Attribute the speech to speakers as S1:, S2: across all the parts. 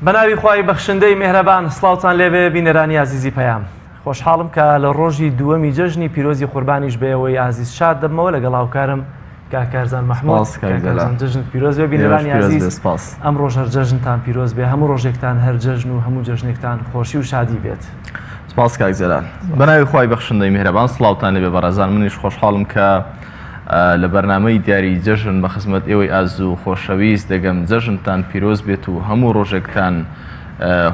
S1: بەناوی خوای بەخشندەی مێهرەبان سڵاوتان لێبێ بینەرانی ئازیزی پەیام خۆشحاڵم کە لە ڕۆژی دووەمی جەژنی پیرۆزی قوربانیش بەیەوەی ئازیز شاد دەبمەوە لەگەڵ هاوکارم کاک کارزان مەحمود
S2: سپاس کاک
S1: کاک
S2: جەلال.
S1: کارزان جەژنت پیرۆز بێ
S2: ئێوەش
S1: بینەرانی
S2: پیرۆز
S1: ئازیز
S2: بێ سپاس.
S1: ئەم ڕۆژ هەر جەژنتان پیرۆز بێ هەموو ڕۆژێکتان هەر جەژن و هەموو جەژنێکتان خۆشی و شادی بێت.
S2: سپاس کاک جەلال. بەناوی خوای بەخشندەی میهرەبان سڵاوتان لێبێ بەڕێزان منیش خۆشحاڵم کە لە بەرنامەی دیاری جەژن بە خزمەت ئێوەی ئازیز و خۆشەویست دەگەم جەژنتان پیرۆز بێت و هەموو ڕۆژێکتان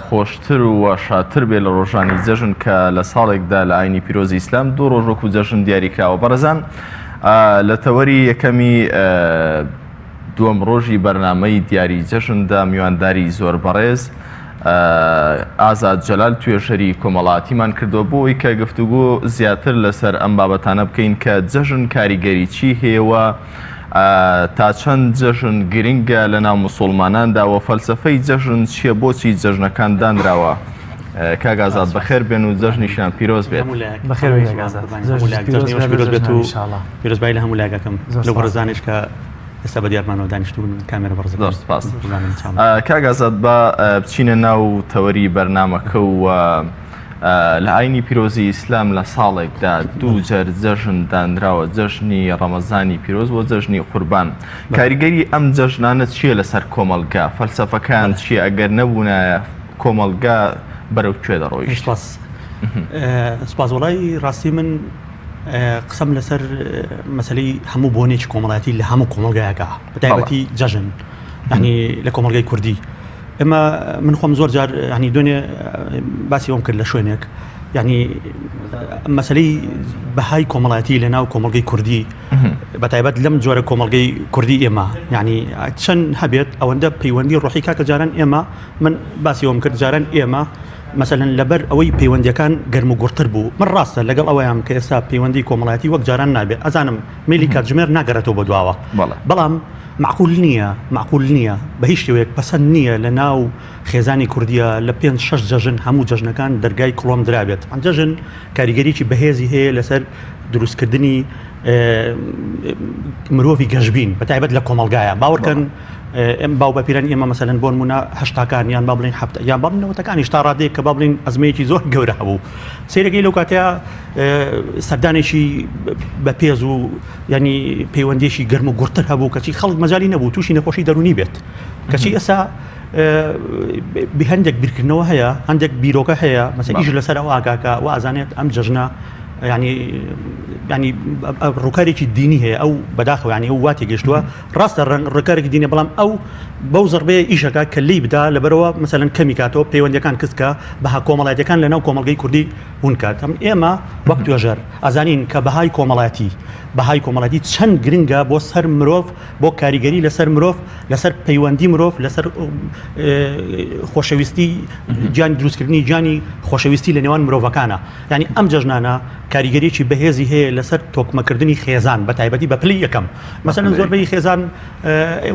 S2: خۆشتر و شادتر بێ لە ڕۆژانی جەژن کە لە ساڵێکدا لە ئاینی پیرۆزی ئیسلام دوو ڕۆژ وەکو جەژن دیاری کراوە بەڕێزان لە تەوەری یەکەمی دووەم ڕۆژی بەرنامەی دیاری جەژندا میوانداری زۆر بەڕێز ئازاد جەلال توێژەری کۆمەڵاتیمان کردووە بۆ ئەوەی کە گفتوگۆ زیاتر لەسەر ئەم بابەتانە بکەین کە جەژن کاریگەری چی هەیە و تا چەند جەژن گرنگە لە ناو مسوڵماناندا و فەلسەفەی جەژن چییە بۆچی جەژنەکان دانراوە کاک ئازاد بەخێر بێن و جەژنیشیان پیرۆز بێت.
S1: بەخێر بێن کاک ئازاد. جەژنی پیرۆز بێت و
S3: پیرۆزبایی لە هەموو لایەکەکەم لەو بەڕێزانیش کە ئێستا بە دیارمانەوە دانیشتوون کامێرە بەڕێزەکان.
S2: زۆر سپاس. کاک ئازاد با بچینە ناو تەوەری بەرنامەکە و لە ئاینی پیرۆزی ئیسلام لە ساڵێکدا دوو جەر جەژن دانراوە جەژنی ڕەمەزانی پیرۆز و جەژنی قوربان کاریگەری ئەم جەژنانە چییە لەسەر کۆمەڵگا فەلسەفەکان چییە ئەگەر نەبوونایە کۆمەڵگا بەرەو کوێ دەڕۆیشت؟
S3: سپاس سپاس وڵی ڕاستی من قسەم لەسەر مەسلەی هەموو بۆنێکی کۆمەڵایەتی لە هەموو کۆمەڵگایەکە بەتایبەتی جەژن ینی لە کۆمەڵگای کوردی ئێمە من خۆم زۆر جار ینی دوێنێ باسی ئەوم کرد لە شوێنێک ینی مەسلەی بەهای کۆمەڵایەتی لە ناو کۆمەڵگەی کوردی بە تایبەت لەم جۆرە کۆمەڵگەی کوردی ئێمە ینی چەند هەبێت ئەوەندە پەیوەندی ڕۆحی کاکە جاران ئێمە من باسی ئەوم کرد جاران ئێمە مەسەلەن لەبەر ئەوەی پەیوەندیەکان گەرم و گوڕتر بوو من ڕاستە لەگەڵ ئەوەیان کە ئێستا پەیوەندی کۆمەڵایەتی وەک جاران نابێت ئەزانم میلی کاتژمێر ناگەڕێتەوە بە دواوە بەڵام مەعقول نییە، مەعقول نییە، بە هیچ شێوەیەک پەسەند نییە لە ناو خێزانی کوردییە لە پێنج شەش جەژن هەموو جەژنەکان دەرگای کڵۆم درابێت. جەژن کاریگەریی بەهێزی هەیە لەسەر دروستکردنی مرۆڤی گەشبین بە تایبەت لە کۆمەڵگایە. باوەڕکەن ئەم باو باپیرانی ئێمە مەسەلەن بۆ نموونە هەشتاکان یان با بڵێین حەفتا یان با بڵێین نەوەتەکانیش تا ڕادەیەک کە با بڵێین ئەزمەیەکی زۆر گەورە هەبوو سەیرەکەی لەو کاتەیە سەردانێکی بەپێز و یانی پەیوەندیەکی گەرم و گوڕتر هەبوو کەچی خەڵک مەجای نەبوو تووشی نەخۆشی دەرونی بێت کەچی ئێستا هەندێک بیرکردنەوە هەیە هەندێک بیرۆکە هەیە مەسە ئیش لەسەر ئەو ئاگاکە و ئازانێت ئەم جەژنە ینی ینی ڕووکارێکی دینی هەیە ئەو بەداخەوە ینی ئەو واتی گەشتووە ڕاستە ڕەنگ ڕکارێکی دینە بەڵام ئەو بەو زڕبەیە ئیشەکە کە لی بدا لەبەرەوە مەسەلەن کەمی کاتەوە پەیوەندەکان کزکە بەها کۆمەڵایەتەکان لەناو کۆمەڵگەی کوردی ون کات ئەم ئێمە وەک توێژەر ئەزانین کە بەهای کۆمەڵایەتی بەهای کۆمەڵایەتی چەند گرنگە بۆ سەر مرۆڤ بۆ کاریگەری لەسەر مرۆڤ لەسەر پەیوەندی مرۆڤ لەسەر خۆشەویستی گیان دروستکردنی گیانی خۆشەویستی لە نێوان مرۆڤەکانە یعنی ئەم جەژنانە کاریگەریی بەهێزی هەیە لەسەر تۆکمەکردنی خێزان بە تایبەتی بە پلی یەکەم مەسەلەن زۆربەی خێزان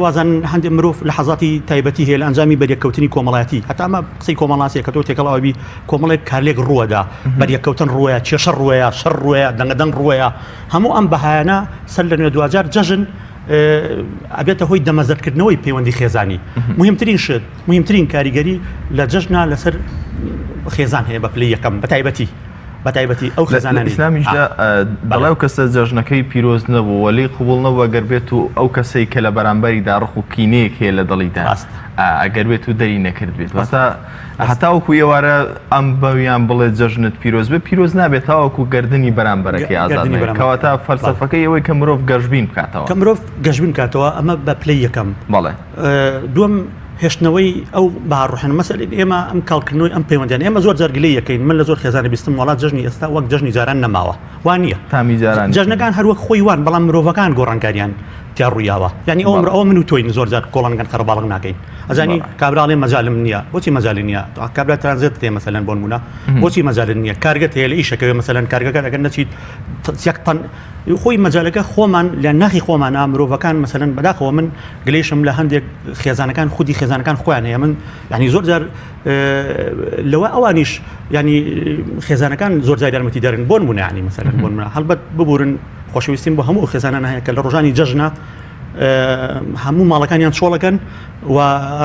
S3: وازان هەندێک مرۆڤ لە حەزاتی تایبەتی هەیە لە ئەنجامی بەریەککەوتنی کۆمەڵایەتی هەتا ئەمە قسەی کۆمەڵناسیە کە تۆ تێکەڵاوی کۆمەڵێک کارلێک ڕووەدا بەریەککەوتن ڕووەیە کێشە ڕووەیە شەڕ ڕووەیە دەنگەدەنگ ڕووەیە هەموو ئەم بەهایانە سەر لە نوێ دواجار جەژن ئەبێتە هۆی دەمەزەردکردنەوەی پەیوەندی خێزانی مهمترین شت مهمترین کاریگەری لە جەژنا لەسەر خێزان هەیە بە پلەی یەکەم بە تایبەتی بە تایبەتی ئەو خێزانانەی
S2: ئیسلامیشدا دەڵێ ئەو کەسە جەژنەکەی پیرۆز نەبوو وە لێی قبوڵ نەبوو ئەگەر بێت و ئەو کەسەی کە لە بەرامبەریدا ڕق و کینەیەک هەیە لە دڵیدا ئەگەر بێت و دەری نەکرد بێت واتە هەتاوەکو ئێوارە ئەم بەویان بڵێ جەژنت پیرۆز بێ پیرۆز نابێت تاوەکو گردنی بەرامبەرەکەی ئازاد نەبێت کەواتە فەلسەفەکەی ئەوەی کە مرۆڤ گەشبین بکاتەوە
S3: کە مرۆڤ گەشبین بکاتەوە ئەمە بە پلەی یەکەم
S2: بەڵێ
S3: دووەم هێشتنەوەی ئەو بەها ڕوحیانە مەسەلەن ئێمە ئەم کاڵکردنەوەی ئەم پەیوەندیانە ئێمە زۆر جار گلەیی ئەکەین من لە زۆر خێزانە بیستم وەڵا جەژنی ئێستا وەک جەژنی جاران نەماوە وا نییە
S2: تامی جاران
S3: جەژنەکان هەر وەک خۆی وان بەڵام مرۆڤەکان گۆڕانکاریان تیا ڕوویاوە یعنی ئەو ئەمڕۆ ئەوە من و تۆین زۆر جار کۆڵانەکان قەرەباڵغ ناکەین ئەزانی کابرا ئەڵێ مەجالم نییە بۆچی مەجالی نییە کابرا ترانزێت هەیە مەسەلەن بۆ نمونە بۆچی مەجالت نییە کارگەت هەیە لە ئیشەکەوێ مەسەلەن کارگەکە ئەگەر نەچیت یەک تەن خۆی مەجالەکە خۆمان لە ناخی خۆمانە مرۆڤەکان مەسەلەن بەداخەوە من گلەیشم لە هەندێک خێزانەکان خودی خێزانەکان خۆیان هەیە من ینی زۆر جار لەوە ئەوانیش ینی خێزانەکان زۆر جار یارمەتی دەرن بۆن بوونیانی مەسەلەن بۆن منە هەڵبەت ببورن خۆشەویستیم بۆ هەموو خێزانان هەیە کە لە ڕۆژانی جەژنە. هەموو ماڵەکانیان چۆڵەکەن و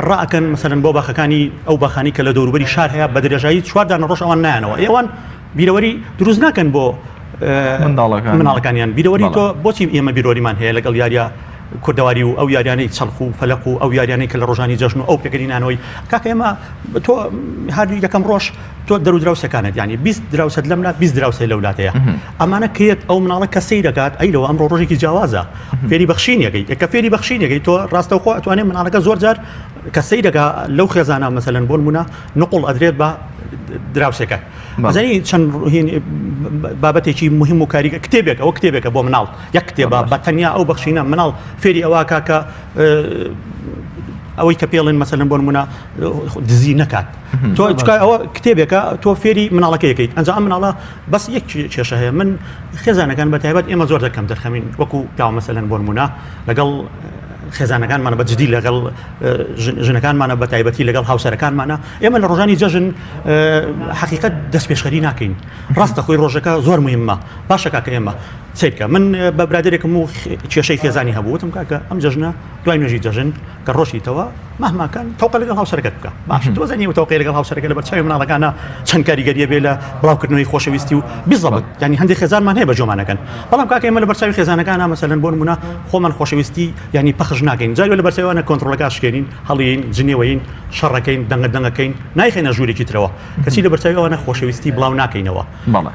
S3: ڕائەکەن مەسەلەن بۆ باخەکانی ئەو باخانی کە لە دەوروبەری شار هەیە بە درێژایی چواردانە ڕۆژ ئەوان نایەنەوە ئێوان بیرەوەری دروست ناکەن بۆ منداڵەکانیان بیرەوەری تۆ بۆچی ئێمە بیرۆریمان هەیە لەگەڵ یاریە کوردەواری و ئەو یاریانەی چەڵخ و فەلق و ئەو یاریانەی کە لە ڕۆژانی جەژن و ئەو پێکەنینانەوەی کاکە ئێمە تۆ هەر یەکەم ڕۆژ تۆ دەرو دراوسەکانت ینی 20 دراوسەت لەملا 20 دراوسێ لەولاتەیە ئەمانە کێت ئەو مناڵە کە سەیر دەکات ئەی لەوە ئەمڕۆ ڕۆژێکی جیاوازە فێری بەخشینەکەی کە فێری بەخشینەکەی تۆ ڕاستەوخۆ ئەتوانێت مناڵەکە زۆر جار کە سەیر دەکا لەو خێزانە مەسەلەن بۆ نمونە نقڵ ئەدرێت بە دراوسێکە ئەزانی چەند بابەتێکی مهم و کاریگە کتێبێک ئەوە کتێبێکە بۆ مناڵ یەک کتێبە بە تەنیا ئەو بەخشینە مناڵ فێری ئەوە کاکە ئەوەی کە پێڵێن مەسەلەن بۆ نمونە دزی نەکات تۆ چکا ئەوە کتێبێکە تۆ فێری مناڵەکە یەکەیت ئەنج ئەم مناڵە بەس یەک کێشە هەیە من خێزانەکان بە تایبەت ئێمە زۆر دەکەم دەرخەمین وەکو پیاوە مەسەلەن بۆ نمونە لەگەڵ خێزانەکانمانە بە جدی لەگەڵ ژنەکانمانە بە تایبەتی لەگەڵ هاوسەرەکانمانە ئێمە لە ڕۆژانی جەژن حقیقت دەست پێشخەری ناکەین ڕاستە خۆی ڕۆژەکە زۆر مهمە باشە کاکە ئێمە سیرکە من بە برادێکم و کێشەی خێزانی هەبوو وتم کاکە ئەم جەژنە دوای نوێژی جەژن کە ڕۆشیتەوە مەهماکان تەوقە لەگەڵ هاوسەرەکەت بکە باش تۆ زانی و تەوقەی لەگەڵ هاوسەرەکە لەبەر چاوی مناڵەکانە چەند کاریگەریە بێ لە بڵاوکردنەوەی خۆشەویستی و بزەبت ینی هەندێک خێزانمان هەیە بە جۆمانەکەن بەڵام کاکە ئێمە لەبەر چاوی خێزانەکانە مەسەلەن بۆ نمونە خۆمان خۆشەویستی ینی پەخش ناکەین جاری لەبەر چاوانە کۆنترۆڵەکە شکێنین هەڵین جنێوەین شەڕەکەین دەنگە دەنگەکەین نایخەینە ژوورێکی ترەوە کەچی لەبەر چاوی ئەوانە خۆشەویستی بڵاو ناکەینەوە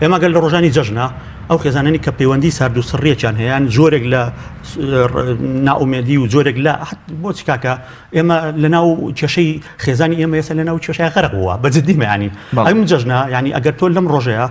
S3: ئێمە گەل لە ڕۆژانی جەژنە ئەو خێزانانی کە پەیوەندی سارد و سڕیەکیان هەیە جۆرێک لە نائومێدی و جۆرێک لە بۆچی کاکە ئێمە لە ناو کێشەی خێزانی ئێمە ئێستا لە ناو کێشای غەرق بووە بە جدی مەیانی ئەم جەژنە ینی ئەگەر تۆ لەم ڕۆژەیە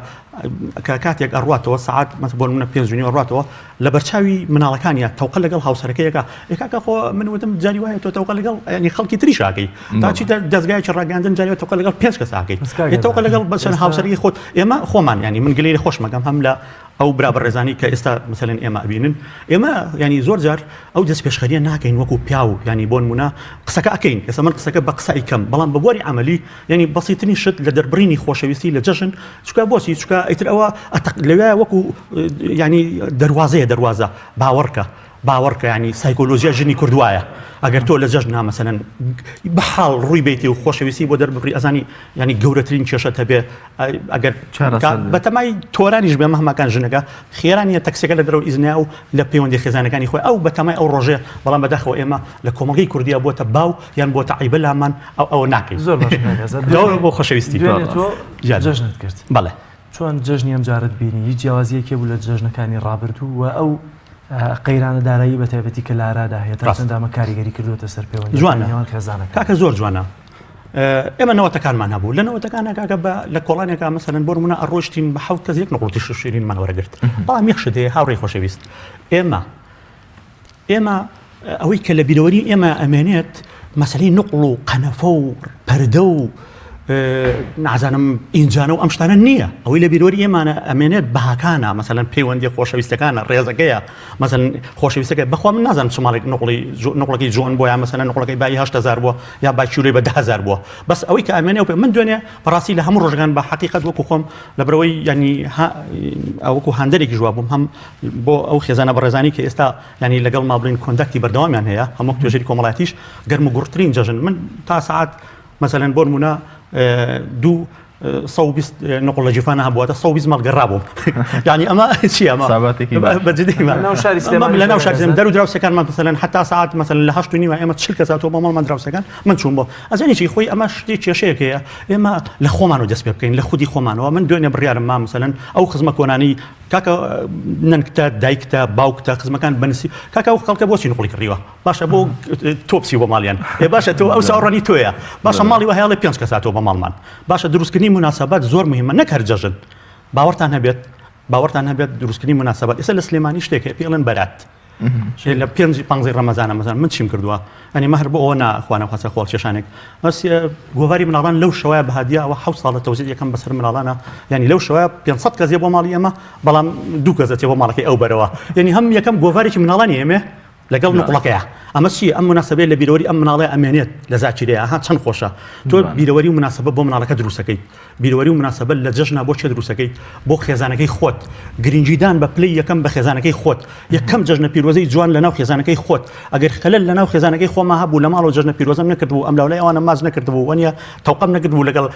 S3: کە کاتێک ئەڕاتەوە سعات مەس بۆ منە پێنج و ڕاتەوە لە بەرچاوی مناڵەکانیان تەوقە لەگەڵ هاوسەرەکەیەکە ئێکاکە خۆ من وتم جاری وایە تۆ تەوقە لەگەڵ ینی خەڵکی تری شاکەی تا چیتە دەستگایکی ڕاگەاندن جاری تەوقە لەگەڵ پێنج کەس ئاکەی تەوقە لەگەڵ بەسەر هاوسەرەکەی خۆت ئێمە خۆمان ینی من گلەی لە خۆشمەکەم هەم لە ئەو برا بەڕێزانی کە ئێستا مەسەلەن ئێمە ئەبینن ئێمە ینی زۆر جار ئەو دەست پێشخەریە ناکەین وەکو پیاو ینی بۆ نمونە قسەکە ئەکەین ئێستا من قسەکە بە قسە ئەیکەم بەڵام بە بواری عملی ینی بەسیترین شت لە دەربڕینی خۆشەویستی لە جەژن چکە بۆچی چکە ئیتر ئەوە لەوێ وەکو ینی دەروازەیە دەروازە باوەڕکە باوەڕکە ینی سایکۆلۆژیا ژنی کورد وایە ئەگەر تۆ لە جەژنا مەسەلەن بە حاڵ ڕووی بیتی و خۆشەویستی بۆ دەربڕی ئەزانی ینی گەورەترین کێشەت هەبێ ئەگەر بەتەمای تۆرانیش بێ مەهماکان ژنەکە خێرانیە تەکسەکە لە دەرەوە ئیزنیا و لە پەیوەندی خێزانەکانی خۆی ئەو بەتەمای ئەو ڕۆژێ بەڵام بەداخەوە ئێمە لە کۆمەڵگەی کوردیا بۆتە باو یان بۆتە عیبە لامان ئەو ئەوە ناکەین
S1: زۆر باش
S3: بۆ خۆشەویستی
S1: تۆ جەژنت کرد
S3: بەڵێ
S1: چۆن جەژنی ئەم جارت بینی هیچ جیاوازیەکی بوو لە جەژنەکانی ڕابردوو و ئەو قەیرانە دارایی بە تایبەتی کە لارادا هەیە تا چەند ئەمە کاریگەری کردووەتە سەر پەیوەندی
S3: جوانە
S1: نێوان خێزانەکان
S3: کاکە زۆر جوانە ئێمە نەوەتەکانمان هەبوو لە نەوەتەکانە کاکە بە لە کۆڵانێکا مەسەلەن بۆ نمونە ئەڕۆشتین بە حەوت کەس یەک نقڵ تیش و شیرینمان وەرەگرت بەڵام یەک شت هەیە هاوڕێی خۆشەویست ئێمە ئێمە ئەوەی کە لە بیرەوەری ئێمە ئەمێنێت مەسەلەی نقڵ و قەنەفە و پەردە و نازانم ئینجانە و ئەم شتانە نییە ئەوەی لە بیرۆری ئێمانە ئەمێنێت بەهاکانە مەسەلەن پەیوەندی خۆشەویستەکانە ڕێزەکەیە مەسەلەن خۆشەویستەکە بەخوا من نازانم چ ماڵێک نقڵی نقڵەکەی جوان بۆ یا مەسەلەن نقڵەکەی بایی 8000 بووە یا بای کیلۆی بە 10000 بووە بەس ئەوەی کە ئەمێنێ و من دوێنێ بەڕاستی لە هەموو ڕۆژەکان بە حەقیقەت وەکو خۆم لەبەرەوەی ینی وەکو هاندەرێکی ژوا بووم هەم بۆ ئەو خێزانە بەڕێزانی کە ئێستا ینی لەگەڵ ما بڵین contact ی بەردەوامیان هەیە هەموو توێژەری کۆمەڵاتیش گەرم و گوڕترین جەژن من تا سەعات مەسەلەن بۆ نمونە دوو 120 نقڵ لە جیفانە هەبووە 120 ماڵ گەڕابووم یعنی ئەمە چی ئەمە بە جدی
S1: ناو شاری سلێمانی
S3: لە ناو شاری سلێمانی دەر و دراوسێکانمان مەسەلەن حتا سەعات مەسەلەن لە هەشت و نیوە ئێمە 40 کەس هاتووە بۆ ماڵمان دراوسێکان من چووم بۆ ئەزانی چی خۆی ئەمە شتێک کێشەیەک هەیە ئێمە لە خۆمانەوە دەست پێ بکەین لە خودی خۆمانەوە من دوێنێ بڕیارم ما مەسەلەن ئەو خزمە کۆنانی کاکە نەنکتە دایکتە باوکتە خزمەکان بەنسی کاکە ئەو خەڵکە بۆچی نقڵی کڕیوە باشە بۆ تۆ بچی بۆ ماڵیان ئێ باشە تۆ ئەو چاوەڕوانی تۆیە باشە ماڵی وە هەیەڵێ پێنج کەس هاتووە بە ماڵمان باشە دروستکردنی مناسبات زۆر مهمە نەک هەر جەژن باوەڕتان هەبێت باوەڕتان هەبێت دروستکردنی مناسبات ئێستا لە سلێمانی شتێک هەیە پێڵێن بەرات لە پێنج پانزەی ڕەمەزانە مەزان من چیم کردووە ئەنی مەهر بۆ ئەوە نا خوانە خواستە خۆڵ کێشانێک بەس گۆڤاری مناڵان لەو شەوە بە هەدیە ئەوە حەوت ساڵە تەوزیع یەکەم بەسەر مناڵانە یعنی لەو شەوە 500 کەس بۆ ماڵی ئێمە بەڵام دوو کەس دەچێ بۆ ماڵەکەی ئەو بەرەوە یعنی هەم یەکەم گۆڤارێکی مناڵانی ئێمە لەگەڵ نقڵەکەیە. ئەمە چییە ئەم مناسبەیە لە بیرەوەری ئەم مناڵەیە ئەمێنێت لە زاکیرەیە ها چەند خۆشە تۆ بیرەوەری و مناسبە بۆ مناڵەکە دروستەکەیت بیرەوەری و مناسبە لە جەژنا بۆ چێ دروستەکەیت بۆ خێزانەکەی خۆت گرنگیدان بە پلەی یەکەم بە خێزانەکەی خۆت یەکەم جەژنە پیرۆزەی جوان لەناو خێزانەکەی خۆت ئەگەر خەلەل لەناو خێزانەکەی خۆما هەبوو لە ماڵەوە جەژنە پیرۆزەم نەکردبوو ئەم لاولای ئەوانە ماچ نەکردبوو وەنیە تەوقەم نەکردبوو لەگەڵ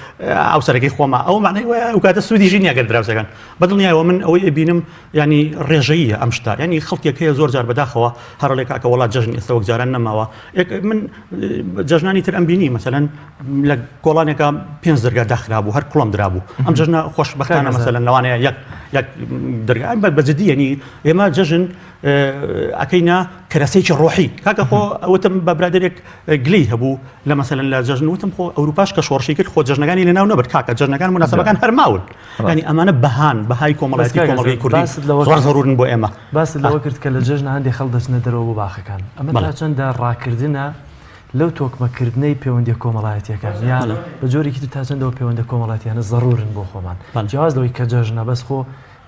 S3: هاوسەرەکەی خۆما ئەو معنای وایە ئەو کاتە سوودیشی نییە گەر دراوسێکان بەدڵنیایەوە من ئەوەی ئەبینم ینی ڕێژەیە ئەم شتە ینی خەڵکێک هەیە زۆر جار بەداخەوە هەرڵێ کاکە وڵات جەژن ئێستا وەک جاران نەماوە من جەژنانی تر ئەم بینی مەسەلەن لە کۆڵانێکە پێنج دەرگا داخرابوو هەر کوڵم درابوو ئەم جەژنە خۆشببختانە مەسەلەن لەوانەیە یەک یەک دەرگا بە جدی ینی ئێمە جەژن ئەکەینە کەرەسێکی ڕۆحی کاکە خۆ وتم بە برادێک گلی هەبوو لە مەسەلەن لە جەژن وتم خۆ ئەوروپاش کە شۆڕشی کرد خۆ جەژنەکانی لەناو نەبرد کاکە جەژنەکان مناسبەکان هەر ماون ینی ئەمانە بەهان بەهای کۆمەڵایەتی کۆمەڵگەی کوردی زۆر زەرورن بۆ ئێمە
S1: باست لەوە کرد کە لە جەژنە هەندێک خەڵک دەچنە دەرەوە بۆ باخەکان ئەمە تا چەندە ڕاکردنە لەو تۆکمەکردنەی پەیوەندیە کۆمەڵایەتیەکان یا بە جۆرێکی تر تا چەندەوە پەیوەندە کۆمەڵایەتیانە زەرورن بۆ خۆمان جیاواز لەوەی کە جەژنە بەس خۆ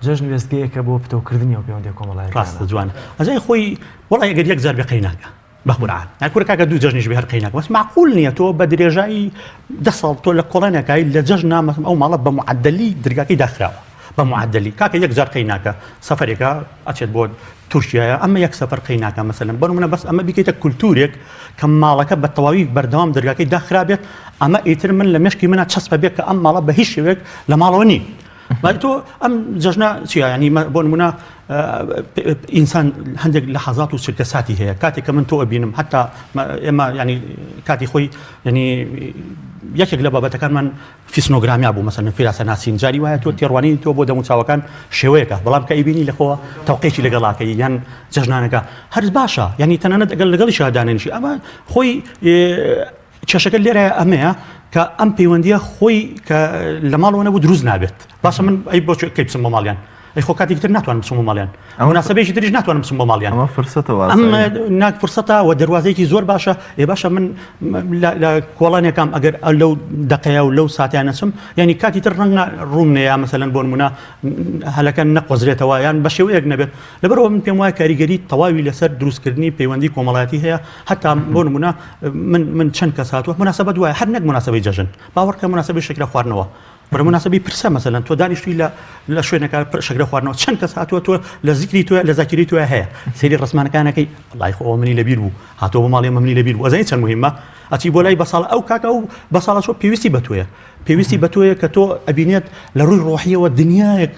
S1: جەژن وێستگەیەکە بۆ پتەوکردنی ئەو پەیوەندیە کۆمەڵایەتیانە.
S3: ڕاستە جوانە ئەزای خۆی وەڵای ئەگەر یەک جار بێ قەیناکە بە قورعان یا کورە کاکە دوو جەژنیش بێ هەر قەیناکە بەس معقول نییە تۆ بە درێژایی دە ساڵ تۆ لە کۆڵانێکای لە جەژن نامەسم ئەو ماڵە بە معدلی درگاکەی داخراوە بە معدلی کاکە یەک جار قەیناکە سەفەرێکە ئەچێت بۆ تورکیایە ئەمە یەک سەفەر قەیناکە مەسەلەن بۆ نمونە بەس ئەمە بیکەیتە کولتورێک کە ماڵەکە بە تەواوی بەردەوام دەرگاکەی داخرابێت ئەمە ئیتر من لە مێشکی منە چەسپە بێت کە ئەم ماڵە بە هیچ شێوەیەک لە ماڵەوە نین بەڵێ تۆ ئەم جەژنە چیە ینی بۆ نمونە ئینسان هەندێک لە حەزات و چرکە ساتی هەیە کاتێک کە من تۆ ئەبینم حتا ئێمە ینی کاتی خۆی ینی یەکێک لە بابەتەکانمان فیسنۆگرامیا بوو مەسەلەن فیراسە ناسین جاری وایە تۆ تێڕوانینی تۆ بۆ دەموچاوەکان شێوەیەکە بەڵام کە ئەیبینی لەخۆوە تەوقێکی لەگەڵاکەی یان جەژنانەکە هەر باشە یعنی تەنانەت ئەگەر لەگەڵیشا دانەنیشی ئەمە خۆی کێشەکە لێرە ئەمەیە کە ئەم پەیوەندیە خۆی کە لە ماڵەوە نەبوو دروست نابێت باشە من ئەی بۆ کەی بچم بۆ ماڵیان ئەی خۆ کاتێکی تر ناتوانم بچم بۆ ماڵیان ئەو مناسبەیەکی تریش ناتوانم بچم بۆ ماڵیان
S2: ئەمە فرسەتە
S3: ئەم ناک فرسەتە و دەروازەیەکی زۆر باشە ئێ باشە من لە کۆڵانێکام ئەگەر لەو دقەیە و لەو ساتیان نەچم یعنی کاتی تر ڕەنگە ڕووم نەیە مەسەلەن بۆ نمونە هەلەکە نەقۆزرێتەوە یان بە شێوەیەک نەبێت لەبەرەوە من پێم وایە کاریگەری تەواوی لەسەر دروستکردنی پەیوەندی کۆمەڵایەتی هەیە هەتا بۆ نمونە من من چەند کەس هاتووە مناسبەت وایە هەر نەک مناسبەی جەژن باوەڕکە مناسبەی شەکرە خواردنەوە بەرە مناسبەی پرسە مەسەلەن تۆ دانیشتوی لە لە شوێنەکە شەکرە خواردنەوە چەند کەس هاتووە تۆ لە زیکری تۆ لە زاکیری تۆ هەیە سەیری ڕسمانەکانەکەی وەڵای خۆ ئەوە منی لەبیر بوو هاتووە بۆ ماڵی ئەمە منی لەبیر بوو ئەزانی چەند مهمە ئەچی بۆ لای بەساڵ ئەو کاکە ئەو بەساڵە چۆ پێویستی بە تۆیە پێویستی بە تۆیە کە تۆ ئەبینێت لە ڕووی ڕۆحیەوە دنیایەک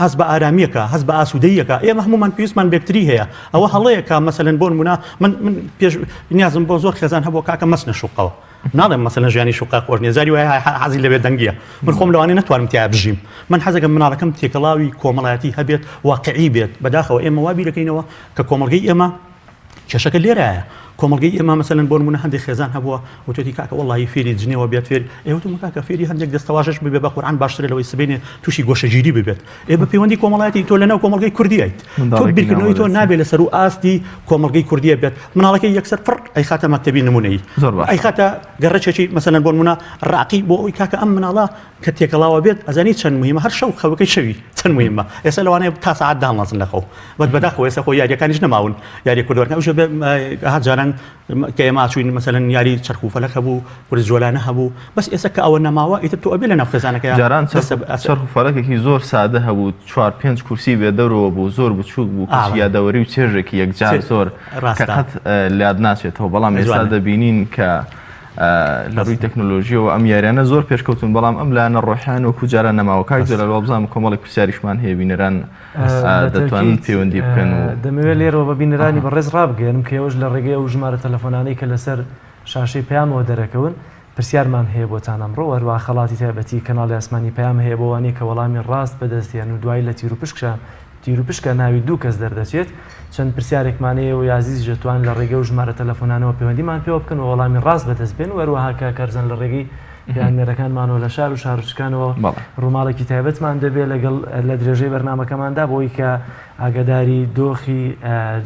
S3: هەست بە ئارامیەکە هەست بە ئاسوودەیەکە ئێمە هەمومان پێویستمان بێکتری هەیە ئەوە هەڵەیە کە مەسەلەن بۆ نمونە من من پێش نیازم بۆ زۆر خێزان هەبوو کاکە مەچنە شوقەوە ناڵێم مەسەلەن ژیانی شوقە خۆش نیە جاری وایە حەزی لە بێدەنگیە من خۆم لەوانەیە نەتوانم تیا بژیم من حەزەکەم مناڵەکەم تێکەڵاوی کۆمەڵایەتی هەبێت واقعی بێت بەداخەوە ئێمە وا بیرەکەینەوە کە کۆمەڵگەی ئێمە کێشەکە لێرایە کۆمەڵگەی ئێمە مەسەلەن بۆ نمونە هەندێک خێزان هەبووە وتێتی کاکە وەڵی فێری جنێوە بێت فێر ئێوتم کاکە فێری هەندێک دەستەواژەش ببێ بە قورئان باشترە لەوەی سبەینێ تووشی گۆشەگیری ببێت ئێ بە پەیوەندی کۆمەڵایەتی تۆ لەناو کۆمەڵگەی کوردیایت تۆ بیرکردنەوەی تۆ نابێت لەسەر و ئاستی کۆمەڵگەی کوردیە بێت مناڵەکەی یەکسەر فڕ ئەیخاتە مەکتەبی نمونەیی
S2: زۆر باشە
S3: ئەیخاتە گەڕەکێکی مەسەلەن بۆ نمونە ڕاقی بۆ ئەوی کاکە ئەم مناڵە کە تێکەڵاوە بێت ئەزانی چەند مهمە هەر شەو خەوەکەی شەوی چەند مهمە ئێستا لەوانەیە تا سەعات دامەزن لە خەو بەس بەداخەوە ئێستا خۆ یاریەکانیش نەماون یاری کوردەکان ئەوش هەر جاران کە ئێمە ئەچووین مەسەلەن یاری چەرخ و فەلەک هەبوو قورس جۆلانە هەبوو بەس ئێستا کە ئەوە نەماوە ئیتر تۆ ئەبێ لەناو خێزانەکەیا
S2: جاران چەرخ و فەلەکێکی زۆر سادە هەبوو چوار پێنج کورسی بێ دەورەوە بوو زۆر بچووک بوو کەچی یادەوەری و چێژێکی یەکجار زۆر کە قەت لەیاد ناچێتەوە بەڵام ئێستا دەبینین کە لە ڕووی تەکنۆلۆژیەوە ئەم یاریانە زۆر پێشکەوتون بەڵام ئەم لایەنە ڕۆحیان وەکو جاران نەماوە کاک جەلال وابزانم کۆمەڵێک پرسیاریشمان هەیە بینەران دەتوانن پەیوەندی بکەن و
S1: دەمەوێت لێرەوە بە بینەرانی بەڕێز ڕابگەیەنم کە ئێوەش لە ڕێگەی ئەو ژمارە تەلەفۆنانەی کە لەسەر شاشەی پەیامەوە دەرەکەون پرسیارمان هەیە بۆتان ئەمڕۆ و هەروەها خەڵاتی تایبەتی کەناڵی ئاسمانی پەیام هەیە بۆ ئەوانەی کە وەڵامی ڕاست بەدەست دێن و دوایی لە تیروپشکە تیروپشکە ناوی دوو کەس دەردەچێت چەند پرسیارێکمان هەیە و ئازیزیش دەتوانن لە ڕێگەی ئەو ژمارە تەلەفۆنانەوە پەیوەندیمان پێوە بکەن و وەڵامی ڕاست بەدەست بێن و هەروەها کاک کارزان لە ڕێگەی پەیامنێرەکانمانەوە لە شار و شارۆچکانەوە ڕووماڵێکی تایبەتمان دەبێت لەگەڵ لە درێژەی بەرنامەکەماندا بۆی کە ئاگاداری دۆخی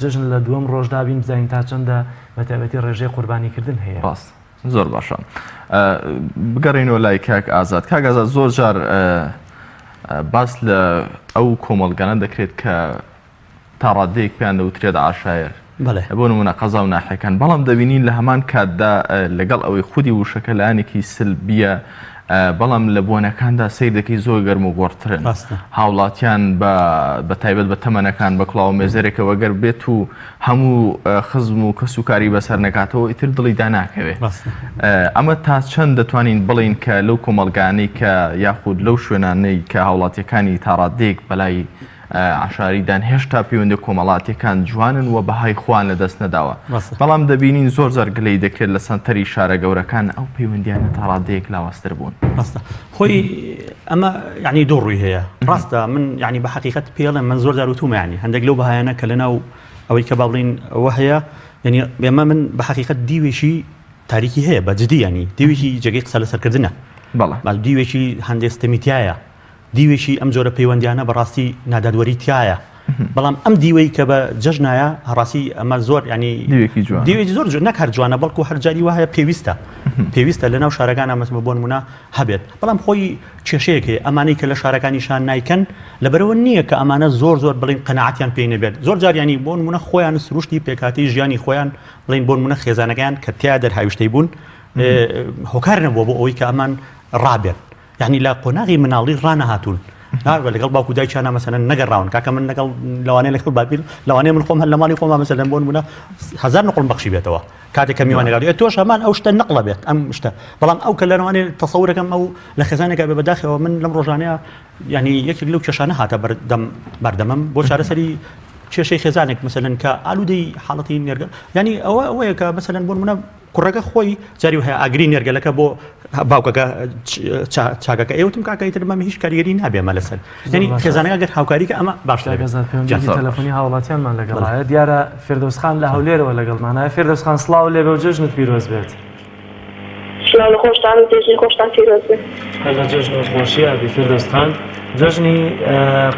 S1: جەژن لە دووەم ڕۆژدا بین بزانین تا چەندە بە تایبەتی ڕێژەی قوربانیکردن هەیە.
S2: ڕاست زۆر باشە بگەڕێینەوە لای کاک ئازاد کاک ئازاد زۆر جار باس لە ئەو کۆمەڵگانە دەکرێت کە تا ڕادەیەک پێیان دەوترێت عشایر. بۆ نمونە قەزا و ناحیەکان، بەڵام دەبینین لە هەمان کاتدا لەگەڵ ئەوەی خودی وشەکە لایەنێکی سلبیە بەڵام لە بۆنەکاندا سەیر دەکەی زۆر گەرم و گۆڕترن هاوڵاتیان بە تایبەت بە تەمەنەکان بە کڵاوە مێزەرێکەوە گەر بێت و هەموو خزم و کەس و کاری بەسەر نەکاتەوە ئیتر دڵی داناکەوێ ئەمە تا چەند دەتوانین بڵین کە لەو کۆمەڵگانەی کە یاخود لەو شوێنانەی کە هاوڵاتیەکانی تاڕادەیەک بەلای عەشاریدان هێشتا پەیوەندە کۆمەڵاتیەکان جوانن و بەهای خۆیان لەدەست نەداوە بەڵام دەبینین زۆر جار گلەیی دەکرێت لە سەنتەری شارە گەورەکان ئەو پەیوەندیانە تا ڕادەیەک لاوازتر بوون.
S3: ڕاستە خۆی ئەمە یعنی دوو ڕووی هەیە ڕاستە من یعنی بە حقیقت پێڵێم من زۆر جار وتومە یعنی هەندێک لەو بەهایانە کە لەناو ئەوەی کە با بڵین ئەوە هەیە یعنی ئێمە من بە حقیقت دیوێکی تاریکی هەیە بە جدی ینی دیوێکی جێگەی قسە لەسەرکردنە بەڵێ دیوێکی هەندێک ستەمی تایە دیوێکی ئەم جۆرە پەیوەندیانە بەڕاستی نادادوەری تایە بەڵام ئەم دیوەی کە بە جەژنایە هەڕاستی ئەمە زۆر ینی
S2: دیوێکی جوان
S3: دیوێکی زۆر جوان نەک هەر جوانە بەڵکو هەر جاری وایە پێویستە پێویستە لە ناو شارەکان ئەمەسمە بۆ نمونە هەبێت بەڵام خۆی کێشەیەک هەیە ئەمانەی کە لە شارەکانیشان نایکەن لەبەرەوە نییە کە ئەمانە زۆر زۆر بڵین قەناعەتیان پێی نەبێت زۆر جاریانی بۆ نمونە خۆیان سروشتی پێکاتی ژیانی خۆیان بڵین بۆ نمونە خێزانەکەیان کە تیا دەرهاویشتەی بوون هۆکار نەبووە بۆ ئەوەی کە ئەمان ڕابێن یانی لە قۆناغی مناڵی ڕانەهاتوون ناوە لەگەڵ باوکو دایکیانە مەسەلەن نەگەڕاون کاکە من لەگەڵ لەوانەیە لەگەڵ باپیر لەوانەیە من خۆم هەر لە ماڵی خۆما مەسەلەن بۆ نمونە هەزار نقڵم بەخشی بێتەوە کاتێک کە میوانێک هاتوو تۆش هەمان ئەو شتە نقڵە بێت ئەم شتە بەڵام ئەو کە لەوانەیە تەسەورەکەم ئەو لە خێزانێکا بێ بەداخەوە من لەم ڕۆژانەیە یعنی یەکێک لەو کێشانە هاتە بەردەم بەردەمم بۆ چارەسەری کێشەی خێزانێک مەسەلەن کە ئالوودەی حاڵەتی نێرگە یعنی ئەوە ئەوەیە کە مەسەلەن بۆ نمونە کوڕەکە خۆی جاری هەیە ئاگری نێرگەلەکە بۆ باوکەکە چاکەکە ئێوتم کاکە ئیتر مەم هیچ کاریگەری نابێ ئەمە لەسەر یعنی خێزانەکە گەر هاوکاری کە ئەمە باشتر
S1: تەلەفۆنی هاوڵاتیانمان لەگەڵایە دیارە فردەوس خان لە هەولێرەوە لەگەڵمانە فردەوس خان سڵاو لێبێ و جەژنت پیرۆز بێت.
S4: سڵاو لە خۆشتان و جەژنی خۆشتان پیرۆز بێت.
S1: هەر لە جەژن و خۆشییا بی فردەوس خان. جەژنی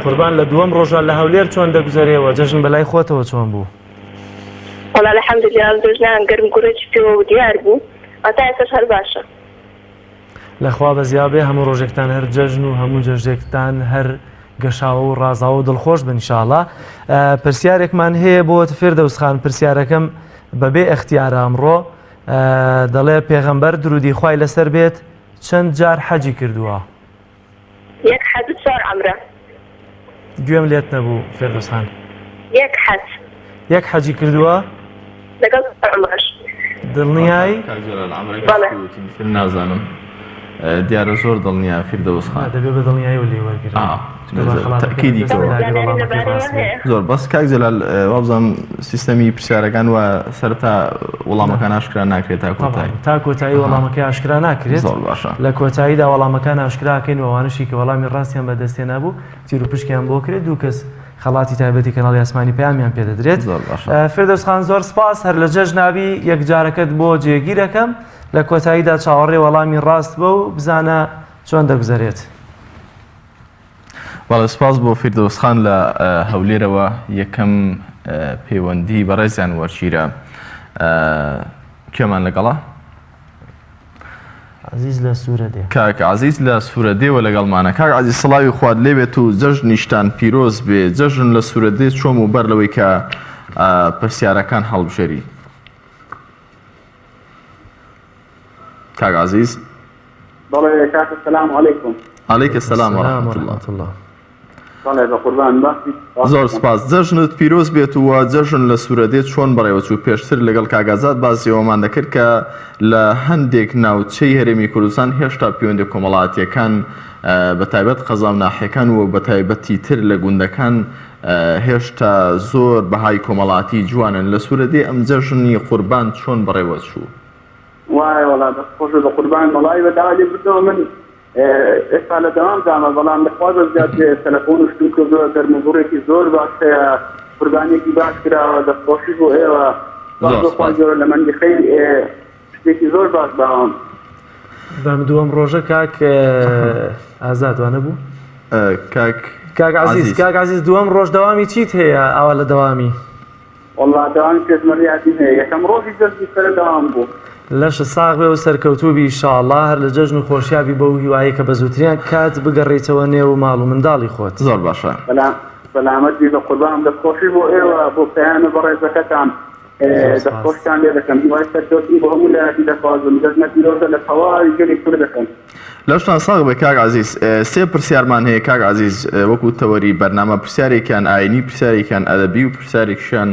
S1: قوربان لە دووەم ڕۆژە لە هەولێر چۆن دەگوزەرێ و جەژن بەلای خۆتەوە چۆن بوو؟
S4: وەڵا الحمدللە ئەم جەژنەیان گەرم گوڕێکی پێوە و دیار بوو هەتا ئێستاش هەر باشە.
S1: لەخوا بەزیا بێ هەموو ڕۆژێکتان هەر جەژن و هەموو جەژێکتان هەر گەشاوە و ڕازاوە و دڵخۆش بن ئینشاڵا پرسیارێکمان هەیە بۆ فێردەوس خان پرسیارەکەم بەبێ ئەختیارە ئەمڕۆ دەڵێ پێغەمبەر درودی خوای لەسەر بێت چەند جار حەجی کردووە؟
S4: یەک حەج و چوار عەمرە.
S1: گوێم لێت نەبوو فێردۆس خان.
S4: یەک حەج.
S1: یەک حەجی کردووە؟
S4: لەگەڵ چوار عومرەش.
S1: دڵنیای؟
S2: کاک جەلال عەمرەکەش
S4: بەڵێ.
S2: پێ وتین نازانم دیارە زۆر دڵنیا فیردەوس خان.
S1: نا دەبێ بە دڵنیایەوە لێی وەرگرن.
S2: ئا
S1: چونکە با خەڵاتەکەی
S2: تەئکیدی
S1: بەدەست
S2: کەوە.
S1: نابێ وەڵامەکەی ڕاست بێ.
S2: زۆر بەس کاک جەلال وابزانم سیستەمی پرسیارەکان وایە سەرەتا وەڵامەکان ئاشکرا ناکرێت تا کۆتایی.
S1: تا کۆتایی وەڵامەکەی ئاشکرا ناکرێت.
S2: زۆر باشە.
S1: لە کۆتاییدا وەڵامەکان ئاشکراکەین و ئەوانەشی کە وەڵامی ڕاستیان بەدەستهێنابوو تیروپشکیان بۆ کرێت دوو کەس خەڵاتی تایبەتی کەناڵی ئاسمانی پەیامیان پێدەدرێت.
S2: زۆر باشە.
S1: فردەوس خان زۆر سپاس هەر لە جەژنابی یەکجارەکەت بۆ جێگیرەکەم لە کۆتاییدا چاوەڕێ وەڵامی ڕاست بە و بزانە چۆن دەگوزەرێت.
S2: بەڵێ سپاس بۆ فیردەوس خان لە هەولێرەوە یەکەم پەیوەندی بەڕێزیان وەرگیرا کێمان لەگەڵە؟
S1: عزیز لە سوورەدێ
S2: کاک عزیز لە سوورەدێوە لەگەڵمانە کاک عزیز سڵاوی خوات لێبێت و جەژنیشتان پیرۆز بێ جەژن لە سوورەدێ چۆم و بەر لەوەی کە پرسیارەکان هەڵبژێری کاک عزیز
S5: بەڵێ کاکە سلام علیکم.
S2: علیک السلام و رحمة اللە.
S5: بەڵێ بە قوربان باسی
S2: زۆر سپاس جەژنت پیرۆز بێت و جەژن لە سوورەدێ چۆن بەڕێوەچوو پێشتر لەگەڵ کاک ئازاد باسی ئەوەمان دەکرد کە لە هەندێک ناوچەی هەرێمی کوردستان هێشتا پەیوەندە کۆمەڵاتیەکان بە تایبەت قەزا و ناحیەکان و بە تایبەتی تر لە گوندەکان هێشتا زۆر بەهای کۆمەڵاتی جوانن لە سوورەدێ ئەم جەژنی قوربان چۆن بەڕێوەچوو؟
S5: وایە وەڵا دەست خۆش بێ بەقوربان وەڵایی بە داوای لێ بردنەوە من ئێستا لە دەوام دامە بەڵام لە خوا زیاد بێ تەلەفۆن و شتم کردووە گەرم و گوڕێکی زۆر باش هەیە قوربانیەکی باش کراوە دەست خۆشی بۆ ئێوە
S2: زۆر
S5: بۆ خوای
S2: سپاس.
S5: گەورە لە مەندیقەی شتێکی زۆر باش باوم.
S1: بەم دووەم ڕۆژە کاک ئازاد وانە بوو؟
S2: کاک
S1: کاک عەزیز
S2: عەزیز.
S1: کاک عەزیز دووەم ڕۆژ دەوامی چیت هەیە ئاوا لە دەوامی؟
S5: وەڵا دەوامی پێشمەرگایەتیم هەیە یەکەم ڕۆژی جەژنی سەرە دەوام بوو.
S1: لەشت ساغ بێ و سەرکەوتوو بی ئیشاڵا هەر لە جەژن و خۆشیا بی بەو هیوایەی کە بە زووترین کات بگەڕێیتەوە نێو ماڵ و منداڵی خۆت.
S2: زۆر باشە.
S5: سەلامەت بی بەقوربان دەست خۆشی بۆ ئێوە بۆ پەیامە بەڕێزەکەتان. دەستخۆشتان لێ دەکەم هیوای سەرکەوتن بۆ هەموو لایەکی دەخوازم جەژنە پیرۆزە لە تەواوی گەلی کورد دەکەم.
S2: لەشتان ساغ بێ کاک عەزیز. سێ پرسیارمان هەیە کاک عەزیز وەکو تەوەری بەرنامە پرسیارێکیان ئاینی پرسیارێکیان ئەدەبی و پرسیارێکیشیان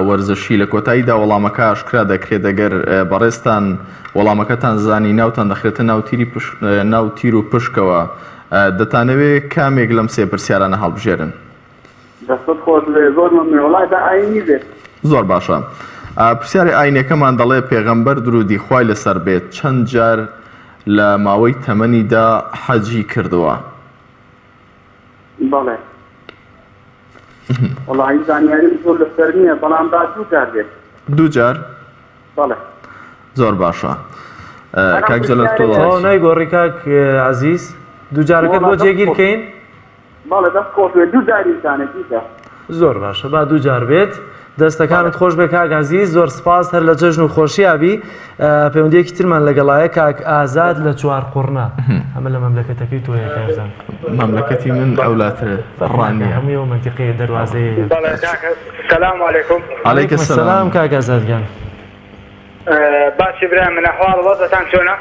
S2: وەرزشی لە کۆتاییدا وەڵامەکە ئاشکرا دەکرێت ئەگەر بەڕێزتان وەڵامەکەتان زانی ناوتان دەخرێتە ناو تیری ناو تیر و پشکەوە دەتانەوێ کامێک لەم سێ پرسیارانە هەڵبژێرن؟
S5: دەستت خۆش بێ زۆر مەمنون وەڵای با ئاینی بێت.
S2: زۆر باشە پرسیاری ئاینەکەمان دەڵێ پێغەمبەر درودی خوای لەسەر بێت چەند جار لە ماوەی تەمەنیدا حەجی کردووە؟
S5: بەڵێ وەڵی زانیاریم زۆر لەسەر نییە بەڵام با دوو جار بێت.
S2: دوو جار؟
S5: بەڵێ.
S2: زۆر باشە کاک جەلال تۆ
S1: تەواو نایگۆڕی کاک عەزیز دوو جارەکەت بۆ جێگیر کەین؟
S5: بەڵێ دەست خۆش بێت دوو جاریش دانێ دوو جار.
S1: زۆر باشە با دوو جار بێت. دەستەکانت خۆش بێ کاک عەزیز زۆر سپاس هەر لە جەژن و خۆشیا بی پەیوەندیەکی ترمان لەگەڵایە کاک ئازاد لە چوارقوڕنە ئەمە لە مەملەکەتەکەی تۆیە کارزان.
S2: مەملەکەتی من ئەولاترە ڕانیە.
S1: هەمووی ئەو مەنتیقەیە دەروازەیە.
S6: بەڵێ کاک سلام علیکم.
S2: علیک
S1: السلام کاک ئازاد گیان.
S6: باشی برای من ئەحواڵ وەزعتان چۆنە؟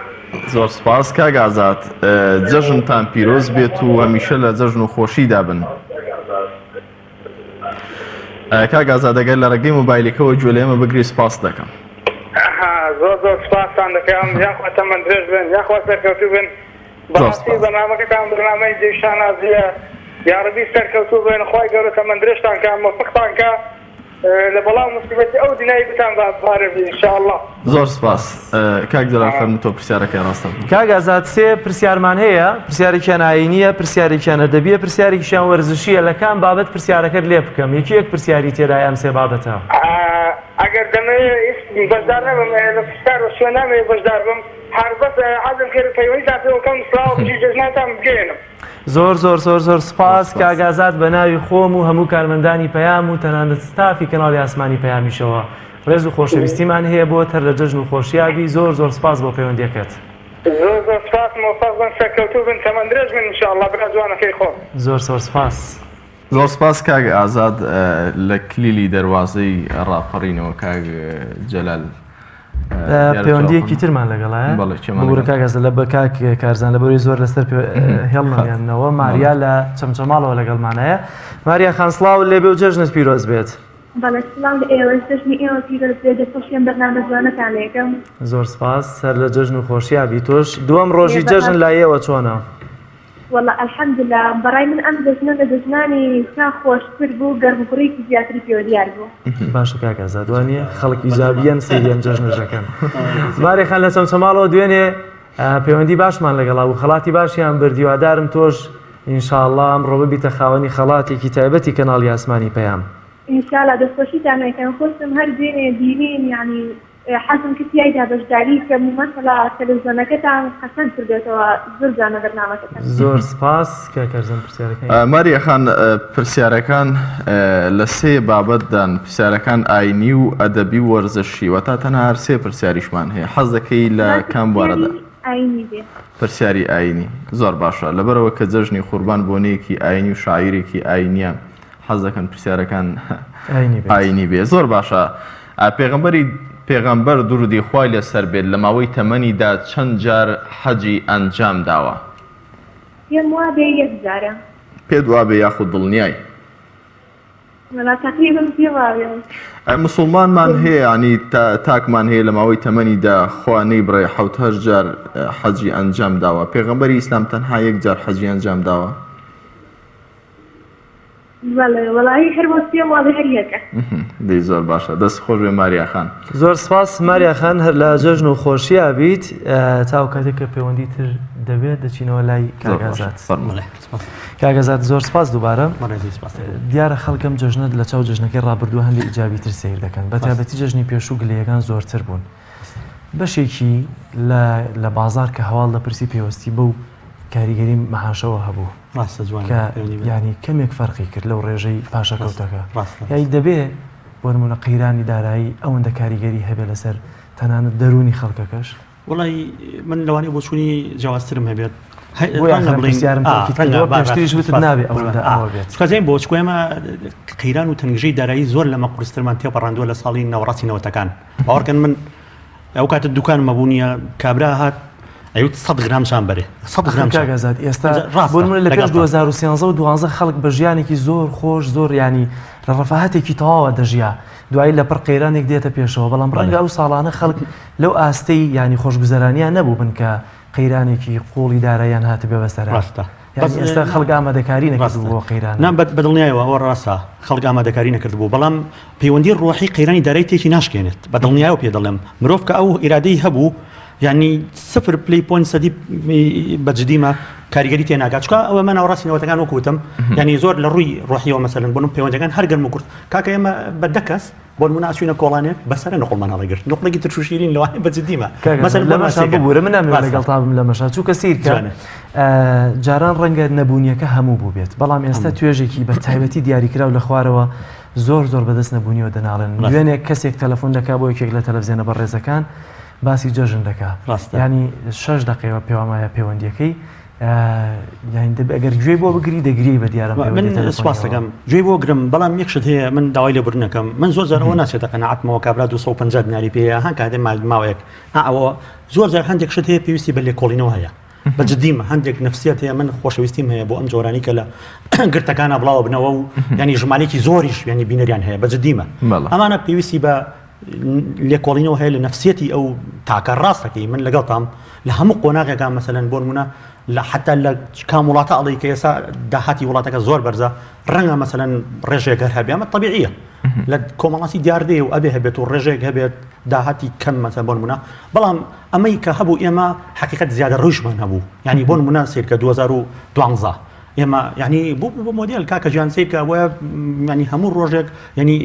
S2: زۆر سپاس کاک ئازاد جەژنتان پیرۆز بێت و هەمیشە لە جەژن و خۆشیدا بن. کاک ئازاد ئەگەر لە ڕێگەی مۆبایلەکەوە گوێ لە ئێمە بگری سپاست دەکەم.
S6: زۆر زۆر سپاستان دەکەم یاخوا تەمەن درێژ بن یاخوا سەرکەوتوو بن بەڕاستی بەرنامەکەتان بەرنامەی جێی شانازیە یاڕەبی سەرکەوتوو بن خوای گەورە تەمەن درێژتان کا مۆفقتان کا لە بەڵا و موسیبەتی ئەو دنیای بتان بپارێزی ان شاء اللە.
S2: زۆر سپاس کاک جەلال فەرموو تۆ پرسیارەکەی ڕاستە بکە.
S1: کاک ئازاد سێ پرسیارمان هەیە پرسیارێکیان ئاینیە پرسیارێکیان ئەدەبیە پرسیارێکیشیان وەرزشیە لە کام بابەت پرسیارەکەت لێ بکەم یەکی یەک پرسیاری تێدایە ئەم سێ بابەتە.
S6: ئەگەر دەمەوێ بەشدار نەبم لە پرسیار و شوێن نامەوێ بەشدار بم هەر بەس حەزم کرد پەیوەندیتان پێوە بکەم سڵاو بژی جەژنانتان بگەیەنم.
S1: زۆر زۆر زۆر زۆر سپاس کاک ئازاد بە ناوی خۆم و هەموو کارمەندانی پەیام و تەنانەت ستافی کەناڵی ئاسمانی پەیامیشەوە ڕێز و خۆشەویستیمان هەیە بۆت هەر لە جەژن و خۆشیا بی زۆر زۆر سپاس بۆ پەیوەندیەکەت.
S6: زۆر زۆر سپاس مۆفەق بن سەرکەوتوو بن تەمەن درێژ بن ان شاء اللە برا جوانەکەی خۆم.
S1: زۆر زۆر سپاس.
S2: زۆر سپاس کاک ئازاد لە کلیلی دەروازەی ڕاپەڕینەوە کاک جەلال
S1: پەیوەندیەکی ترمان لەگەڵایە ببورە کاک ئازاد لە بە کاک کارزان لە بەرەی زۆر لەسەر هێڵنەمێنەوە ماریا لە چەمچەماڵەوە لەگەڵمانایە ماریا خان سڵاو لێبێ و جەژنت پیرۆز بێت.
S7: بەڵێ سڵاو لە ئێوەش جەژنی ئێوە پیرۆز بێت دەستخۆشی ئەم بەرنامە جوانەتان لێکەم.
S1: زۆر سپاس هەر لە جەژن و خۆشیا بی تۆش دووەم ڕۆژی جەژن لای ئێوە چۆنە؟
S7: وەڵا الحمدللە بەڕای من ئەم جەژنە لە جەژنانی تا خۆشتر بوو گەرموگوڕیکی زیاتری پێوە دیار بوو.
S1: باشە کاک ئازاد وانیە خەڵک ئیجابیەن سەیری ئەم جەژنەش دەکەن مارێ خان لە چەمچەماڵەوە دوێنێ پەیوەندی باشمان لەگەڵا بوو خەڵاتی باشیان برد هیوادارم تۆش ئینشاءاللە ئەمڕۆ ببیتە خاوەنی خەڵاتێکی تایبەتی کەناڵی ئاسمانی پەیام.
S7: ئینشاءاللە دەستخۆشیتان ئەکەم خۆشم هەر دوێنێ بینیم یانی حەزم کرد تیایدا بەشداری بکەم و ماشەڵا تەلەفزیۆنەکەتان قەشەنگ کردۆتەوە زۆر جوانە بەرنامەکەتان.
S1: زۆر سپاس کاک کارزان پرسیارەکانی.
S2: ماریا خان پرسیارەکان لە سێ بابەتدان پرسیارەکان ئاینی و ئەدەبی و وەرزشی واتە تەنها هەر سێ پرسیاریشمان هەیە حەز دەکەی لە کام بوارەدا؟
S7: ئاینی بێ.
S2: پرسیاری ئاینی زۆر باشە لەبەرئەوە کە جەژنی قوربان بۆنەیەکی ئاینی و شاعیرێکی ئاینیە حەز دەکەن پرسیارەکان ئاینی بێ زۆر باشە پێغەمبەری پێغەمبەر درودی خوای لەسەر بێت لە ماوەی تەمەنیدا چەند جار حەجی ئەنجام داوە؟
S7: پێم وابێ یەک جارە.
S2: پێت وابێ یاخود دڵنیای؟
S7: وەڵا تەقریبەن پێم وابێ.
S2: موسڵمانمان هەیە یانی تاکمان هەیە لە ماوەی تەمەنیدا خوا نەیبڕێ حەوت هەشت جار حەجی ئەنجام داوە پێغەمبەری ئیسلام تەنها یەک جار حەجی ئەنجام داوە؟
S7: بەڵێ وەڵایی هەر وەک پێم وابێ هەر یەکە.
S2: دەی زۆر باشە دەست خۆش بێ ماریا خان.
S1: زۆر سپاس ماریا خان هەر لە جەژن و خۆشیا بیت تا ئەو کاتێک کە پەیوەندی تر دەبێت دەچینەوە لای
S2: زۆر
S1: کاک
S2: باشە
S1: ئازاد.
S2: فەرموو.
S3: بەڵێ سپاس.
S1: کاک ئازاد زۆر سپاس دووبارە.
S3: بەڵێ زۆر سپاس.
S1: دیارە خەڵک ئەم جەژنە لە چاو جەژنەکەی ڕابردوو هەندێک ئیجابی تر سەیر دەکەن بە
S3: ڕاستە.
S1: تایبەتی جەژنی پێشوو گلەیەکان زۆرتر بوون بەشێکی لە لە بازاڕ کە هەواڵ دەپرسی پەیوەستی بەو کاریگەری مەعاشەوە هەبوو.
S3: ڕاستە جوانە
S1: کە
S3: پەیوەندی بە
S1: یانی کەمێک فەرقی کرد لەو ڕێژەی
S3: ڕاستە
S1: پاشەکەوتەکە
S3: ڕاستە
S1: یانی
S3: ڕاستە.
S1: دەبێ بۆ نموونە قەیرانی دارایی ئەوەندە کاریگەری هەبێ لەسەر تەنانەت دەروونی خەڵکەکەش؟
S3: وەڵای من لەوانەیە بۆچوونی جیاوازترم هەبێت.
S1: بۆیە ئاخرم پرسیارم تاکید کردەوە پێشتریش وتت نابێ ئەوەندە ئەوە بێت.
S3: چونکە زین بۆ چونکە ئێمە قەیران و تەنگژەی دارایی زۆر لەمە قورسترمان تێپەڕاندووە لە ساڵی ناوەڕاستی نەوەتەکان باوەڕکەن من ئەو کاتە دوکانم هەبوو نییە کابرا هات ئەیوت 100 غرام چام بەرێ 100 غرام
S1: کاک ئازاد ئێستا بۆ نمونە لە پێش 2013 و 12 خەڵک بە ژیانێکی زۆر خۆش زۆر ینی لە ڕەفاهەتێکی تەواوە دەژیا دوایی لەپڕ قەیرانێک دێتە پێشەوە بەڵام ڕەنگە ئەو ساڵانە خەڵک لەو ئاستەی ینی خۆشگوزەرانیان نەبوو بن کە قەیرانێکی قوڵی داراییان هاتبێ بەسەرا.
S3: ڕاستە.
S1: یانی ئێستا خەڵک ئامادەکاری نەکردبوو بۆ قەیرانە.
S3: نا بەدڵنیایەوە ئەوە ڕاستە خەڵک ئامادەکاری نەکردبوو بەڵام پەیوەندی ڕۆحی قەیرانی دارایی تێکی ناشکێنێت بە دڵنیایەوە پێ دەڵێم مرۆڤ کە ئەو ئیرادەی هەبوو یعنی سفر پلی point سەدی بە جدیمە کاریگەری تێ ناکات چکە ئەوە مە ناوەڕاستی نەوەتەکان وەکو وتم یعنی زۆر لە ڕووی ڕۆحیەوە مەسەلەن بۆ پەیوەندەکان هەر گەرم و کورت کاکە ئێمە بە دە کەس بۆ نمونە ئەچوینە کۆڵانێک بەسەرە نقڵمان هەڵەگرت نقڵێکی ترش و شیرین لەوانەیە بە جدیمە
S1: مەسەلەن بۆ لەمەشا ببورە من نامەوێت لەگەڵتا بم لەمەشا چونکە سەیرکە جاران ڕەنگە نەبوونیەکە هەموو بووبێت بەڵام ئێستا توێژێکی بە تایبەتی دیاریکراو لە خوارەوە زۆر زۆر بەدەست نەبوونیەوە دەناڵێن دوێنێ کەسێک تەلەفۆن دەکا بۆ یەکێک لە تەلەڤزیۆنە بەڕێزەکان باسی جەژن دەکا ینی شەش دقەیەوە پێوامایە پەیوەندیەکەی یانی دەبێ ئەگەر گوێی بۆ بگری دەگری بە دیارم
S3: من سپاس دەکەم گوێی بۆ گرم بەڵام یەک شت هەیە من داوای لێبوردن دەکەم من زۆر جار ئەوە ناچێتە قەناعەتمەوە کابرا 250 دیناری پێیە هەن کاتێ ماوەیەک ئەوە زۆر جار هەندێک شت هەیە پێویستی بە لێکۆڵینەوە هەیە بە جدیمە هەندێک نفسیت هەیە من خۆشەویستیم هەیە بۆ ئەم جۆرانی کە لە گرتەکانە بڵاوە بنەوە و ینی ژمارێکی زۆریش ینی بینەریان هەیە بە جدیمە ئەمانە پێویستی بە لێکۆڵینەوە هەیە لە نەفسیەتی ئەو تاکە ڕاستەکەی من لەگەڵتام لە هەموو قۆناغێکا مەسەلەن بۆ نمونە لە حتا لە کام وڵاتە ئەڵی کە ئێستا داهاتی وڵاتەکە زۆر بەرزە ڕەنگە مەسەلەن ڕێژێک هەر هەبێ ئەمە طبیعیە لە کۆمەڵاتی دیاردەیە و ئەبێ هەبێت و ڕێژێک هەبێت داهاتی کەم مەسەلەن بۆ نمونە بەڵام ئەمەی کە هەبوو ئێمە حقیقت زیادە ڕیشمان هەبوو ینی بۆ نمونە سیرکە 2012 ئێمە یعنی بۆ بۆ مۆدێل کاکە گیان سەیر کە وایە ینی هەموو ڕۆژێک ینی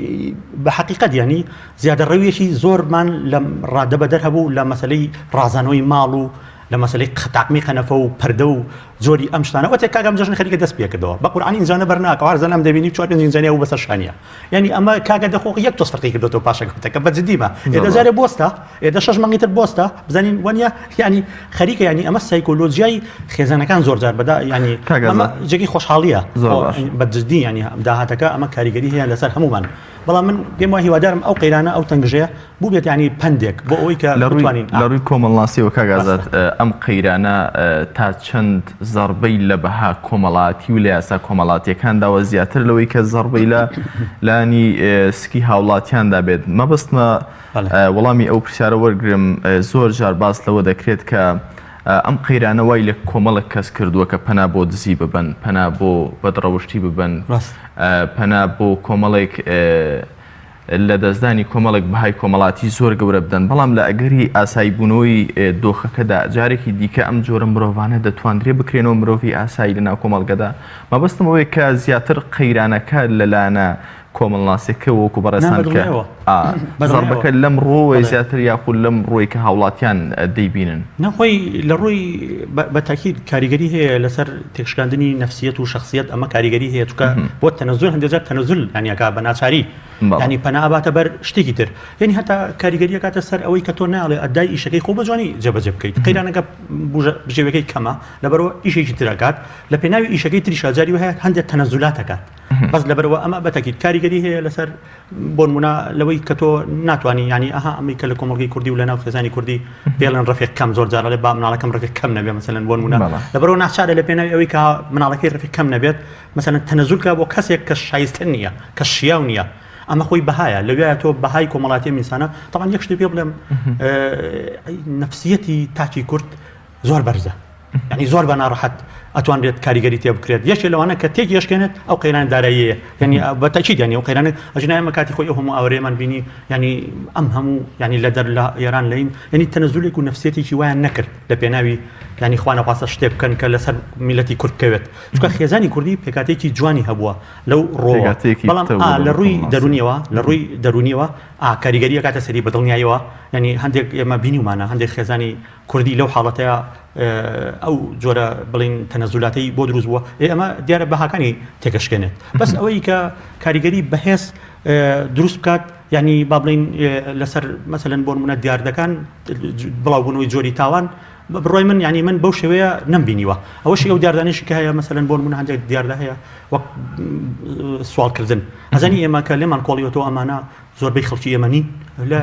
S3: بە حقیقت ینی زیادە ڕەویەکی زۆرمان لە ڕادە بەدەر هەبوو لە مەسلەی ڕازانەوەی ماڵ و لە مەسلەی تاقمی قەنەفە و پەردە و جۆری ئەم شتانە وەتێک کاکەم جەژن خەریکە دەست پێکردەوە بە قورئانی ئینجانە بەرناکە هەرزەنام دەبینی چوار پێنج ئینجانە و بەسەر شانیە یعنی ئەمە کاکە دەخۆ یەک تۆز فەرقی کردۆتەوە پاشەکەوتەکە بە جدی بە ئێدە جارێ بۆستە ئێدە شەش مانگی تر بۆستە بزانین وانە یعنی خەریکە ینی ئەمە سایکۆلۆژیای خێزانەکان زۆر جار بەدا ینی ئەمە جێگەی خۆشحاڵیە بە جدی ینی داهاتەکە ئەمە کاریگەری هەیە لەسەر هەمومان بەڵام من پێم وای هیوادارم ئەو قەیرانە ئەو تەنگژەیە بووبێت ینی پەندێک بۆ ئەوەی کە
S2: لە ڕووی لە ڕووی کۆمەڵناسیەوە کاک ئازاد ئەم قەیرانە تا چەند زەڕبەی لە بەها کۆمەڵاتی و لە یاسا کۆمەڵاتیەکان داوە زیاتر لەوەی کە زەڕبەی لە لانی سکی هاوڵاتیاندا بێت مەبەستمە وەڵامی ئەو پرسیارە وەرگرم زۆر جار باس لەوە دەکرێت کە ئەم قەیرانە وای لە کۆمەڵک کەس کردووە کە پەنا بۆ دزی ببەن پەنا بۆ بەدڕەوشتی ببەن پەنا بۆ کۆمەڵێک لەدەستدانی کۆمەڵێک بەهای کۆمەڵاتی زۆر گەورە بدەن، بەڵام لە ئەگەری ئاساییبوونەوەی دۆخەکەدا جارێکی دیکە ئەم جۆرە مرۆڤانە دەتواندرێ بکرێنەوە مرۆڤی ئاسایی لەناو کۆمەڵگەدا؟ مەبەستم ئەوەیە کە زیاتر قەیرانەکە لە لایەنە کۆمەڵناسیەکە وەکو بەڕێزتان کە زەڕبەکە لەم ڕووەوەیە زیاتر یاخود لەم ڕووەی کە هاوڵاتیان دەیبینن؟
S3: نا خۆی لە ڕووی بە تاکید کاریگەری هەیە لەسەر تێکشکاندنی نەفسیەت و شەخسیەت ئەمە کاریگەری هەیە چونکە بۆ تەنەزول هەندێک جار تەنەزول یانی ئەکا بە ناچاری ینی پەنا ئەباتە بەر شتێکی تر یعنی هەتا کاریگەری ئەکاتە سەر ئەوەی کە تۆ ناڵێ ئەدای ئیشەکەی خۆ بە جوانی جێبەجێ بکەیت قەیرانەکە بژێوەکەی کەمە لەبەرەوە ئیشێکی تر ئەکات لە پێناوی ئیشەکەی تریشا جاری هەیە هەندێک تەنەزولات ئەکات بەس لەبەرەوە ئەمە بەتەکیت کاریگەری هەیە لەسەر بۆنمونە لەوەی کە تۆ ناتوانانی ینی ئەها ئەمەی کە لە کۆمەڵگەی کوردی و لە ناو خێزانی کوردی پێڵێن ڕفێک کەم زۆر جارە با مناڵەکەم ڕفێک کەم نەبێ مەسەلەن بۆنمونە لەبەرەوە ناچارە لە پێناوی ئەوەی کە مناڵەکەی ڕفێک کەم نەبێت مەسەلەن تەنەزول کا بۆ کەسێک کە شایستە نییە کە شیاو نییە ئەمە خۆی بەهایە لەویایە تۆ بەهای کۆمەڵاتی ئەم ئینسانە تەبعەن یەک شتی پێ بڵێم نەفسیەتی تاکی کورد زۆر بەرزە یعنی زۆر بە ناڕەحەت ئەتوانرێت کاریگەری تێ بکرێت یەکێ لەوانە کە تێک یشکێنێت ئەو قەیران داراییە یعنی بە تەکید یعنی ئەو قەیرانە ئەژنا ئێمە کاتی خۆی ئەو هەموو ئاورێمان بینی یعنی ئەم هەموو یعنی لە دەر لە ئێران لەین یعنی تەنەزولێک و نەفسیەتێکی وایان نەکرد لە پێناوی یعنی خوانەخواستە شتێک بکەن کە لەسەر میلەتی کورد بکەوێت چونکە خێزانی کوردی پێکاتێکی جوانی هەبووە لەو ڕۆوە بەڵام لە ڕووی دەرونیەوە لە ڕووی دەرونیەوە کاریگەری ئەکاتە سەری بە دڵنیایەوە یعنی هەندێک ئێمە بینیومانە هەندێک خێزانی کوردی لەو حاڵەتەیە ئەو جۆرە بڵین تەنەزولاتەی بۆ دروست بووە ئێ ئەمە دیارە بەهاکانی تێکەشکێنێت بەس ئەوەی کە کاریگەری بەهێز دروست بکات یعنی با بڵین لەسەر مەسەلەن بۆ نمونە دیاردەکان بڵاوبوونەوەی جۆری تاوان. بە بڕوای من یانی من بەو شێوەیە نەمبینیوە ئەوەشی ئەو دیاردانەشی کە هەیە مەسەلەن بۆ نمونە هەندێک دیاردە هەیە وەک سواڵکردن ئەزانی ئێمە کە لێمان کۆڵیوەتەوە ئەمانە زۆربەی خەڵکی ئێمە نین لە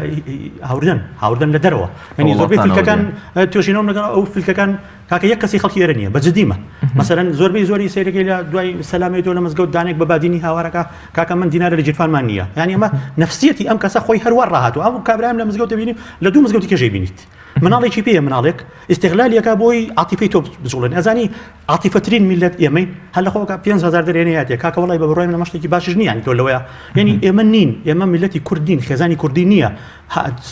S3: هاوردن هاوردن لە دەرەوە ینی زۆربەی فلکەکان توێژینەوەم لەگەڵ ئەو فلکەکان کاکە یەک کەسی خەڵکی ئێرە نییە بە جدیمە مەسەرەن زۆربەی زۆری سەیرەکەی لە دوای سەلامەی تۆ لە مزگەوت دانێک بە بادینی هاوارەکە کاکە من دینارە لە گیرفانمان نییە یعنی ئەمە نفسیەتی ئەم کەسە خۆی هەروە ڕاهاتوو ئەم کابرایم لە مزگەوت دەبینی لە دوو مزگەوتی کێژەی بینیت مناڵێکی پێیە مناڵێک ئیستغلالی ئەکا بۆی عاتیفەی تۆ بجوڵێن ئەزانی عاتیفەترین میلەت ئێمەین هەر لە خۆکە 5هزار دەرێنەیەتێ کاکە وڵی بە بڕای منە شتێکی باشش نییە تۆ لەوەیە یعنی ئێمە نین ئێمە میلەتی کوردین خێزانی کوردی نییە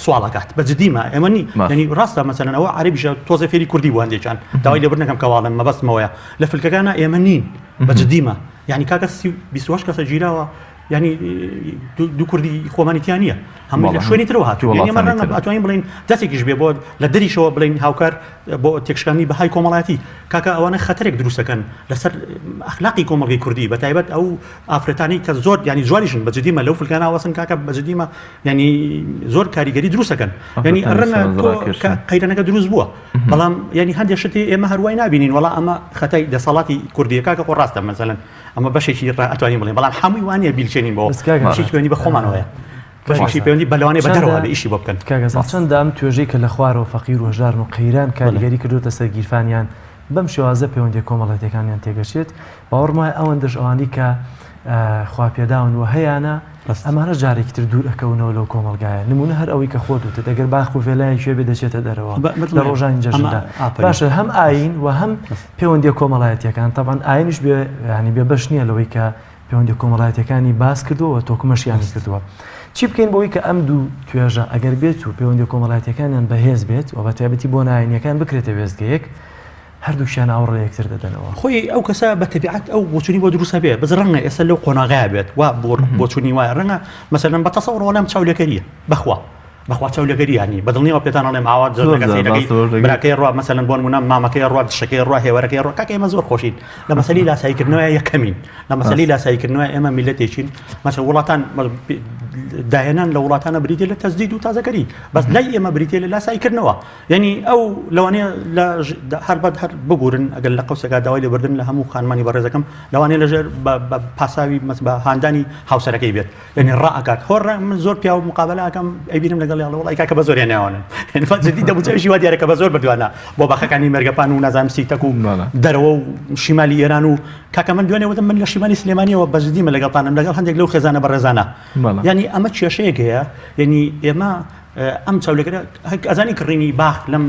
S3: سواڵەکات بە جدیمە ئێمە نی ینی ڕاستە مەسەلەن ئەوە عەربیشە تۆزێ فێری کوردی بوو هەندێکیان داوای لێبوردن نەکەم کە واڵم مەبەستمەوەیە لە فلکەکانە ئێمە نین بە جدیمە یعنی کاکە 28 کەسە گیراوە یانی دوو کوردی خۆمانی تیا نییە هەموو لە شوێنی ترەوە هاتوو یانی ئەمە ڕەنگە ئەتوانین بڵێین دەستێکیش بێ بۆ لە دەریشەوە بڵێین هاوکار بۆ تێکشکاندنی بەهای کۆمەڵایەتی کاکە ئەوانە خەتەرێک دروستەکەن لەسەر ئەخلاقی کۆمەڵگەی کوردی بە تایبەت ئەو ئافرەتانی کە زۆر ینی جوانیشن بە جدیمە لەو فلکانە وەسن کاکە بە جدیمە ینی زۆر کاریگەری دروستەکەن ینی ڕەنگە قەیرانەکە دروست بووە بەڵام ینی هەندێک شتی ئێمە هەروای نبینین وەڵا ئەمە خەتای دەسەڵاتی کوردیە کاکە خۆ ڕاستە مەسەلەن ئەمە بەشێکی ڕا ئەتوانین بڵێین بەڵام هەمووی وانە بیلچێنین بۆ بەشێکی پەیوەندی بە خۆمانەوەیە بەشێکی پەیوەندی بە لەوانەیە بە دەرەوە بێ ئیشی بۆ بکەن
S1: کاک ئازاد چەندە ئەم توێژەی کە لە خوارەوە فەقیر و هەژارن و قەیران کاریگەری کردووەتە سەر گیرفانیان بەم شێوازە پەیوەندیە کۆمەڵایەتیەکانیان تێگەچێت باوەڕم وایە ئەوەندەش ئەوانەی کە خواپێداون و هەیانە ئەمانە جارێکی تر دوور ئەکەونەوە لەو کۆمەڵگایە نمونە هەر ئەوەی کە خۆت وتت ئەگەر باخ و ڤێلایەکی هەبێ دەچێتە دەرەوە لە ڕۆژانی جەژندا باشە هەم ئایین و هەم پەیوەندیە کۆمەڵایەتیەکان تەبعەن ئاینیش بێ ینی بێ بەش نییە لەوەی کە پەیوەندی کۆمەڵایەتیەکانی باس کردووە و تۆکمەشیانی کردووە چی بکەین بۆی کە ئەم دوو توێژە ئەگەر بێت و پەیوەندی کۆمەڵایەتیەکانیان بەهێز بێت و بە تایبەتی بۆ نایینەکان بکرێتە وێستگەیەک هەردووکیان ئاوڕ لە یەکتر دەدەنەوە.
S3: خۆی ئەو کەسە بە تەبیعەت ئەو بۆچوونی بۆ دروست هەبێ بەس ڕەنگە ئێستا لەو قۆناغەیە بێت وا بۆ بۆچوونی وایە ڕەنگە مەسەلەن بە تەسەوڕ وەڵام چاولێکەریە بەخوا بەخوا چاولێکەری یانی بە دڵنیاوە پێتان ئەڵێم ئاوا زۆر
S2: زۆر
S3: جار
S2: جار
S3: سەیرەکەی
S2: باس لەوەش دەکەی.
S3: براکەی ڕوا مەسەلەن بۆ نموونە مامەکەی ڕوا دشەکەی ڕوا هێوەرەکەی ڕوا کاکە ئێمە زۆر خۆشین لە مەسەلەی لاساییکردنەوە یەکەمین لە مەسەلەی لاساییکردنەوە ئێمە میللەتێکین مەسەلەن وڵاتان داهێنان لە وڵاتانە بریتیە لە تەجدید و تازەکەری بەس لای ئێمە بریتیە لە لاساییکردنەوە یعنی ئەو لەوانەیە لە هەر بەد هەر ببورن ئەگەر لە قەوسێکا داوای لێبوردن لە هەموو خانمانی بەڕێزەکەم لەوانەیە لەژێر بە پاساوی مەس بە هاندانی هاوسەرەکەی بێت یعنی ڕائکات هۆر من زۆر پیاو مقابلە ئەکەم ئەیبینم لەگەڵ یاڵە وڵی کاکە بە زۆر هێناوانن یعنی جدی دەموچاویشی وا دیارە کە بە زۆر بردوانە بۆ باخەکانی مێرگەپان و نازانم سیتەک و دەرەوە و شیمالی ئێران و کاکە من دوێنێ وتم من لە شیمالی سلێمانیەوە بە جدی من لەگەڵتانم لەگەڵ هەندێک لەو خێزانە بەڕێزانە یعنی ئەمە کێشەیەک هەیە یعنی ئێمە ئەم چاولێکەرە ئەزانی کڕینی باخ لەم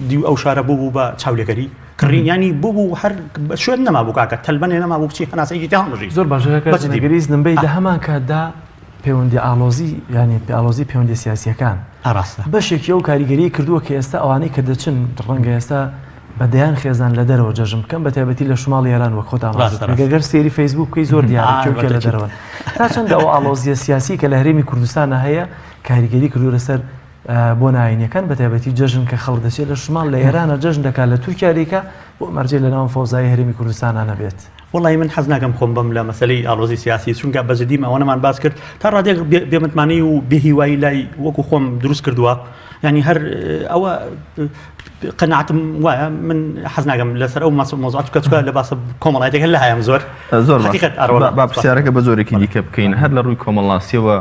S3: دیو ئەو شارە بوو بوو بە چاولێکەری کڕین ینی بوو بوو هەر شوێن نەما بوو کاکە تەلبەنێ نەما بوو بچی هەناسەیەکی تا هەڵمژی
S1: زۆر باشە کاکە
S3: بەس دی.
S1: نەگریس نمبەی لە هەمان کاتدا پەیوەندی ئاڵۆزی یانی ئاڵۆزی پەیوەندی سیاسیەکان
S3: ئا ڕاستە
S1: بەشێکی ئەو کاریگەری کردووە کە ئێستا ئەوانەی کە دەچن ڕەنگە ئێستا بە دەیان خێزان لە دەرەوە جەژن بکەن بە تایبەتی لە شماڵی ئێران وەک خۆت ئاماژەت
S3: ڕاستە،
S1: کرد. گەر سەیری فەیسبوک بکەی زۆر دیارە
S3: ئا،
S1: کێ و کێ لە
S3: بەتەکید.
S1: دەرەوەن تا چەندە ئەو ئاڵۆزیە سیاسی کە لە هەرێمی کوردستانە هەیە کاریگەری کردووە لەسەر بۆنە ئاینیەکان بەتایبەتی جەژن کە خەڵک دەچێت لە شماڵ لە ئێرانە جەژن دەکات لە تورکیا دەیکا بۆ مەرجێ لە ناو فەوزای هەرێمی کوردستانە نەبێت.
S3: وەڵی من حەز ناکەم خۆم بەم لە مەسەلەی ئاڵۆزی سیاسی چونکە بە جدیم ئەوەنەمان باس کرد تا ڕادێک بێمتمانەی و بێهیوایی لای وەکو خۆم دروست کردووە ینی هەر ئەوە قەناعەتم وایە من حەز ناکەم لەسەر ئەو مەسە مۆزعات کە چکە لە باسە کۆمەڵایەتەکە لە هایم زۆر
S2: زۆر با پرسیارەکە بە زۆرێکی دیکە بکەین هەر لە ڕووی کۆمەڵناسیەوە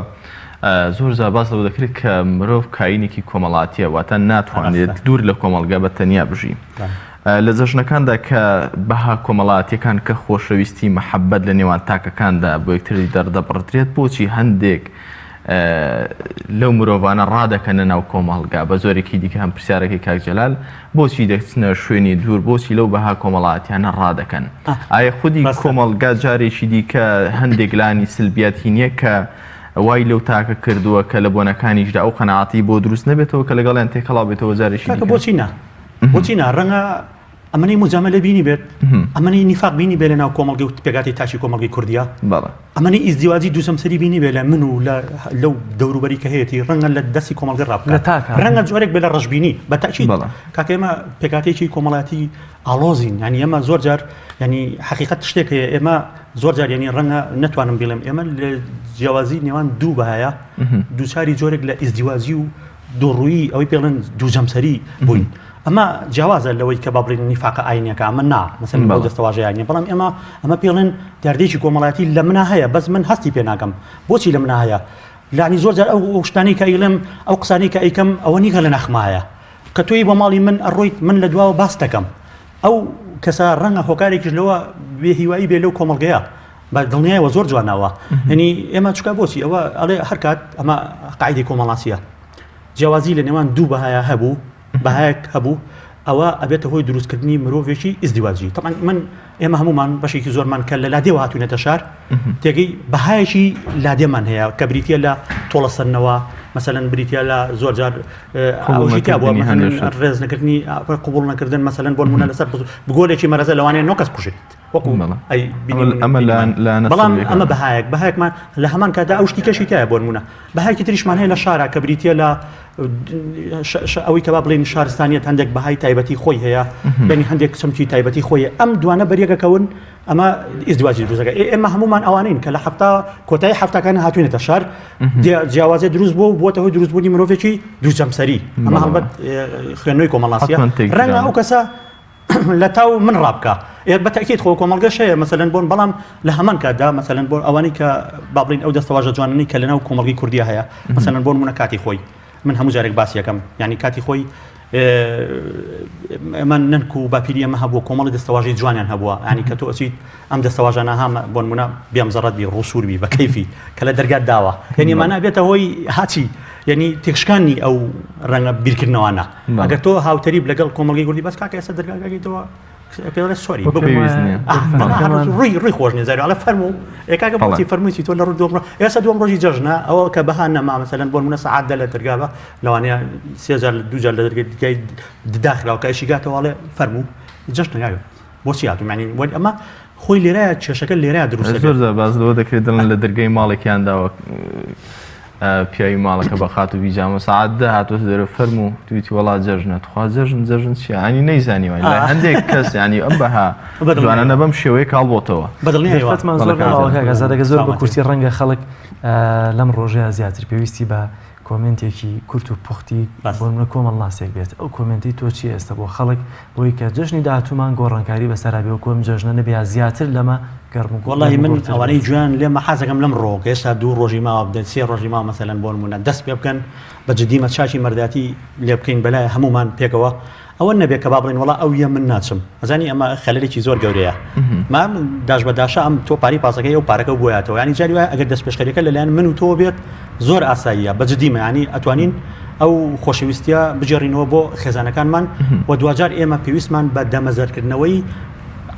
S2: زۆر جار باس لەوە دەکرێت کە مرۆڤ کاینێکی کۆمەڵاتیە واتە ناتوانێت دوور لە کۆمەڵگا بە تەنیا بژی. لە جەژنەکاندا کە بەها کۆمەڵاتیەکان کە خۆشەویستی مەحەبەت لە نێوان تاکەکاندا بۆ یەکتری دەردەبڕدرێت بۆچی هەندێک لەو مرۆڤانە ڕادەکەنە ناو کۆمەڵگا بە زۆرێکی دیکە هەم پرسیارەکەی کاک جەلال بۆچی دەچنە شوێنی دوور بۆچی لەو بەها کۆمەڵاتیانە ڕادەکەن ئایا خودی کۆمەڵگا جارێکی دیکە هەندێک لانی سلبیاتی نییە کە وای لەو تاکە کردووە کە لە بۆنەکانیشدا ئەو قەناعەتەی بۆ دروست نەبێتەوە کە لەگەڵیان تێکەڵاو بێتەوە جارێکی
S3: کاکە
S2: دیکە.
S3: بۆچی نا بۆچی نا ڕەنگە ئەمەی مجاملە بینی بێت ئەمەی نیفاق بینی بێ لە ناو کۆمەڵگەی و پێکهاتەی تاکی کۆمەڵگەی کوردیە
S2: بەڵێ.
S3: ئەمەی ئیزدیواجی دوو جەمسەری بینی بێ لە من و لە لەو دەوروبەری کە هەیەتی ڕەنگە لە دەستی کۆمەڵگە
S1: لە
S3: ڕابکات
S1: تاکە.
S3: ڕەنگە جۆرێک بێ لە ڕەشبینی بە تاکید
S2: بەڵێ.
S3: کاکە ئێمە پێکهاتەیەکی کۆمەڵایەتی ئاڵۆزین یانی ئێمە زۆر جار یانی حەقیقەت شتێک هەیە ئێمە زۆر جار یانی ڕەنگە نەتوانم بیڵێم ئێمە لە جیاوازی نێوان دوو بەهایە دووچاری جۆرێک لە ئیزدیواجی و دووڕوویی ئەوەی پێڵێن دوو جەمسەری بووین. ئەمە جیاوازە لەوەی کە با بڵێین نیفاقە ئاینیەکە ئەمە نا مەسەلەن بەو دەستەواژەیان نیە بەڵام ئێمە ئەمە پێڵێن دیاردەیەکی کۆمەڵایەتی لە منا هەیە بەس من هەستی پێ ناکەم بۆچی لە منا هەیە لانی زۆر جار ئەو شتانەی کە ئەیڵێم ئەو قسانەی کە ئەیکەم ئەوە نیکە لە ناخمایە کە تۆی بۆ ماڵی من ئەڕۆیت من لە دواوە باس دەکەم ئەو کەسە ڕەنگە هۆکارێکیش لەوە بێ هیوایی بێ لەو کۆمەڵگەیە بە دڵنیایەوە زۆر جوانەوە یعنی ئێمە چکە بۆچی ئەوە ئەڵێ هەرکات ئەمە قاعدەی کۆمەڵاسیە جیاوازی لە نێوان دوو بەهایا هەبوو بەهایەک هەبوو ئەوە ئەبێتە هۆی دروستکردنی مرۆڤێکی ئیزدیواجی طبعا من ئێمە هەمومان بەشێکی زۆرمان کە لە لادێوە هاتوونەتە شار تێگەی بەهایەکی لادێمان هەیە کە بریتە لە تۆڵەسەندنەوە مەسەلەن بریتە لە زۆر جار ڕێز نەکردنی قوبول نەکردن مەسەلەن بۆ نمونە لەسەر بگۆلێکی مەرەزە لەوانەیە نۆ کەس کوژێت وەکو
S2: ئەمە
S3: بەڵام ئەمە بەهایەک بەهایەکمان لە هەمان کاتدا ئەو شتی کەشی تایە بۆ نمونە بەهایەکی تریشمان هەیە لە شارا کە بریتە لە ئەوەی کە با بڵێین شارستانیەت هەندێک بەهای تایبەتی خۆی هەیە یعنی هەندێک چەمکی تایبەتی خۆی ئەم دوانە بەریەکەکەون ئەمە ئیزدواجی دروستەکە ئێمە هەمومان ئەوانین کە لە هەفتا کۆتایی هەفتاکان هاتوینەتە شار جیاوازی دروست بوو بووەتە هۆی دروستبوونی مرۆڤێکی دوو جەمسەری ئەمە هەڵبەت خوێندنەوەی کۆمەڵاسیە ڕەنگە ئەو کەسە لە تاو من ڕابکا ئێ بە تەئکید خۆ کۆمەڵگەش هەیە مەسەلەن بۆن بەڵام لە هەمان کاتدا مەسەلەن بۆ ئەوانەی کە با بڵین ئەو دەستەواژە جوانەی کە لەناو کۆمەڵگەی کوردیا هەیە مەسەلەن بۆ نمونە کاتی خۆی من هەموو جارێک باسی یەکەم یعنی کاتی خۆی ئەمە نەنک و باپیری ئەمە هەبووە کۆمەڵی دەستەواژەی جوانیان هەبووە ینی کە تۆ ئەچیت ئەم دەستەواژانە هەمە بۆ نمونە بێم زەڕەت بی ڕووسوور بی بە کەیفی کە لە دەرگات داوە یعنی مانا بێتە هۆی هاچی یعنی تێکشکانی ئەو ڕەنگە بیرکردنەوانە ئەگەر تۆ هاوتەریب لەگەڵ کۆمەڵگەی کوردی بەس کاکە ئێستا دەرگاکەیتەوە پێڵێ sorry ڕووی ڕووی خۆش نیە زاری ئەڵێ فەرموو ئێ کاکە بۆچی فەرمووی چی تۆ لە ڕوو دووەم ڕۆژ ئێستا دووەم ڕۆژی جەژنە ئەوە کە بەها نەما مەسەلەن بۆ نمونە سەعات دە لە دەرگا بە لەوانەیە سێ جار دوو جار لە دەرگای داخراوە کە ئیشی گاتەوە ئەڵێ فەرموو جەژنە کاکە بۆچی هاتووم یعنی وەل ئەمە خۆی لێرە کێشەکە لێرە دروست
S2: زۆر زۆر باز لەوە دەکرێت دڵن لە دەرگای ماڵێکیان داوە پیاوی ماڵەکە بە خاتوو بیجامە سەعات دە هاتۆتە دەرەوە فەرموو تویتی وەڵا جەژنە تخوا جەژن جەژن چیە ینی نەیزانی وای لای هەندێک کەس ینی ئەم بەها جوانانە بەم شێوەیە کاڵ بۆتەوە
S3: بەدڵنیایەوە
S1: دەرفەتمان زۆر نەماوە کاک ئازاد ئەگەر زۆر بە کورتی ڕەنگە خەڵک لەم ڕۆژەیا زیاتر پێویستی بە کۆمێنتێکی کورت و پوختی بۆ نمونە کۆمەڵناسێک بێت ئەو کۆمێنتەی تۆ چیە ئێستا بۆ خەڵک بۆی کە جەژنی داهاتوومان گۆڕانکاری بەسەرا بێ وەکو ئەم جەژنە نەبێ یا زیاتر لەمە گەرم و
S3: وەڵاهی من
S1: گوڕتر
S3: ئەوانەی
S1: بێت.
S3: گوێیان لێمە حەزەکەم لەم ڕۆ کە ئێستا دوو ڕۆژی ماوە بدەن سێ ڕۆژی ماوە مەسەلەن بۆ نموونە دەست پێ بکەن بە جدی مە چاکی مەرداتی لێ بکەین بەلای هەموومان پێکەوە ئەوە نەبێ کە با بڵێن وەڵا ئەو یە من ناچم ئەزانی ئەمە خەلەلێکی زۆر گەورەیە ما داش بە داشە ئەم تۆ پاری پاسەکەی ئەو پارەکە بۆیاتەوە ینی جاری وایە ئەگەر دەستپێشخەریەکە لەلایەن من و تۆ بێت زۆر ئاساییە بە جدی مە ینی ئەتوانین ئەو خۆشەویستیە بگێڕینەوە بۆ خێزانەکانمان و دواجار ئێمە پێویستمان بە دەمەزەرکردنەوەی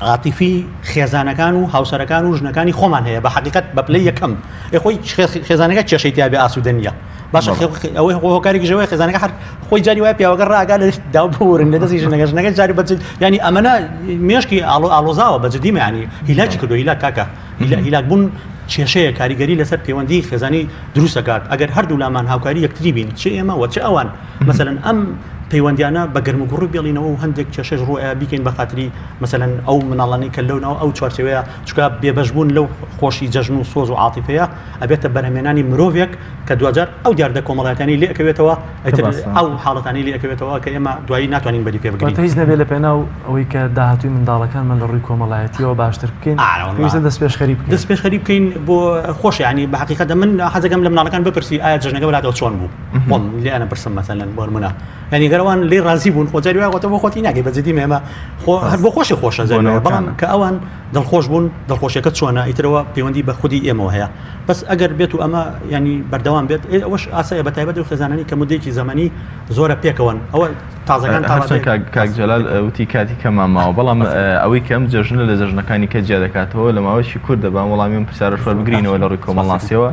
S3: عاتیفی خێزانەکان و هاوسەرەکان و ژنەکانی خۆمان هەیە بە حقیقت بە پلەی یەکەم ئێ خۆی خێزانەکە کێشەی تیا بێ ئاسوودە نییە باشە ئەوەی هۆکارێکی ژەوەی خێزانەکە هەر خۆی جاری وایە پیاوەکە ڕاگا لە داو بورن لە دەستی ژنەکە ژنەکە جاری بەجد ینی ئەمەە مێشکی ئاڵۆ ئاڵۆزاوە بە جدی ینی هیلاکی کردو هیلاک کاکە هیلاک بوون کێشەیە کاریگەری لەسەر پەیوەندی خێزانی دروست دەکات ئەگەر هەردوو لامان هاوکاری یەکتری بین چ ئێمە وە چ ئەوان مەسەلەن ئەم پەیوەندیانە بە گەرموگوڕی بێڵینەوە و هەندێک کێشەش ڕووئەیا بیکەین بە خاتری مەسەلەن ئەو مناڵانەی کە لەو ناو ئەو چوارچێوەیە چونکە بێبەش بوون لەو خۆشی جەژن و سۆز و عاتیفەیە ئەبێتە بەرهەمێنانی مرۆڤێک کە دواجار ئەو دیاردە کۆمەڵایەتیانەی لێ ئەکەوێتەوە ئیتر ئەو حاڵەتانەی لێ ئەکەوێتەوە کە ئێمە دوایی ناتوانین بەری پێ بگرین.
S1: واتە هیچ نەبێ لە پێناو ئەوەی کە داهاتووی منداڵەکانمان لە ڕووی کۆمەڵایەتییەوە باشتر بکەین پێویستە دەستپێشخەری بکەین.
S3: دەستپێشخەری بکەین بۆ خۆش یانی بە حەقیقەت من حەزەکەم لە مناڵەکان بپرسی ئایا جەژنەکە بەلاتەوە چۆن بوو خۆم لێیان ئەپرسم مەسەلەن بۆ نمونە یانی گەر ئەوان لێی ڕازی بوون خۆ جاری وایە خۆ تۆ بۆ خۆتی ناکەی بە جدی ئێمە خۆ هەر بۆ خۆشی خۆشە جاری وایە بەڵام کە ئەوان دڵخۆش بوون دڵخۆشیەکە چۆنە ئیترەوە پەیوەندی بە خودی ئێمەوە هەیە بەس ئەگەر بێت و ئەمە ینی بەردەوام بێت ئەوەش ئاسایە بە تایبەت و خێزانانی کە مدەیەکی زەمەنی زۆرە پێکەوەن ئەوە تازەکان
S2: هەرچەند کاک کاک جەلال وتی کاتی کەمان ماوە بەڵام ئەوەی کە ئەم جەژنە لە جەژنەکانی کە جیا دەکاتەوە لە ماوەیەکی کورت دەبا وەڵامی ئەم پرسیارەش وەربگرینەوە لە ڕووی کۆمەڵناسیەوە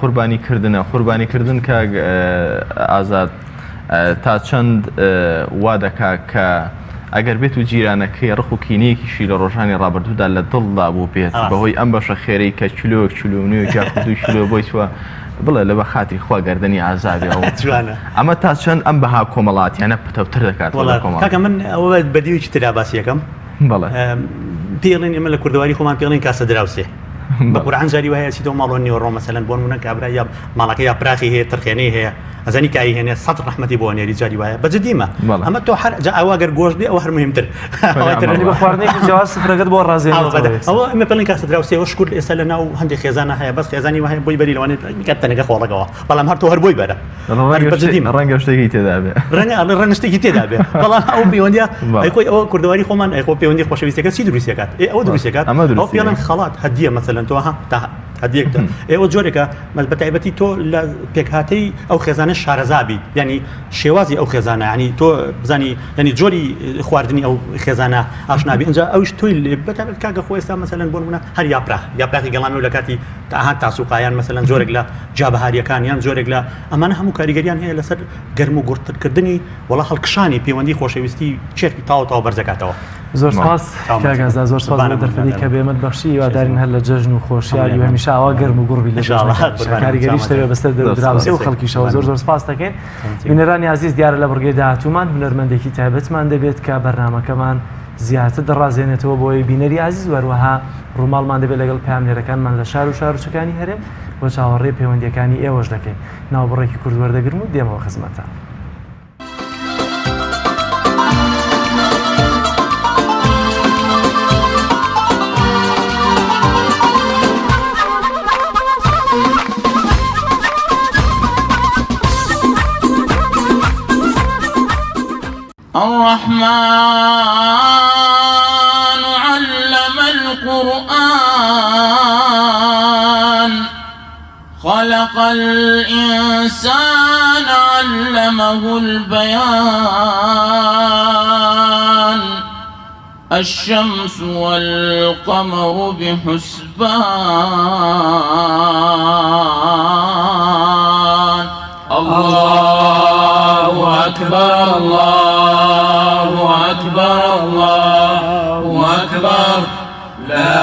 S2: قوربانی کردنە قوربانی کردن کاک ئازاد تا چەند وا دەکا کە ئەگەر بێت و جیرانەکەی ڕق و کینەیەکیشی لە ڕۆژانی ڕابردوودا لە دڵدا بوو بێت بەهۆی ئەم بەشە خێرەی کە کیلۆیەک کیلۆ و نوێک یاخود دوو کیلۆ بۆی چووە بڵێ لە بە خاتری خوا گەردەنی ئازابێ ئەو
S3: جوانە
S2: ئەمە تا چەند ئەم بەها کۆمەڵاتیانە پتەوتر دەکات
S3: وەڵا کاکە من ئەوە بە دیوێکی ترا باسی یەکەم
S2: بەڵێ
S3: پێڵێن ئێمە لە کوردەواری خۆمان پێڵێن کاسە دراوسێ. بە قورعان جاری وایە چیتەوە ماڵۆ نیوەڕۆ مەسەلەن بۆ نمونە کابرا یا ماڵەکە یا پراخی هەیە ترخێنەی هەیە ئەزانی کای هێنێ سەد ڕەحمەتی بۆ نێری جاری وایە بە جدیمە ئەمە تۆ هەر جا ئەوە گەر گۆشت بێ ئەوە هەر مهمتر
S1: بە خواردنێکی جیاواز سفرەکەت بۆ ڕازێنێتەوە
S3: ئەوە ئەمە پێڵین کاسە دراوسێ شکر ئێستا لە ناو هەندێک خێزانە هەیە بەس خێزانی وایە بۆی بەری لەوانێت کات تەنەکە خۆڵەکەوە بەڵام هەر تۆ هەر بۆی بەرە
S2: ڕەنگە شتێکی تێدا بێ
S3: ڕەنگە ئەڵێ ڕەنگە شتێکی تێدا بێ بەڵام ئەو پەیوەندیە ئەی خۆی ئەوە کوردەواری خۆمان ئەی خۆ پەیوەندی خۆشەویستەکە چی دروستەکات ئێ ئەوە دروستەکات ئەمە دروست پێڵن خەڵات هەدیە مەسەلەن تۆ ها تا هەدیەک ئێوە جۆرێکە بە تایبەتی تۆ لە پێکهاتەی ئەو خێزانە شارەزا بیت ینی شێوازی ئەو خێزانە ینی تۆ بزانی ینی جۆری خواردنی ئەو خێزانە ئاشنابی ئەجا ئەوش تۆی بەتابەت کاکە خۆ ئێستا مەسەلەن بۆ نمونە هەر یاپراخ یاپراخی گەڵانەوە لە کاتی تاها تاسوقایان مەسەلەن جۆرێک لە جابەهاریەکان یان جۆرێک لە ئەمانە هەموو کاریگەریان هەیە لەسەر گەرم و گوڕترکردنی وەڵا هەڵکشانی پەیوەندی خۆشەویستی چێرکی تاو تاو بەرزەکاتەوە.
S1: زۆر سپاس کاک ئازا زۆر سپاس بۆ دەرفەتی کە بێمەت بەخشی هیوادارین هەر لە جەژن و خۆشیاری و هەمیشە ئاوا گەرم و گوڕ بی لە جەژنەکانیشا کاریگەریش دەبێت بەسەر دەرودراوسێ و خەڵکیشەوە زۆر زۆر سپاس دەکەین بینەرانی ئازیز دیارە لە بڕگەی داهاتوومان هونەرمەندێکی تایبەتمان دەبێت کە بەرنامەکەمان زیاتر دەڕازێنێتەوە بۆی بینەری ئازیز و هەروەها ڕووماڵمان دەبێت لەگەڵ پەیامنێرەکانمان لە شار و شارۆچکەکانی هەرێم و چاوەڕێی پەیوەندییەکانی ئێوەش دەکەین. ناوبڕێکی کورت وەردەگرم و دێمەوە خزمەتتان.
S8: الرحمن علم القرآن خلق الإنسان علمه البيان الشمس والقمر بحسبان اللە اکبر اللە اکبر اللە اکبر لا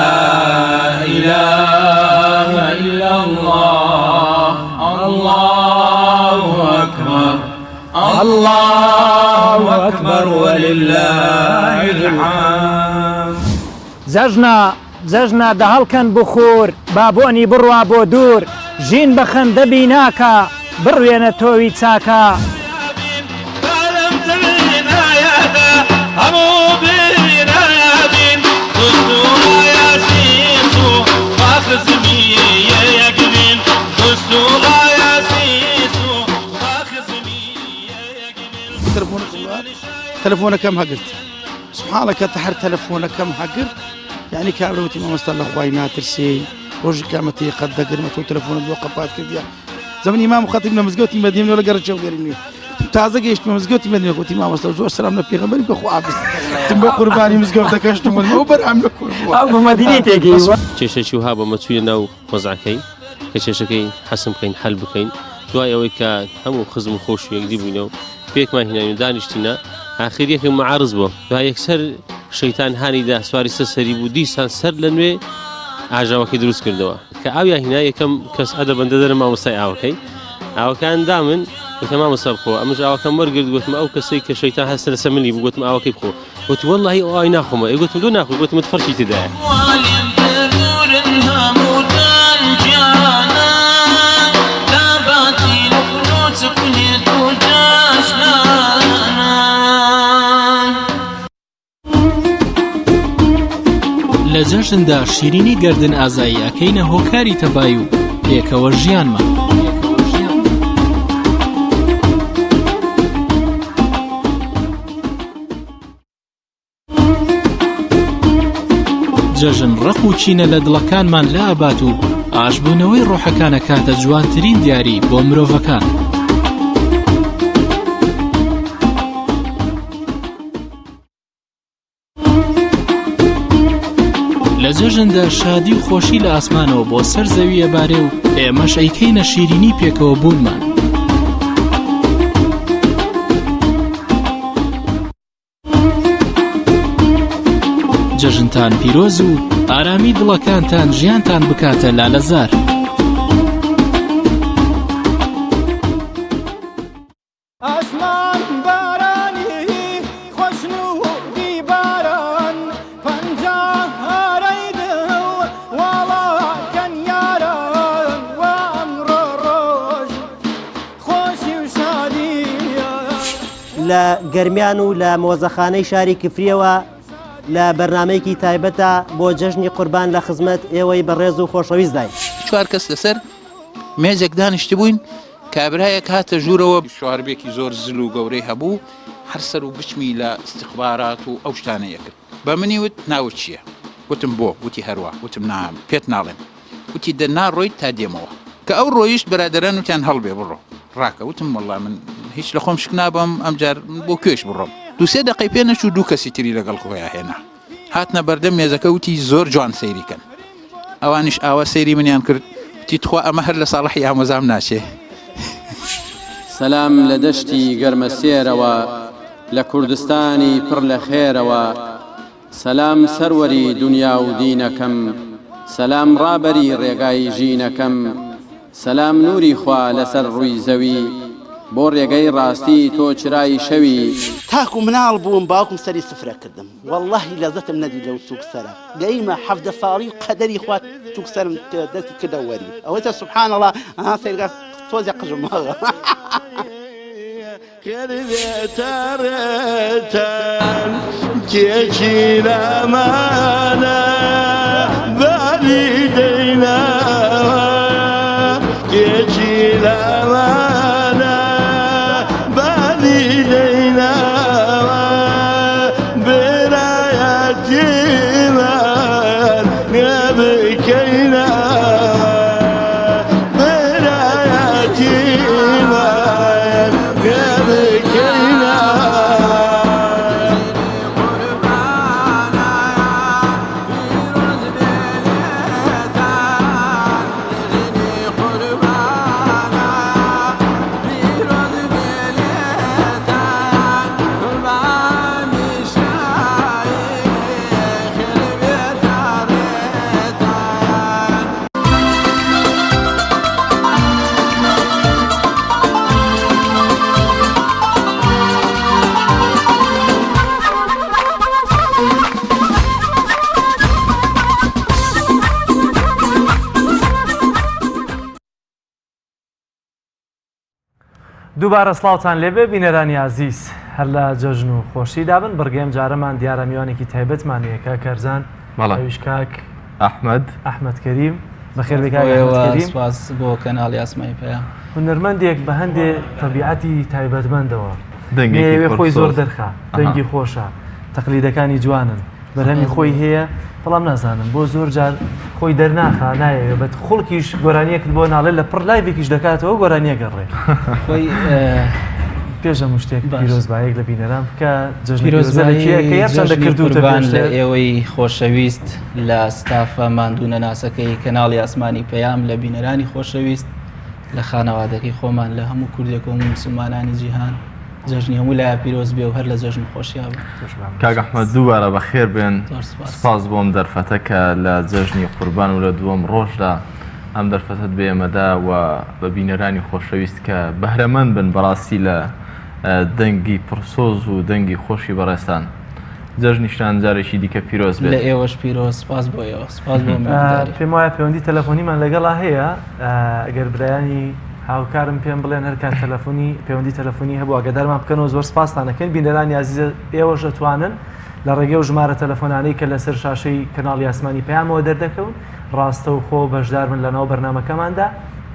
S8: اله الا اللە اللە اکبر اللە اکبر وللە الحمد.
S9: جەژنە جەژنە دەهەڵکەن بخوور با بۆنی بڕوا بۆ دوور ژین بە خەندە بیناکە بڕوێنە تۆوی چاکە.
S10: تەلەفۆنەکەم هەگرت سبحانە کە هەر تەلەفۆنەکەم هەگرت یعنی کابرا وتی مامۆستا لە خوای ناترسێ ڕۆژی قیامەتی قەت دەگرمە تۆ تەلەفۆنت بۆ قەپات کردیە زەمن ئیمام خەتیب لە مزگەوتی مەدینە لە گەڕەکی هەولێری نوێ تازە گەیشتمە مزگەوتی مەدینە گوتی مامۆستا زۆر سەلام لە پێغەمبەری بە خوا حافظ تم بە قوربانی مزگەوتەکەشتم وتم ئەو بەرهەم لە کورد بووە.
S9: ئەو بە مەدینەی تێگەیوە.
S11: کێشەکی وها بۆ مەچووینە ناو وەزعەکەی کە کێشەکەی حەسم بکەین حەل بکەین دوای ئەوەی کە هەموو خزم و خۆش و یەکدی بووینە و پێکمان هیناین و دانیشتینە ئاخر یەکێک معارز بووە دوای یەکسەر شەیتان هانی دا سواری سەر سەری بوو دیسان سەر لە نوێ ئاژاوەکەی دروست کردەوە کە ئاویان هینا یەکەم کەس ئەدە بەندە دەرە مامۆستای ئاوەکەی ئاوەکان دامن وتم مامۆستا بخۆ ئەمش ئاوەکەم وەرگرت گوتم ئەو کەسەی کە شەیتان هەستە لەسەر ملی بوو گوتم ئاوەکەی بخۆ وتی وەڵڵاهی ئەو ئاوی ناخۆمەوە ئێ گوتم لۆ ناخۆی گوتم فەرقی تێدایە.
S12: لە جەژندا شیرینی گەردن ئازایی ئەکەینە هۆکاری تەبای و پێکەوە ژیانمان. جەژن ڕق و کینە لە دڵەکانمان لابات و ئاشبوونەوەی ڕۆحەکان ئەکاتە جوانترین دیاری بۆ مرۆڤەکان. لە جەژندا شادی و خۆشی لە ئاسمانەوە بۆ سەر زەوی ئەبارێ و ئێمەش ئەیکەینە شیرینی پێکەوە بوونمان. جەژنتان پیرۆز و ئارامی دڵەکانتان ژیانتان بکاتە لالەزار.
S13: ئاسمان بارانی خۆشنوودی باران پەنجا هارەی دڵ واڵا
S14: لە گەرمیان و لە مۆزەخانەی شاری کفریەوە لە بەرنامەیەکی تایبەتە بۆ جەژنی قوربان لە خزمەت ئێوەی بەڕێز و خۆشەویستداین.
S10: چوار کەس لەسەر مێزێک دانیشتبووین، کابرایەک هاتە ژوورەوە، شواربێکی زۆر زل و گەورەی هەبوو، هەر سەر و بچمی لە ئیستیخبارات و ئەو شتانەی ئەکرد. بە منی وت ناوت چییە؟ وتم بۆ؟ وتی هەروا. وتم نا پێت ناڵێم. وتی دە ناڕۆیت تا دێمەوە. کە ئەو ڕۆیشت برادەران وتیان هەڵبێ بڕۆ ڕاکە. وتم وەڵا من هیچ لە خۆم شک نابەم ئەمجار من بۆ کوێش بڕۆم. دوو سێ دەقەی پێ نەچوو دوو کەسی تری لەگەڵ خۆیا هێنا. هاتنە بەردەم مێزەکە وتی زۆر جوان سەیری کەن. ئەوانیش ئاوا سەیری منیان کرد وتی تخوا ئەمە هەر لە ساڵحی ئامۆزام ناچێ.
S15: سەلام لە دەشتی گەرمەسێرەوە لە کوردستانی پڕ لە خێرەوە سەلام سەروەری دونیا و دینەکەم سەلام ڕابەری ڕێگای ژینەکەم سەلام نوری خوا لەسەر ڕووی زەوی بۆ ڕێگەی ڕاستی تۆ چرای شەوی.
S16: تاکو مناڵ بووم باوکم سەری سفرە کردم وەڵاهی لەزەتم نەدی لەو توک سەرە گەیمە 17 ساڵی قەدەری خوا توک سەرم دەستی کردە وەری ئەوەتە سبحان الله ئەها سەیرکە تۆزێ قژم ماوە.
S1: دووبارە سڵاوتان لێبێ بینەرانی ئازیز هەر لە جەژن و خۆشیدا بن بڕگەی ئەم جارەمان دیارە میوانێکی تایبەتمان هەیە کاک کارزان
S2: بەڵێ.
S1: ئەویش کاک
S2: ئەحمەد
S1: ئەحمەد کەریم بەخێر بێی کاک ئەحمەد کەریم
S12: سپاس بۆ کەناڵی ئاسمانی پەیام.
S1: هونەرمەندێک بە هەندێ تەبیعەتی تایبەتمەندەوە
S2: دەنگێکی
S1: نەیەوێ خۆی زۆر
S2: پڕسۆز.
S1: دەرخا
S2: ئەها.
S1: دەنگی خۆشە تەقلیدەکانی جوانن بەرهەمی خۆی هەیە بەڵام نازانم بۆ زۆر جار خۆی دەرناخا نایەوێ بەت خڵکیش گۆرانیەکت بۆ ناڵێ لە پڕ لایڤێکیش دەکاتەوە گۆرانیەکە ڕێ
S12: خۆی
S1: پێش هەموو شتێک پیرۆزبایەک لە بینەران بکە جەژنی
S12: پیرۆزبایی
S1: پیرۆزە لە کێ کە هەرچەندە
S12: جەژنی
S1: کردووتە
S12: قوربان لە
S1: پێشتر.
S12: ئێوەی خۆشەویست لە ستافە ماندوو نەناسەکەی کەناڵی ئاسمانی پەیام لە بینەرانی خۆشەویست لە خانەوادەکەی خۆمان لە هەموو کوردێک و هەموو موسڵمانانی جیهان جەژنی هەموو لایە پیرۆز بێ و هەر لە جەژن خۆشیا بن.
S2: کاک ئەحمەد دووبارە بەخێر بێن
S12: زۆر سپاس.
S2: سپاس بۆ ئەم دەرفەتە کە لە جەژنی قوربان و لە دووەم ڕۆژدا ئەم دەرفەتەت بە ئێمە دا و بە بینەرانی خۆشەویست کە بەهرەمەند بن بەڕاستی لە دەنگی پڕسۆز و دەنگی خۆشی بەڕێزتان. جەژنیشتان جارێکی دیکە پیرۆز بێت.
S12: لە ئێوەش پیرۆز، سپاس بۆ ئێوە، سپاس بۆ میوانداری.
S1: پێم وایە پەیوەندی تەلەفۆنیمان لەگەڵا هەیە، ئەگەر برایانی هاوکارم پێم بڵێن هەر کات تەلەفۆنی پەیوەندی تەلەفۆنی هەبوو ئاگادارمان بکەنەوە زۆر سپاستان ئەکەین. بینەرانی ئازیز ئێوەش ئەتوانن لە ڕێگەی ئەو ژمارە تەلەفۆنانەی کە لەسەر شاشەی کەناڵی ئاسمانی پەیامەوە دەردەکەون ڕاستەوخۆ بەشدار بن لەناو بەرنامەکەماندا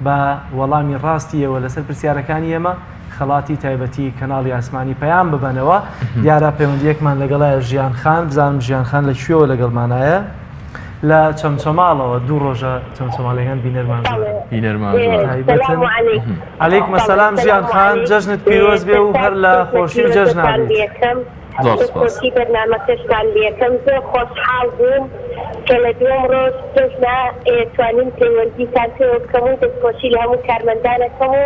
S1: بە وەڵامی ڕاستی ئێوە لەسەر پرسیارەکانی ئێمە خەڵاتی تایبەتی کەناڵی ئاسمانی پەیام ببەنەوە. دیارە پەیوەندیەکمان لەگەڵایە ژیان خان، بزانم ژیان خان لە کوێوە لەگەڵمانایە؟ لە چەمچەماڵەوە دوو ڕۆژە چەمچەماڵیەکان بینەرمان زۆرن.
S2: بینەرمان زۆرن.
S1: تایبەتن. عەلەیکم السلام ژیان خان جەژنت پیرۆز بێ و هەر لە خۆشی و جەژنا بیت.
S2: زۆر سپاس.
S4: دەستخۆشی بەرنامەکەشتان لێکەم زۆر خۆشحاڵ بووم کە لە دووەم ڕۆژ جەژنا توانیم پەیوەندیتان پێوە بکەم و دەستخۆشی لە هەموو کارمەندان ئەکەم و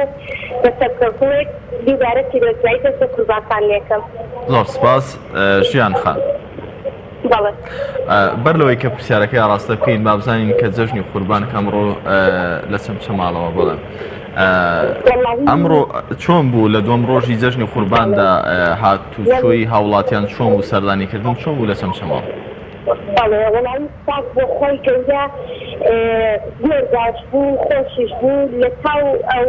S4: بە سەرکەوتنێک دووبارە پیرۆزبایی جەژنی قوربانتان لێکەم.
S2: زۆر سپاس ژیان خان.
S4: بەڵێ.
S2: بەر لەوەی کە پرسیارەکەی ئاڕاستە بکەین با بزانین کە جەژنی قوربان کە ئەمڕۆ لە چەمچەماڵەوە بەڵێ ئەمڕۆ چۆن بوو لە دووەم ڕۆژی جەژنی قورباندا هاتوچۆی هاوڵاتیان چۆن بوو سەردانیکردن چۆن بوو لە چەمچەماڵ؟
S4: بەڵێ وەڵایی سوپاس بۆ خوای گەورە زۆر باش بوو خۆشیش بوو لە تاو ئەو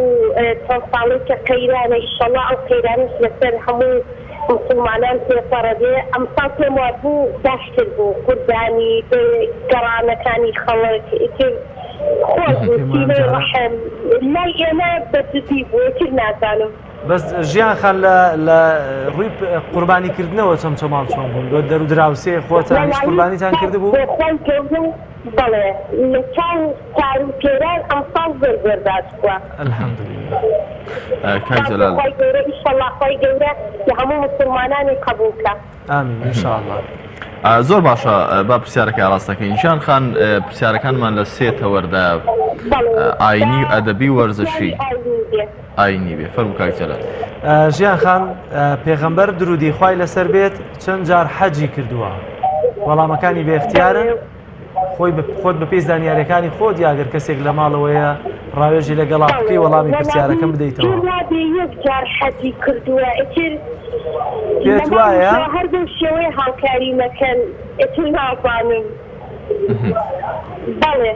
S4: چەند ساڵەی کە قەیرانە ئیشەڵا ئەو قەیرانەش لەسەر هەموو. موسڵمانان تێپەڕەبێ ئەمساڵ پێم وابوو باشتر بوو قوربانی گەڕانەکانی خەڵک ئیتر خۆش بوو
S1: پێم وایە ئەم
S4: سیلەی
S1: جارە
S4: ڕەحم لای ئێمە بە جدی بوو ئیتر نازانم.
S1: بەس ژیان خان لە لە ڕووی قوربانی کردنەوە چەمچەماڵ چۆن بوون لۆ دەر و دراوسێ خۆتان هیچ
S4: وەڵایی
S1: قوربانیتان کردبوو؟
S4: بۆ خوای گەورە بەڵێ لە چاو پار و پێرار ئەمساڵ زۆر زۆر باش بووە.
S1: الحمدللە.
S2: کاک
S4: سوپاس بۆ
S2: جەلال.
S4: خوای گەورە ئیشەڵا خوای گەورە لە هەموو موسڵمانانی قبوڵ کا.
S1: آمین ان شاء اللە.
S2: زۆر باشە با پرسیارەکە ئاراستەکەین ژیان خان پرسیارەکانمان لە سێ تەوەردا ئاینی و ئەدەبی و وەرزشی ئاینی بێ فەرموو کاک جەلال.
S1: ژیان خان پێغەمبەر درودی خوای لەسەر بێت چەند جار حەجی کردووە؟ وەڵامەکانی بێ اختیارن خۆی خۆت بەپێی زانیاریەکانی خۆت یا گەر کەسێک لە ماڵەوەیە ڕاوێژی لەگەڵا بکەی وەڵامی پرسیارەکەم بدەیتەوە.
S4: پێم وابێ یەک جار حەجی کردووە ئیتر
S1: پێت وایە؟
S4: هەر بەو شێوەیە هاوکاری مەکەن ئیتر نازانم بەڵێ.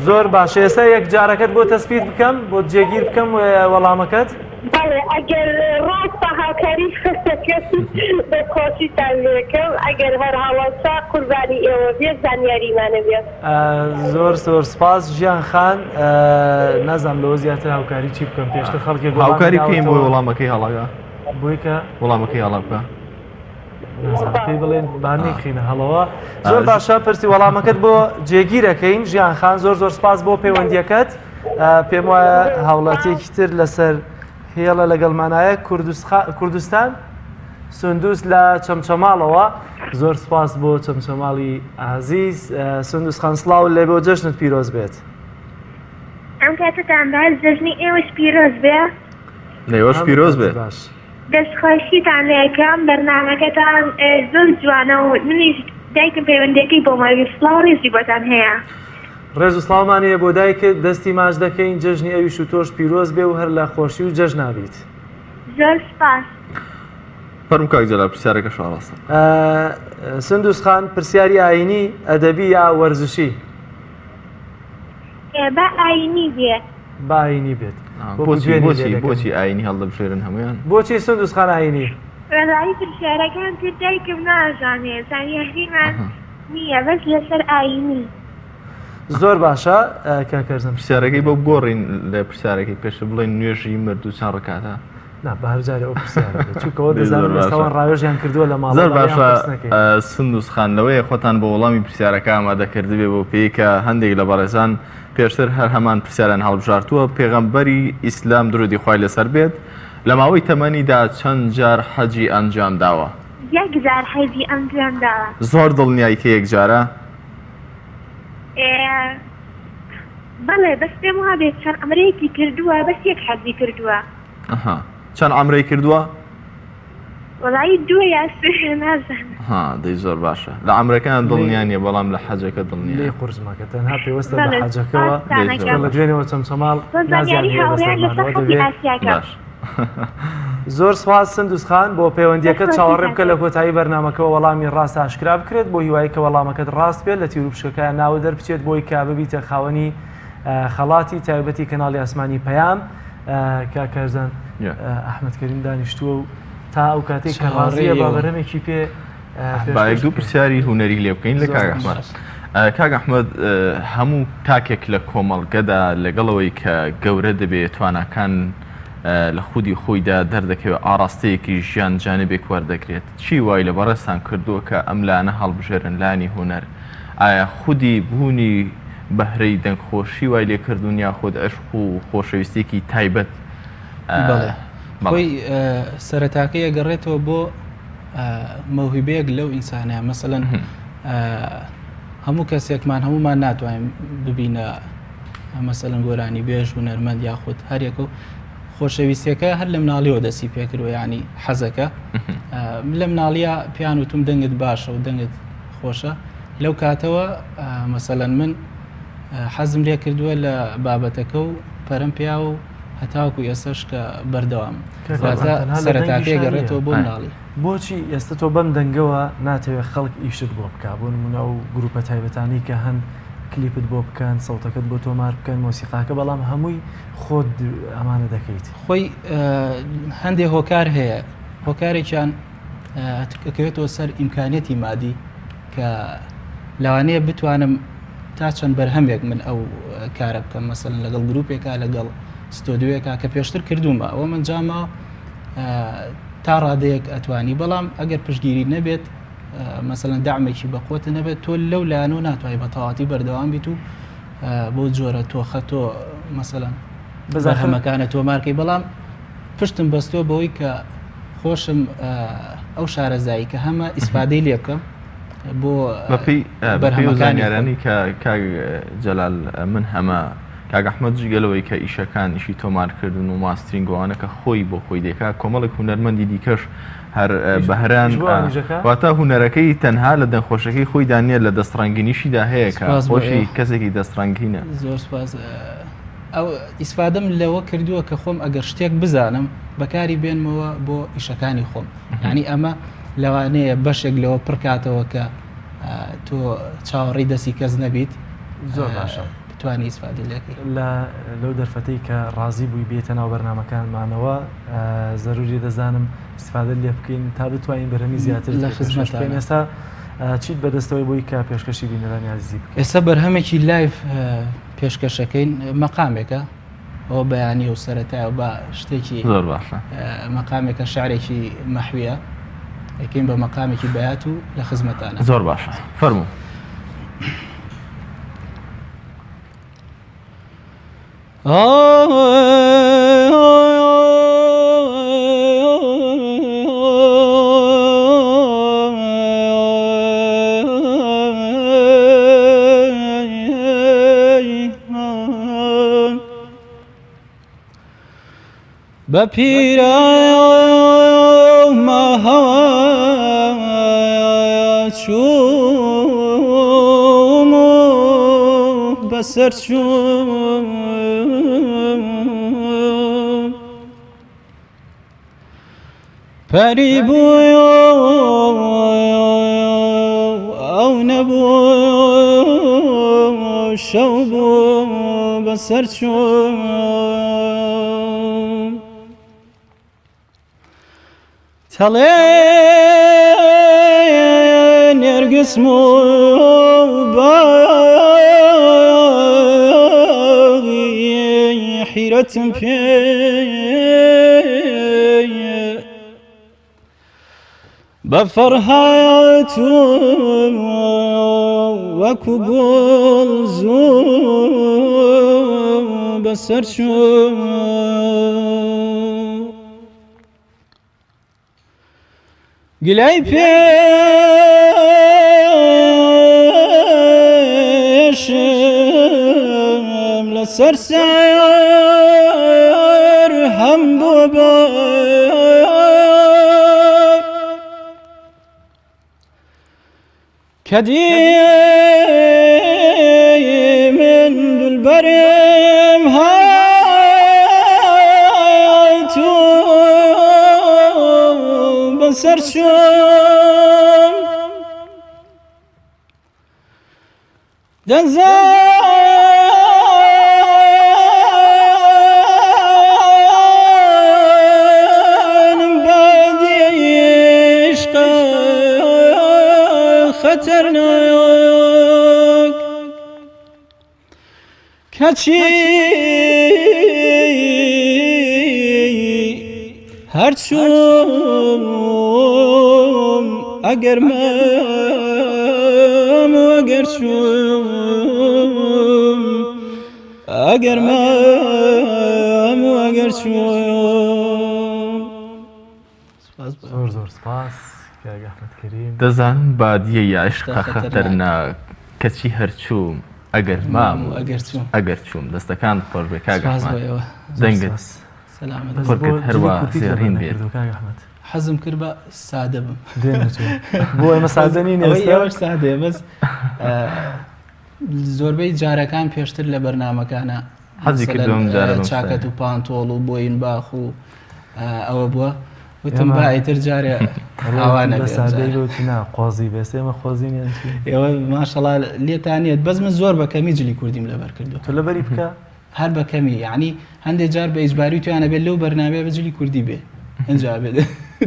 S1: زۆر باشە ئێستا یەک جارەکەت بۆ تەسبیت بکەم بۆت جێگیر بکەم وەڵامەکەت؟
S4: بەڵێ ئەگەر ڕاستە هاوکاری دەکەن دەستخۆشیتان لێکەم ئەگەر هەر هەڵەشە قوربانی ئێوە بێ زانیاریمانە بێ.
S1: زۆر زۆر سپاس ژیان خان نازانم لەوە زیاتر هاوکاری چی بکەم پێشتر خەڵکێک وەڵامی
S2: هاوکاری بکەین بۆی
S1: داوەتەوە.
S2: وەڵامەکەی هەڵەکە
S1: بۆی کە
S2: وەڵامەکەی هەڵە بکە
S1: نازانم پێی بڵێن با نەیخینە هەڵەوە زۆر باشە پرسی وەڵامەکەت بۆ جێگیرەکەین ژیان خان زۆر زۆر سپاس بۆ پەیوەندیەکەت پێم وایە هاوڵاتیەکی تر لەسەر هێڵە لەگەڵمانایە کوردستان سندوس لە چەمچەماڵەوە زۆر سپاس بۆ چەمچەماڵی ئازیز سندوس خان سڵاو لێ بۆ جەژنت پیرۆز بێت.
S7: ئەم کاتەتان باش جەژنی ئێوەش پیرۆز بێ.
S2: ئێوەش پیرۆز بێ.
S7: دەست خۆشیتان لێکەم بەرنامەکەتان زۆر جوانە و منیش دایکم پەیوەندیەکەی بۆم وەرگرت سڵاو ڕێزی بۆتان هەیە.
S1: ڕێز و سڵاومان هەیە بۆ دایکت، دەستی ماچ دەکەین، جەژنی ئەویش و تۆش پیرۆز بێ و هەر لە خۆشی و جەژنا بیت.
S7: زۆر سپاس.
S2: فەرموو کاک جەلال پرسیارەکەش ئاڕاستە.
S1: سندوس خان پرسیاری ئایینی، ئەدەبی یا وەرزشی؟
S7: با ئایینی بێ.
S1: با ئایینی بێت.
S2: بۆچی بۆچی بۆچی ئایینی هەڵدەبژێرن هەموویان؟
S1: بۆچی سندوس خان ئایینی؟
S7: وەڵایی پرسیارەکان تر دایکم نازانێ زانیاریمان نییە بەس لەسەر ئایینی.
S1: زۆر باشە کاک کەرزان.
S2: پرسیارەکەی بۆ بگۆڕین لە پرسیارەکەی پێشتر بڵێن نوێژی مردوو چەند ڕکاتە؟
S1: نا بە هەر جارێ ئەو پرسیارە بێت چونکە ئەوە دەزانم ئێستا ئەوان ڕاوێژیان کردووە لە ماڵەوە
S2: زۆر
S1: با لێیان
S2: باشە
S1: پرس نەکەین.
S2: سندوس خان لەوەیە خۆتان بۆ وەڵامی پرسیارەکە ئامادە کردبێ بۆ پێی کە هەندێک لە بەڕێزان پێشتر هەر هەمان پرسیاریان هەڵبژارتووە پێغەمبەری ئیسلام درودی خوای لەسەر بێت لە ماوەی تەمەنیدا چەند جار حەجی ئەنجام داوە؟
S7: یەک جار حەجی ئەنجام داوە.
S2: زۆر دڵنیای کە یەک جارە؟
S7: ئێ بەڵێ بەس پێم وابێت چەند عەمرەیەکی کردووە بەس یەک حەجی کردووە.
S2: ئەها چەند عەمرەی کردووە؟
S7: وەڵایی دوو یا سێ نازانم.
S2: ها دەی زۆر باشە لە عەمرەکەیان دڵنیا نییە بەڵام لە حەجەکە دڵنیایە.
S1: لێی قورس مەکە تەنها پێوەستە بە
S7: بەڵێ
S1: حەجەکەوە
S7: سوپاستان
S2: دەی زۆر
S7: ئەکەم.
S1: لە دوێنێوە چەمچەماڵ
S7: بۆ
S1: نازیان
S7: زانیاری
S1: هەیە
S7: هاوڕێیان لەسەر
S1: بەسەرمانەوە
S7: حەجی
S1: دەبێ
S7: ئاسیاکە.
S2: باش.
S1: زۆر سوپاس سندوس خان بۆ پەیوەندیەکەت چاوەڕێ
S7: دەستخۆشیتان
S1: بکە لە
S7: دەکەم.
S1: کۆتایی بەرنامەکەوە وەڵامی ڕاست ئاشکرا بکرێت بۆ هیوای کە وەڵامەکەت ڕاست بێت لە تیروپشکەکە ناوت دەربچێت بۆی کە ببیتە خاوەنی خەڵاتی تایبەتی کەناڵی ئاسمانی پەیام کاک کارزان ئەحمەد کەریم دانیشتووە و تا ئەو کاتێک کە ڕازیە با بەرهەمێکی پێ
S2: با یەک دوو پرسیاری هونەری لێ بکەین لە کاک ئەحمەد. کاک ئەحمەد هەموو تاکێک لە کۆمەڵگەدا لەگەڵەوەی کە گەورە دەبێت تواناکان لە خودی خۆیدا دەردەکەوێت ئاراستەیەکی ژیان جانبێک وەردەگرێت چی وای لە بەڕێزتان کردووە کە ئەم لایەنە هەڵبژێرن لایەنی هونەر ئایا خودی بوونی بەهرەی دەنگخۆشی وای لێ کردوون یاخود عشق و خۆشەویستیەکی تایبەت؟
S12: بەڵێ خۆی سەرەتاکەی ئەگەڕێتەوە بۆ مەوهیبەیەک لەو ئینسانەیە مەسەلەن هەموو کەسێکمان هەمومان ناتوانین ببینە مەسەلەن گۆرانی بێژ هونەرمەند یاخود هەرێکە و خۆشەویستیەکە هەر لە مناڵیەوە دەستی پێکردوە ینی حەزەکە لە مناڵیە پیان وتم دەنگت باشە و دەنگت خۆشە لەو کاتەوە مەسەلەن من حەزم لێ کردووە لە بابەتەکە و پەرم پیا و هەتاوەکو ئێستاش کە بەردەوام سەرەتاکەی گەڕێتەوە بۆ مناڵی.
S1: بۆچی ئێستا تۆ بەم دەنگەوە ناتەوێت خەڵک ئیشت بۆ بکا بۆ نمونە ئەو گروپە تایبەتانەی کە هەن کلیپت بۆ بکەن سەوتەکەت بۆ تۆمار بکەن مۆسیقاکە بەڵام هەمووی خۆت ئەمانە دەکەیت؟
S12: خۆی هەندێ هۆکار هەیە. هۆکارێکیان ئەکەوێتەوە سەر ئیمکانیەتی مادی کە لەوانەیە بتوانم تا چەند بەرهەمێک من ئەو کارە بکەم مەسەن لەگەڵ گروپێکا لەگەڵ ستۆدیوێکا کە پێشتر کردومە ئەوە منجامە تا ڕادەیەک ئەتوانی بەڵام ئەگەر پشگیری نەبێت مەسەن دامێکی بەقوتە نەبێت تۆ لەو لایەن و ناتوانانی بە تەواتی بەردەوام بیت و بۆ جۆرە تۆخە تۆ مەسەلەن بەرهەمەکانە تۆمارکەی بەڵام پشتم بەستۆ بەوەی کە خۆشم ئەو شارەزایی کە هەمە ئیسفادەی لێ بکەم بۆ
S2: بەرهەمەکانی کە کاک جەلال من هەمە کاک ئەحمەد جگە لەوەی کە ئیشەکان ئیشی تۆمارکردن و mastering وانە کە خۆی بۆ خۆی دەکا کۆمەڵێک هونەرمەندی دیکەش هەر بەهران واتە هونەرەکەی تەنها لە دەنگخۆشەکەی خۆیدا نییە لە دەستڕەنگینیشیدا هەیە کە خۆشی کەسێکی دەستڕەنگینە.
S12: زۆر سپاس ئەو ئیسفادەم لەوە کردووە کە خۆم ئەگەر شتێک بزانم بەکاری بێنمەوە بۆ ئیشەکانی خۆم یعنی ئەمە لەوانەیە بەشێک لەوە پڕکاتەوە کە تۆ چاوەڕێی دەستی کەس نەبیت
S1: زۆر باشە
S12: بتوانی ئیسفادە لێکەی.
S1: لە لەو دەرفەتەی کە ڕازی بووی بێیتە ناو بەرنامەکانمانەوە زەروری دەزانم ئیسفادەت لێ بکەین تا بتوانین بەرهەمی زیاتر
S12: لە
S1: خزمەت بکەین. ئێستا چیت بەدەستەوەی بۆی کە پێشکەشی بینەرانی ئازیزی بکەین؟
S12: ئێستا بەرهەمێکی live پێشکەشەکەین مەقامێکە ئەوە بەیانی و سەرەتای و با شتێکی
S2: زۆر باشە
S12: مەقامێکە شعرێکی مەحویە ئەکەین بە مەقامێکی بەیات و لە خزمەتانە
S2: زۆر باشە فەرموو.
S13: بە پیرەوە چووم و بەسەر چووم پەری بووی ئەو نەبوو شەو بوو بەسەر چووم تەڵێ نێرگسم و باغی حیرەتم پێ بە فەرهات و وەکو گوڵ زوو بەسەر چوو گلەی پێشم لەسەر سەر هەم بۆ بە کە دی من دلبەرم هات و بەسەر چووم دەزانم بادی عشق خەتەرناک کەچی هەرچووم ئەگەر مام ئەگەر چووم ئەگەر مام ئەگەر چووم
S1: زۆر زۆر سپاس کاک ئەحمەد کەریم.
S2: دەزانم بادیەی عیشقە خەتەرناک کەچی هەر چووم ئەگەر مام و ئەگەر چووم دەستەکانت خۆش بێ کاک ئەحمەد دەنگت قورگت هەروا زێڕین بێت.
S12: حەزم کرد بە سادە بم
S1: بۆ ئێمە سادە نین
S12: ئێوەش سادەیە بەس زۆربەی جارەکان پێشتر لە بەرنمەکانە
S2: حەزی کردووە ئەم جارە بم
S12: چاکەت و پانتۆڵ و بۆین باخ و ئەوە بووە وتم با ئیتر جارێ ئاوا نەبێ
S1: سادەی وتی نا قۆزی بێس ئێمە قۆزی نیان
S12: ئێوە ماشەڵا لێتان نییە بەس من زۆر بە کەمی جلی کوردیم لەبەر کردو
S1: تۆ لەبەری بکە
S12: هەر بە کەمی یعنی هەندێک جار بە ئیجباری تویانە بێت لەو بەرنامەیە بە جلی کوردی بێ ئەنجا بێت.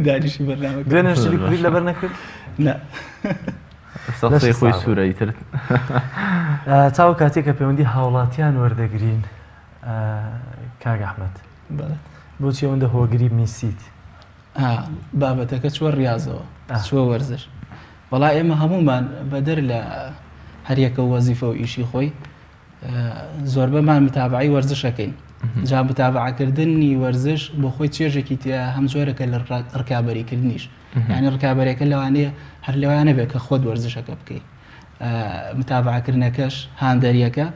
S12: دانیشی بەرنامە
S1: دوێنێ شلی کوردیت لەبەر نەکرد؟
S12: نا.
S2: سەختی خۆی سوورە ئیتر.
S1: تاو کاتێک کە پەیوەندی هاوڵاتیان وەردەگرین کاک ئەحمەد بۆچی ئەوەندە هۆگری میسیت؟
S12: بابەتەکە چوە ڕاضەوە چوە وەرزش وەڵا ئێمە هەمومان بەدەر لە هەریەکە وەزیفە و ئیشی خۆی زۆربەمان متابعی وەرزشەکەین جا متابعەکردنی وەرزش بۆ خۆی چێژێکی تیا هەم جۆرەکە لە ڕکابەریکردنیش یعنی ڕکابەرەکە لەوانەیە هەر لەوانە بێت کە خۆت وەرزشەکە بکەیت متابعەکردنەکەش هاندەریەکە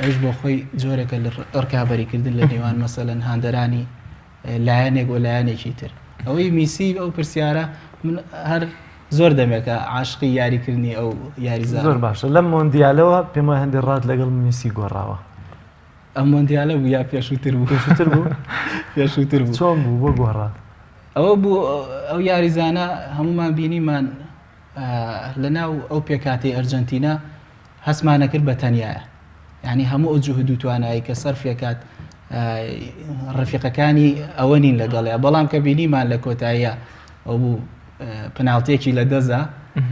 S12: ئەوش بۆ خۆی جۆرێکە لە ڕکابەریکردن لە نێوان مەسەلەن هاندەرانی لایەنێک و لایەنێکی تر ئەوەی میسی ئەو پرسیارە من هەر زۆر دەمێکە عاشقی یاریکردنی ئەو یاریزان
S1: زۆر باشە لەم مۆندیالەوە پێم وایە هەندێک ڕات لەگەڵ میسی گۆڕاوە
S12: ئەم مۆندیالە بوو یا پێشووتر بوو
S1: پێشووتر بوو
S12: پێشووتر بوو
S1: چۆن بوو بۆ گۆڕا
S12: ئەوە بوو ئەو یاریزانە هەمومان بینیمان لەناو ئەو پێکاتی ئەرجنتینا هەستمانەکرد بە تەنیایە یانی هەموو ئەو جوهد و توانایی کە سەرفێکات ڕفیقەکانی ئەوە نین لەگەڵیا بەڵام کە بینیمان لە کۆتاییە ئەو بوو پناڵتێکی لە دەزا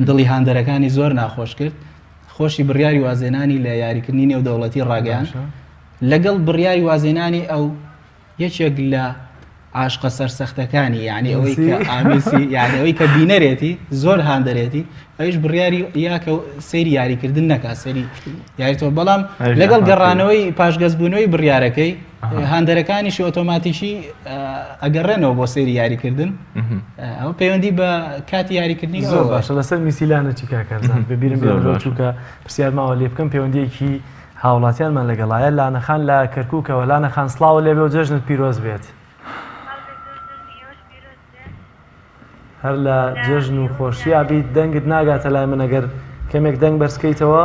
S12: دڵی هاندەرەکانی زۆر ناخۆش کرد خۆشی بڕیاری وازێنانی لە یاریکردنی نێودەوڵەتی ڕاگەیان لەگەڵ بڕیاری وازێنانی ئەو یەکێک لە عاشقە سەرسەختەکانی یعنی ئەوەی کە ئامیسی یعنی ئەوەی کە بینەرێتی زۆر هاندەرێتی ئەویش بڕیاری یا کە سەیری یاریکردن نەکا سەیری یاریتەوە بەڵام لەگەڵ گەڕانەوەی پاشگەزبوونەوەی بڕیارەکەی هاندەرەکانیشی ئۆتۆماتیکی ئەگەڕێنەوە بۆ سەیری یاریکردن ئەو پەیوەندی بە کاتی یاریکردنی
S1: زۆر باشە لەسەر میسیلانە چی کاکەرزان ببیرم بێ چووکە پرسیار ماوە لێ بکەم پەیوەندیەکی هاوڵاتیانمان لەگەڵایە لانە خان لە کەرکوکەوە لانە خان سڵاوت لێبێ و جەژنت پیرۆز بێت. هەر لە جەژن و خۆشیا بیت دەنگت ناگاتە لای من ئەگەر کەمێک دەنگ بەرزکەیتەوە.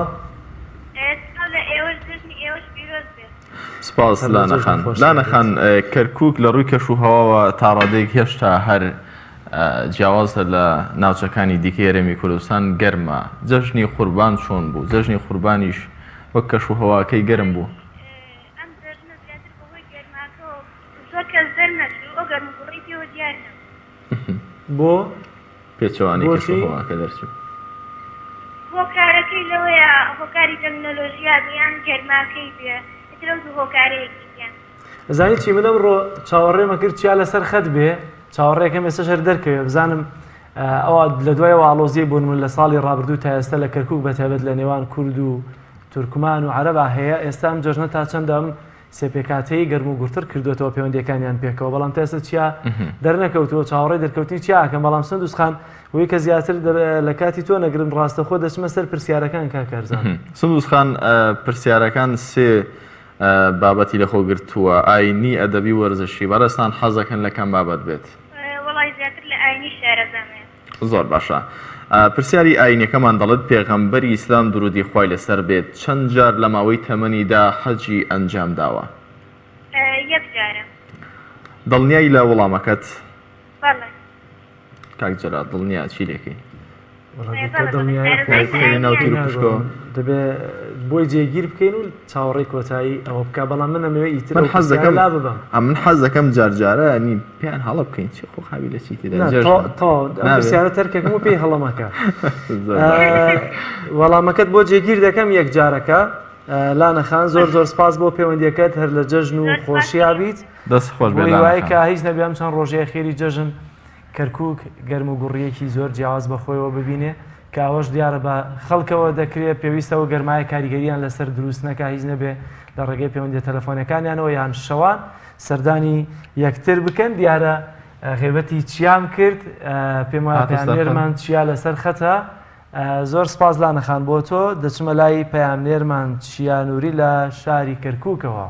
S2: سپاس لانە خان. لانە خان کەرکوک لە ڕووی کەش و هەواوە تا ڕادەیەک هێشتا هەر جیاوازە لە ناوچەکانی دیکەی هەرێمی کوردستان گەرمە جەژنی قوربان چۆن بوو جەژنی قوربانیش وەک کەش و هەواکەی گەرم بوو.
S7: ئەم جەژنە زیاتر بەهۆی گەرماکەوە زۆر کەس دەرنەچوو ئەو گەرم و گوڕەی پێوە دیار نەبوو.
S1: بۆ؟
S2: پێچەوانەی کەش و
S1: بۆچی؟
S2: هەواکە دەرچوو.
S7: هۆکارەکەی لەوەیە هۆکاری تەکنۆلۆژیا بێ یان گەرماکەی بێ ئیتر ئەو دوو هۆکارە یەکێکیان.
S1: ئەزانی چی من ئەمڕۆ چاوەڕێمە کرد چیا لەسەر خەت بێ چاوەڕێکەم ئێستاش هەر دەرکەوێ بزانم ئەوە لە دوای ئەو ئاڵۆزیەی بۆ نمونە لە ساڵی ڕابردوو تا ئێستا لە کەرکوک بە تایبەت لە نێوان کورد و تورکمان و عەرەبا هەیە ئێستا ئەم جەژنە تا چەندە ئەم سێ پێکهاتەی گەرم و گوڕتر کردوێتەوە پەیوەندیەکانیان پێکەوە بەڵام تا ئێستا چیا دەرنەکەوتووە چاوەڕێی دەرکەوتنی چیا ئەکەم بەڵام سندوس خان وی کە زیاتر لە کاتی تۆ نەگرم ڕاستەخۆ دەچمە سەر پرسیارەکان کاک کارزان.
S2: سندوس خان پرسیارەکان سێ بابەتی لەخۆ گرتووە ئاینی ئەدەبی وەرزشی بەڕێزتان حەزەکەن لە کام بابەت بێت؟
S7: وەڵای زیاتر لە ئاینی شارەزام هەیە.
S2: زۆر باشە پرسیاری ئاینیەکەمان دەڵێت پێغەمبەری ئیسلام درودی خوای لەسەر بێت چەند جار لە ماوەی تەمەنیدا حەجی ئەنجام داوە؟
S7: یەک جارە.
S2: دڵنیای لە وەڵامەکەت؟
S7: بەڵێ.
S2: کاک جەلال دڵنیا چی لێکەین؟
S1: دەبێ بۆی جێگیر بکەین و چاوەڕێی کۆتایی ئەوە بکە بەڵام من ئەمەوێ ئیتر
S2: من حەز دەکەم
S1: لا ببەم
S2: من حەز دەکەم جار جارە نی پێیان هەڵە بکەین چی خۆ قابی لە چی تێدا
S1: پرسیارە تەرکەکەم و پێی هەڵەمەکە وەڵامەکەت بۆ جێگیر دەکەم یەک جارەکە لانە خان زۆر زۆر سپاس بۆ پەیوەندیەکەت هەر لە جەژن و خۆشییا بیت
S2: دەست خۆش بێ
S1: هیوای کە هیچ نەبێ ئەم چەند ڕۆژەیە خێری جەژن کەرکوک گەرم و گوڕییەکی زۆر جیاواز بە خۆیەوە ببینێ کە ئەوەش دیارە بە خەڵکەوە دەکرێ پێویستە ئەو گەرمایە کاریگەرییان لەسەر دروست نەکا هیچ نەبێ لە ڕێگەی پەیوەندیە تەلەفۆنەکانیانەوە یان شەوان سەردانی یەکتر بکەن دیارە غێبەتی چیام کرد پێم وایە پەیامنێرمان چیا لەسەر خەتە زۆر سپاس لانە خان بۆ تۆ دەچمە لای پەیامنێرمان چیا نوری لە شاری کەرکوکەوە.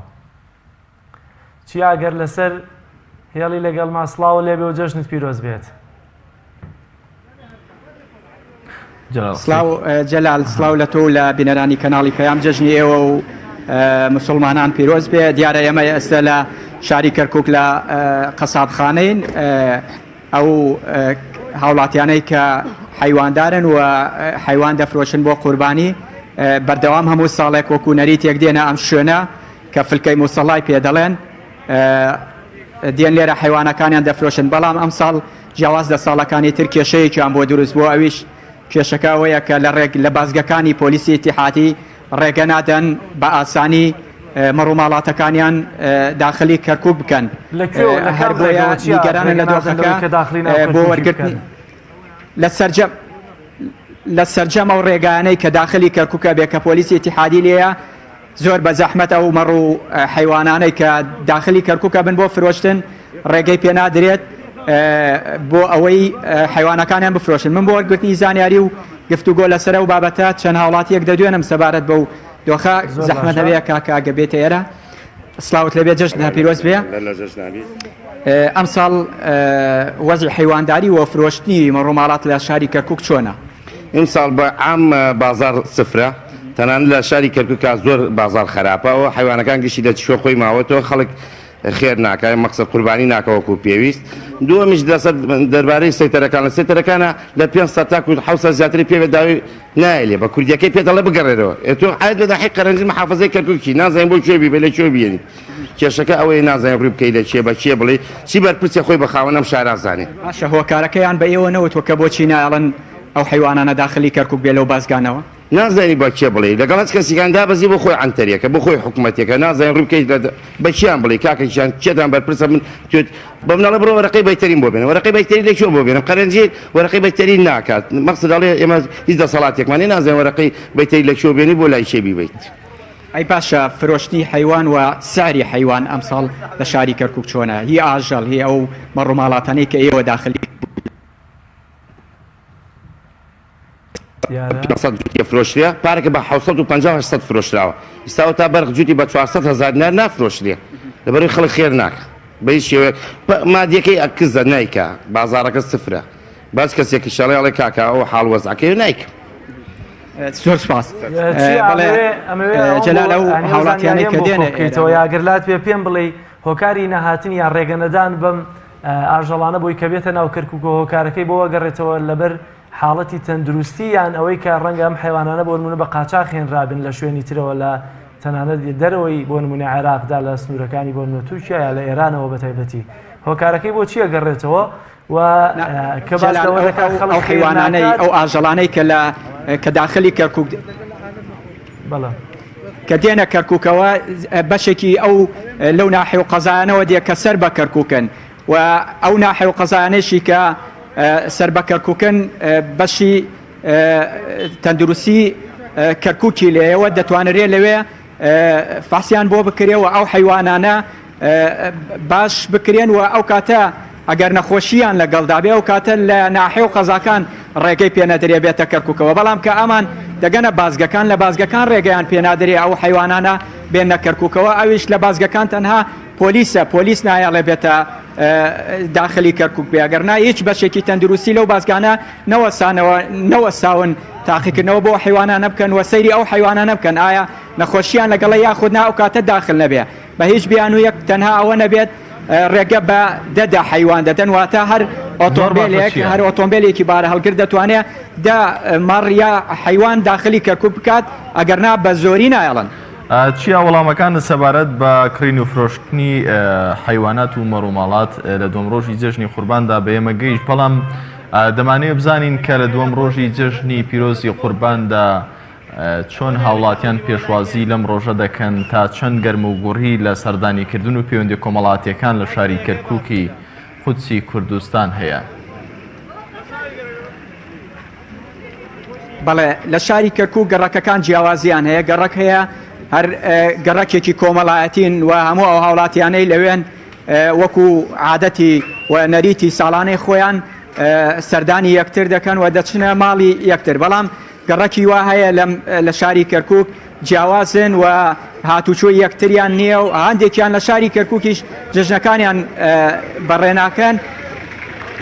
S1: چیا گەر لەسەر هێڵی لەگەڵما سڵاوت لێبێ و جەژنت پیرۆز بێت.
S17: سڵاو جەلال سڵاو لە تۆ و لە بینەرانی کەناڵی پەیام جەژنی ئێوە و مسوڵمانان پیرۆز بێ دیارە ئێمە ئێستا لە شاری کەرکک لە قەسابخانەین ئەو هاوڵاتیانەی کە حەیواندارن و حەیوان دەفرۆشن بۆ قوربانی بەردەوام هەموو ساڵێک وەکو نەریتێک دێنە ئەم شوێنە کە فلکەی موسەڵای پێ دەڵێن دێن لێرە حەیوانەکانیان دەفرۆشن، بەڵام ئەمساڵ جیاواز لە ساڵەکانی تر کێشەیەکیان بۆ دروست بووە ئەویش کێشەکە ئەوەیە کە لە ڕێگ لە بازگەکانی پۆلیسی ئیتیحادی ڕێگە نادەن بە ئاسانی مەڕوماڵاتەکانیان داخلی کەرکوک بکەن
S1: لە کوێوە لە
S17: هەر
S1: کام
S17: بۆیە
S1: ڕێگەوە چیا
S17: نیگەرانن
S1: ڕێگە
S17: لە
S1: نادەن
S17: دۆخەکە
S1: لەوەی کە داخلی ناو
S17: بۆ
S1: کەرکوکی
S17: وەرگرتنی
S1: بکەن؟
S17: لە سەرجەم لە سەرجەم ئەو ڕێگایانەی کە داخلی کەرکوکە بێ کە پۆلیسی ئیتیحادی لێیە زۆر بە زەحمەت ئەو مەڕ و حەیوانانەی کە داخلی کەرکوکە بن بۆ فرۆشتن ڕێگەی پێنادرێت بۆ ئەوەی حەیوانەکانیان بفرۆشن من بۆ وەرگرتنی زانیاری و گفتوگۆ لەسەر ئەو بابەتە چەند هاوڵاتیەک دەدوێنم سەبارەت بەو دۆخە
S1: زۆر
S17: زەحمەت
S1: باشە.
S17: نەبێ کاکە ئەگە بێتە ئێرە سڵاوت لێبێ جەژنت پیرۆز بێ ئەمساڵ وەزعی حەیوانداری و فرۆشتنی مەڕوماڵات لە شاری کەرکوک چۆنە؟
S18: ئیمساڵ بە عام بازاڕ سفرە تەنانەت لە شاری کەرکوکا زۆر بازاڕ خەراپە ئەوە حەیوانەکان گشتی لە چشۆ خۆی ماوەتەوە خەڵک خێر ناکا مەقسەد قوربانی ناکا وەکو پێویست دووەمیش لەسەر دەربارەی سەیتەرەکان لە سەیتەرەکانە لە 500 تاکو 700 زیاتری پێ داوی نایلێ بە کوردیەکەی پێ دەڵێ بگەڕێرەوە ئێ تۆ عاید لە ناحیەی قەرەنجی محافەزەی کەرکوکی نازانین بۆ کوێ بیبەی لە کوێ بیێنی کێشەکە ئەوەیە نازانین ڕووی بکەی لە کێ بە کێ بڵێی چی بەرپرسێ خۆی بە خاوەن ئەم شارە زانێ.
S17: باشە هۆکارەکەیان بە ئێوە نەوتوە کە بۆچی نایەڵن ئەو حەیوانانە داخلی کەرکوک بێ لەو بازگانەوە؟
S18: نازانی بە کێ بڵێی لەگەڵ هەچ کەسیکان دابەزی بۆ خۆی عەنتەریەکە بۆ خۆی حکومەتێکە نازانین ڕووی بکەیت لە بە کیان بڵێی کاکە گیان کێتان بەرپرسە من توێت بە مناڵە بڕۆ وەرەقەی بەیتەریم بۆ بێنە وەرەقەی بەیتەری لە کوێ بۆ بێنم قەرەنجی وەرەقەی بەیتەری ناکات مەقسد ئەڵێ ئێمە هیچ دەسەڵاتێکمان نیە نازانین وەرەقەی بەیتەری لە کوێ بێنی بۆ لای کێ بیبەیت.
S17: ئەی باشە فرۆشتنی حەیوان و سعری حەیوان ئەمساڵ لە شاری کەرکوک چۆنە هی ئاژەڵ هی ئەو مەڕوماڵاتانەی کە ئێوە داخلی
S1: دیارە.
S18: 500 جووتی فرۆشرێ پارەکە بە 750 800 فرۆشراوە ئیستا ئەوەتا بەرخ جووتی بە 400 هەزار دینار نافرۆشرێ لەبەرئەوەی خەڵک خێر ناکا بە هیچ شێوەیەک مادیەکەی کزە نایکا بازاڕەکە سفرە باس کەسێکیش ئەڵێ ئەڵێ کاکە ئەو حاڵ وەزعەکەیە نایکەم.
S17: زۆر سپاس بەڵێ جەلال ئەو هاوڵاتیانەی کە دێنە
S1: بکەیتەوە یا گەر لات پێ پێم بڵێ هۆکاری نەهاتنی یان ڕێگەنەدان بەم ئاژەڵانە بۆی کە بێتە ناو کەرکوک و هۆکارەکەی بۆ گەڕێتەوە لەبەر حاڵەتی تەندروستی یان ئەوەی کە ڕەنگە ئەم حیوانانە بۆ نمونە بە قاچاخ هێنرابن لە شوێنی ترەوە لە تەنانەت دەرەوەی بۆ نمونە عێراقدا لە سنوورەکانی بۆ نمونە تورکیا یا لە ئێرانەوە بە تایبەتی هۆکارەکەی بۆ چییە گەڕێتەوە و کە باس لەوە دەکات خەڵک
S17: ئەو حیوانانەی ئەو ئاژەڵانەی کە لە کە داخلی کەرکوک
S1: بەڵێ
S17: کە دێنە کەرکوکەوە بەشێکی ئەو لەو ناحی و قەزایانەوە دێ کە سەر بە کەرکوکن و ئەو ناحی و قەزایانەیشی کە سەر بە کەرکوکن بەشی تەندروستی کەرکوکی لێیەوە دەتوانرێ لەوێ فەحسیان بۆ بکرێ و ئەو حەیوانانە باش بکرێن و ئەو کاتە ئەگەر نەخۆشییان لەگەڵدا بێ ئەو کاتە لە ناحیە و قەزاکان ڕێگەی پێ نەدرێ بێتە کەرکوکەوە بەڵام کە ئەمان دەگەنە بازگەکان لە بازگەکان ڕێگەیان پێ نادرێ ئەو حەیوانانە بێنە کەرکوکەوە ئەویش لە بازگەکان تەنها پۆلیسە پۆلیس نایەڵێ بێتە داخلی کەرکوک بێ ئەگەر نا هیچ بەشێکی تەندروستی لەو بازگانە نەوەسانەوە نەوەستاون تاقیکردنەوە بۆ حەیوانانە بکەن و سەیری ئەو حەیوانانە بکەن ئایا نەخۆشیان لەگەڵە یاخود نا ئەو کاتە داخل نەبێ بە هیچ بیانوویەک تەنها ئەوە نەبێت ڕێگە بە دە دە حەیوان دەدەن واتە هەر ئۆتۆمبیلێک هەر ئۆتۆمبیلێکی بارهەڵگر دەتوانێت دە مەڕ یا حەیوان داخلی کەرکوک بکات ئەگەر نا بە زۆری نایەڵن.
S2: چیا وەڵامەکانت سەبارەت بە کڕین و فرۆشتنی حەیوانات و مەڕوماڵات لە دووەم ڕۆژی جەژنی قورباندا بە ئێمە گەیشت، بەڵام دەمانەوێت بزانین کە لە دووەم ڕۆژی جەژنی پیرۆزی قورباندا چۆن هاوڵاتیان پێشوازی لەم ڕۆژە دەکەن، تا چەند گەرموگوڕی لە سەردانیکردن و پەیوەندیە کۆمەڵاتیەکان لە شاری کەرکوکی قودسی کوردستان هەیە.
S17: بەڵێ لە شاری کەرکوک گەڕەکەکان جیاوازیان هەیە، گەڕەک هەیە هەر گەڕەکێکی کۆمەڵایەتین و هەموو ئەو هاوڵاتیانەی لەوێن وەکو عادەتی و نەریتی ساڵانەی خۆیان سەردانی یەکتر دەکەن و دەچنە ماڵی یەکتر، بەڵام گەڕەکی وا هەیە لەم لە شاری کەرکوک جیاوازن و هاتوچۆی یەکتریان نییە و هەندێکیان لە شاری کەرکوکیش جەژنەکانیان بەڕێناکەن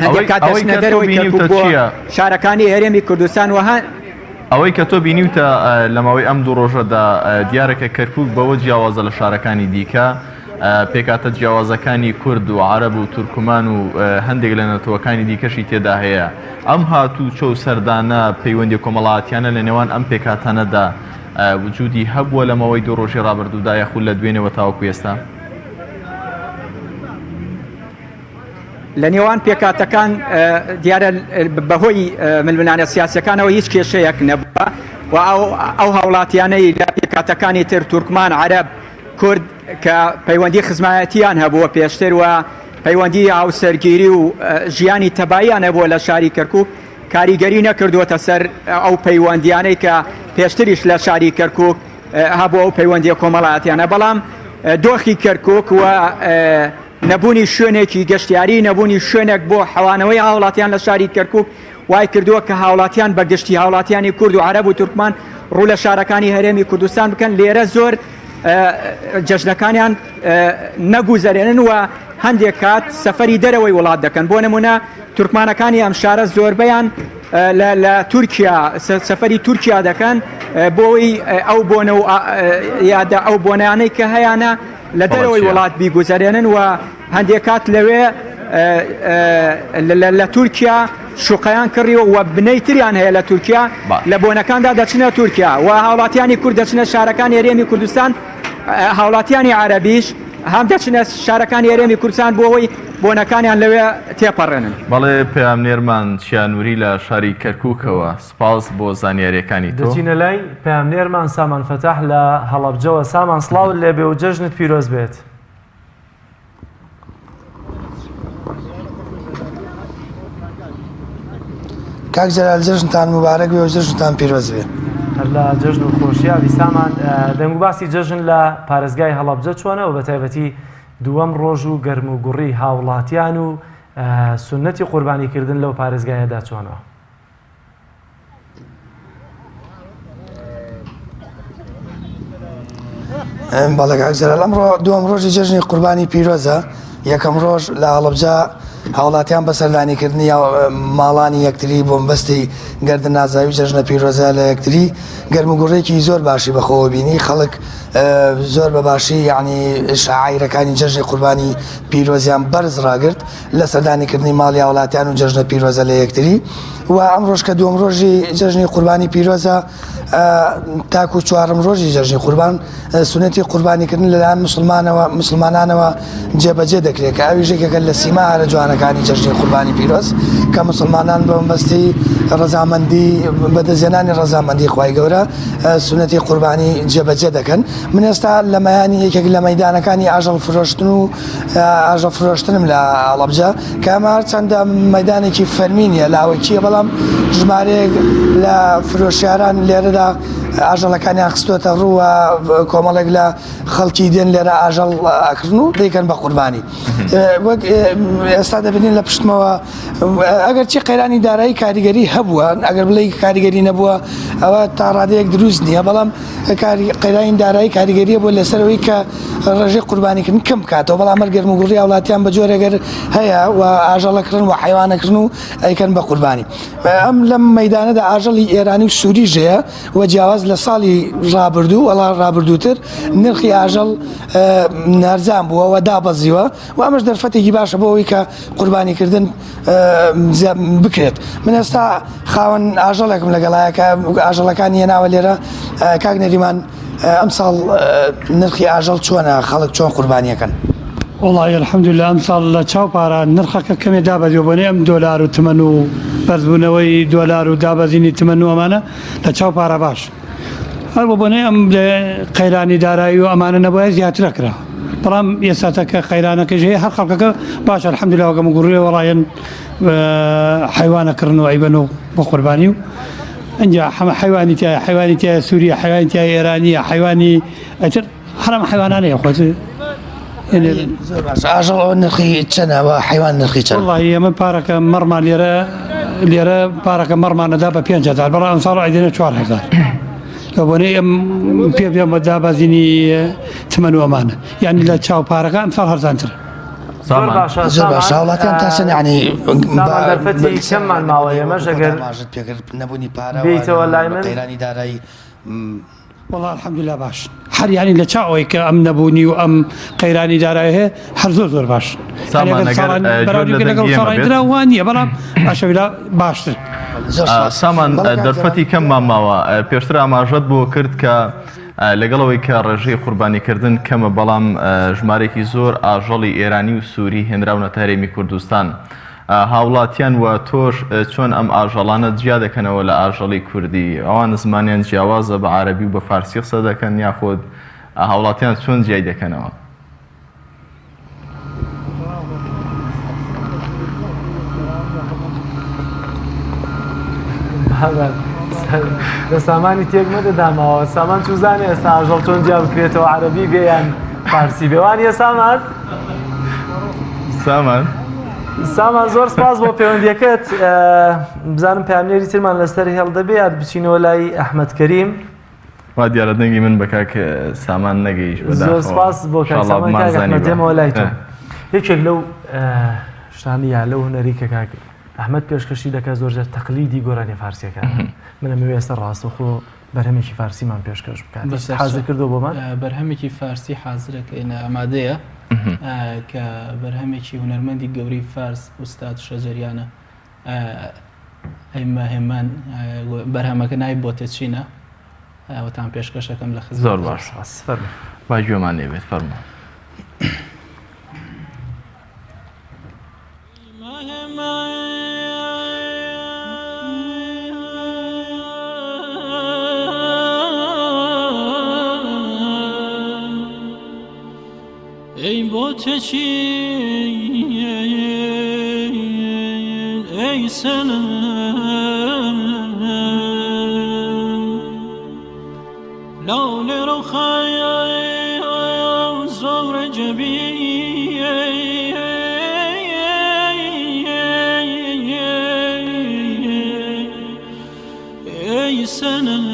S17: هەندێک کات دەچنە دەرەوەی کەرکوک بۆ شارەکانی هەرێمی کوردستان و
S2: ئەوەی کە تۆ بینیوتە لە ماوەی ئەم دوو ڕۆژەدا دیارە کە کەرکوک بەوە جیاوازە لە شارەکانی دیکە پێکهاتە جیاوازەکانی کورد و عەرەب و تورکمان و هەندێک لە نەتەوەکانی دیکەشی تێدا هەیە. ئەم هاتوچۆ و سەردانە پەیوەندیە کۆمەڵاتیانە لە نێوان ئەم پێکهاتانەدا وجودی هەبووە لە ماوەی دوو ڕۆژی ڕابردوودا یاخود لە دوێنێوە تاوەکو ئێستا؟
S17: لە نێوان پێکهاتەکان دیارە بەهۆی ململانێ سیاسیەکانەوە هیچ کێشەیەک نەبووە و ئەو هاوڵاتیانەی لە پێکهاتەکانی تر تورکمان، عەرەب، کورد کە پەیوەندی خزمایەتیان هەبووە پێشتر و پەیوەندی هاوسەرگیری و ژیانی تەباییان هەبووە لە شاری کەرکوک کاریگەری نەکردووەتە سەر ئەو پەیوەندیانەی کە پێشتریش لە شاری کەرکوک هەبووە ئەو پەیوەندیە کۆمەڵایەتیانە بەڵام دۆخی کەرکوک و نەبوونی شوێنێکی گەشتیاری، نەبوونی شوێنێک بۆ حەوانەوەی هاوڵاتیان لە شاری کەرکوک وای کردووە کە هاوڵاتیان بە گشتی هاوڵاتیانی کورد و عەرەب و تورکمان ڕوو لە شارەکانی هەرێمی کوردستان بکەن لێرە زۆر جەژنەکانیان نەگوزەرێنن و هەندێک کات سەفەری دەرەوەی وڵات دەکەن بۆ نمونە تورکمانەکانی ئەم شارە زۆربەیان لە تورکیا سەفەری تورکیا دەکەن بۆی ئەو بۆنە و یادە ئەو بۆنانەی کە هەیانە لە دەرەوەی وڵات بیگوزەرێنن و هەندێک کات لەوێ لە تورکیا شوقەیان کڕیوە و بنەی تریان هەیە لە تورکیا لە بۆنەکاندا دەچنە تورکیا و هاوڵاتیانی کورد دەچنە شارەکانی هەرێمی کوردستان هاوڵاتیانی عەرەبیش هەم دەچنە شارەکانی هەرێمی کوردستان بۆ ئەوەی بۆنەکانیان لەوێ تێپەڕێنن.
S2: بەڵێ پەیامنێرمان چیا نوری لە شاری کەرکوکەوە سپاس بۆ زانیاریەکانی تۆ.
S1: دەچینە لای پەیامنێرمان سامان فەتاح لە هەڵەبجەوە سامان سڵاوت لێبێ و جەژنت پیرۆز بێت.
S19: کاک جەلال جەژنتان موبارەک بێ و جەژنتان پیرۆز بێ.
S1: هەر لە جەژن و خۆشیا بی سامان دەنگ و باسی جەژن لە پارێزگای هەڵەبجە چۆنە و بە تایبەتی دووەم ڕۆژ و گەرم و گوڕی هاوڵاتیان و سوننەتی قوربانیکردن لەو پارێزگایەدا چۆنە؟
S19: بەڵێ کاک جەلال ئەمڕۆ دووەم ڕۆژی جەژنی قوربانی پیرۆزە یەکەم ڕۆژ لە هەڵەبجە هاوڵاتیان بە سەردانیکردنی ماڵانی یەکتری بۆ مەبەستی گەردن نازاوی جەژنە پیرۆزە لە یەکتری گەرموگوڕێکی زۆر باشی بەخۆوە بینی خەڵک زۆر بە باشی یعنی شاعیرەکانی جەژنی قوربانی پیرۆزیان بەرز ڕاگرت لە سەردانیکردنی ماڵی هاوڵاتیان و جەژنە پیرۆزە لە یەکتری و ئەمڕۆش کە دووەم ڕۆژی جەژنی قوربانی پیرۆزە تاکو چوارەم ڕۆژی جەژنی قوربان سونەتی قوربانیکردن لەلایەن مسلمانەوە مسلمانانەوە جێبەجێ دەکرێت کە ئەویش یەکێکە لە سیما هەرە جوانەکانی جەژنی قوربانی پیرۆز کە مسلمانان بە مەبەستی ڕەزامەندی بەدەستهێنانی ڕەزامەندی خوای گەورە سونەتی قوربانی جێبەجێ دەکەن من ئێستا لە مەیانی یەکێک لە مەیدانەکانی ئاژەڵ فرۆشتن و ئاژەڵ فرۆشتنم لە هەڵەبجە کە ئەمە هەرچەندە مەدانێکی فەرمی نییە لاوەکیە بەڵام ژمارەیەک لە فرۆشیاران لێرەدا ئاژەڵەکانیان خستۆتە ڕووە کۆمەڵێک لە خەڵکی دێن لێرە ئاژەڵ ئەکڕن و دەیکەن بە قوربانی وەک ئێستا دەبینین لە پشتمەوە ئەگەر چی قەیرانی دارایی کاریگەری هەبووە ئەگەر بڵێ کاریگەری نەبووە ئەوە تا ڕادەیەک دروست نییە بەڵام قەیرانی دارایی کاریگەریە بۆ لەسەرەوەی کە ڕێژەی قوربانیکردن کەم بکاتەوە، بەڵام هەر گەرموگوڕی هاوڵاتیان بە جۆرێک گەر هەیە و ئاژەڵەکڕن و حەیوانەکڕن و ئەیکەن بە قوربانی. ئەم لەم مەیدانەدا ئاژەڵی ئێرانی و سووریش هەیە و جیاواز لە ساڵی ڕابردوو وەڵا ڕابردووتر نرخی ئاژەڵ نەرزان بووە و دابەزیوە و ئەمەش دەرفەتێکی باشە بۆ ئەوەی کە قوربانیکردن بکرێت. من ئێستا خاوەن ئاژەڵێکم لەگەڵایە کە ئاژەڵەکانی هێناوە لێرە کاک نەریمان ئەمساڵ نرخی ئاژەڵ چۆنە خەڵک چۆن قوربانیەکەن؟
S20: وەڵاهی الحمدللە ئەمساڵ لە چاو پارا نرخەکە کەمێ دابەزیوە بۆنەی ئەم دۆلار و تمەن و بەرزبوونەوەی دۆلار و دابەزینی تمەن و ئەمانە لە چاو پارا باش هەر بۆ بۆنەی ئەم قەیرانی دارایی و ئەمانە نەبوایە زیاتر ئەکرا بەڵام ئێستا کە قەیرانەکەش هەیە هەر خەڵکەکە باشە الحمدللە وەگەم گوڕێ وەڵایەن حەیوانە کڕن و ئەیبەن و بۆ قوربانی و ئینجا حەمە حەیوانی تایە حەیوانی تایە سووریە حەیوانی تایە ئێرانیە حەیوانی ئەتر هەرم حەیوانانەیە خۆت
S19: زۆر باش ئاژەڵ ئەوە نرخی چەنە و حەیوان نرخی چەند
S20: وەڵڵاهی ئێمە پارەکە مەڕمان لێرە لێرە پارەکە مەڕمانەدا بە 5000 بەڵام ئەمساڵ ئەیدەنە 4000 لە بۆنەی ئەم پێ پێم بە دابەزینی تمەن و ئەمانە یعنی لە چاو پارەکە ئەمساڵ هەرزانترە
S1: زۆر باشە
S19: زۆر باشە هاوڵاتیان تا چەند یعنی
S1: سامان دەرفەتی کەممان ماوە ئێمەش ئەگەر
S19: ئاماژەت پێکرد نەبوونی پارە
S1: بێیتەوە لای من
S19: قەیرانی دارایی
S20: وەڵا الحمدللە باش هەر یعنی لە چاو ئەوەی کە ئەم نەبوونی و ئەم قەیرانی دارایی هەیە هەر زۆر زۆر باش
S2: سامان ئەگەر
S20: بەراوردی
S2: گوێت لە
S20: لەگەڵ
S2: دەنگی ئێمە
S20: ساڵانی
S2: بێت
S20: ترا وا نییە بەڵام ئەشەویلا باشتر
S19: زۆر سوپاس
S2: سامان
S19: بەڵێ کاک جەلال
S2: دەرفەتی کەممان ماوە پێشتر ئاماژەت بۆ کرد کە. لەگەڵ ئەوەی کە ڕێژەی قوربانیکردن کەمە بەڵام ژمارەیەکی زۆر ئاژەڵی ئێرانی و سووری هێنراونەتە هەرێمی کوردستان. هاوڵاتیان و تۆش چۆن ئەم ئاژەڵانە جیا دەکەنەوە لە ئاژەڵی کوردی؟ ئەوان زمانیان جیاوازە بە عەرەبی و بە فارسی قسە دەکەن یاخود هاوڵاتیان چۆن جیای دەکەنەوە؟
S1: لە سامانی تێک مەدە داماوە سامان چوزانێ ئێستا ئاژەڵ چۆن جیا بکرێتەوە عەرەبی بێ یان فارسی بێ وانە سامان
S2: سامان
S1: سامان زۆر سپاس بۆ پەیوەندیەکەت بزانم پامنێری ترمان لەسەر هێڵ دەبێ یاد بچینەوە لای ئەحمد کەریم
S2: وا دیارە دەنگی من بە کاک سامان نەگەیشت بەداخەوە.
S1: زۆر سپاس بۆ کاک سامان کاک ئەحمەد دێمەوە لای تۆ یەکێک لەو شتانە یا لەو هونەری کە کاک ئەحمەد پێشکەشی دەکات زۆر جار تەقلیدی گۆرانی فارسیەکان من ئەمەوێ ئێستا ڕاستەوخۆ بەرهەمێکی فارسیمان پێشکەش بکات حازر کردو بۆمان
S12: بەرهەمێکی فارسی حازرەکەینە ئامادەیە کە بەرهەمێکی هونەرمەندی گەورەی فارس ئوستاد شەجەریانە ئەی مەهێمان بەرهەمەکە ناوی بۆتە چینە ئەوەتان پێشکەشەکەم لە خزمەت
S2: زۆر باش سپاس فەرموو با گوێمان لێ بێت فەرموو.
S13: ئەی بۆتە چین ئەی سەنەم لاڵێ ڕەوخای زۆرە جەبی ئەی سەنەم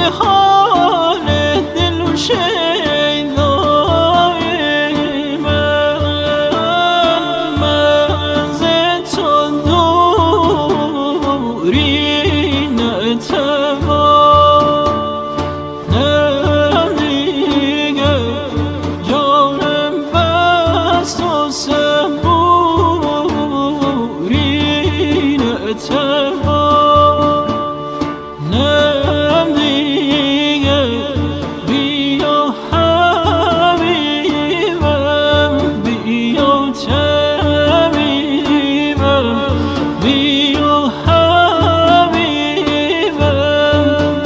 S13: به حال دل و شیدای من من ز تو دوری نتوانم دیگر جانم بس و صبوری نتوانم دیگر بیا حبیبم بیا طبیبم بیا حبیبم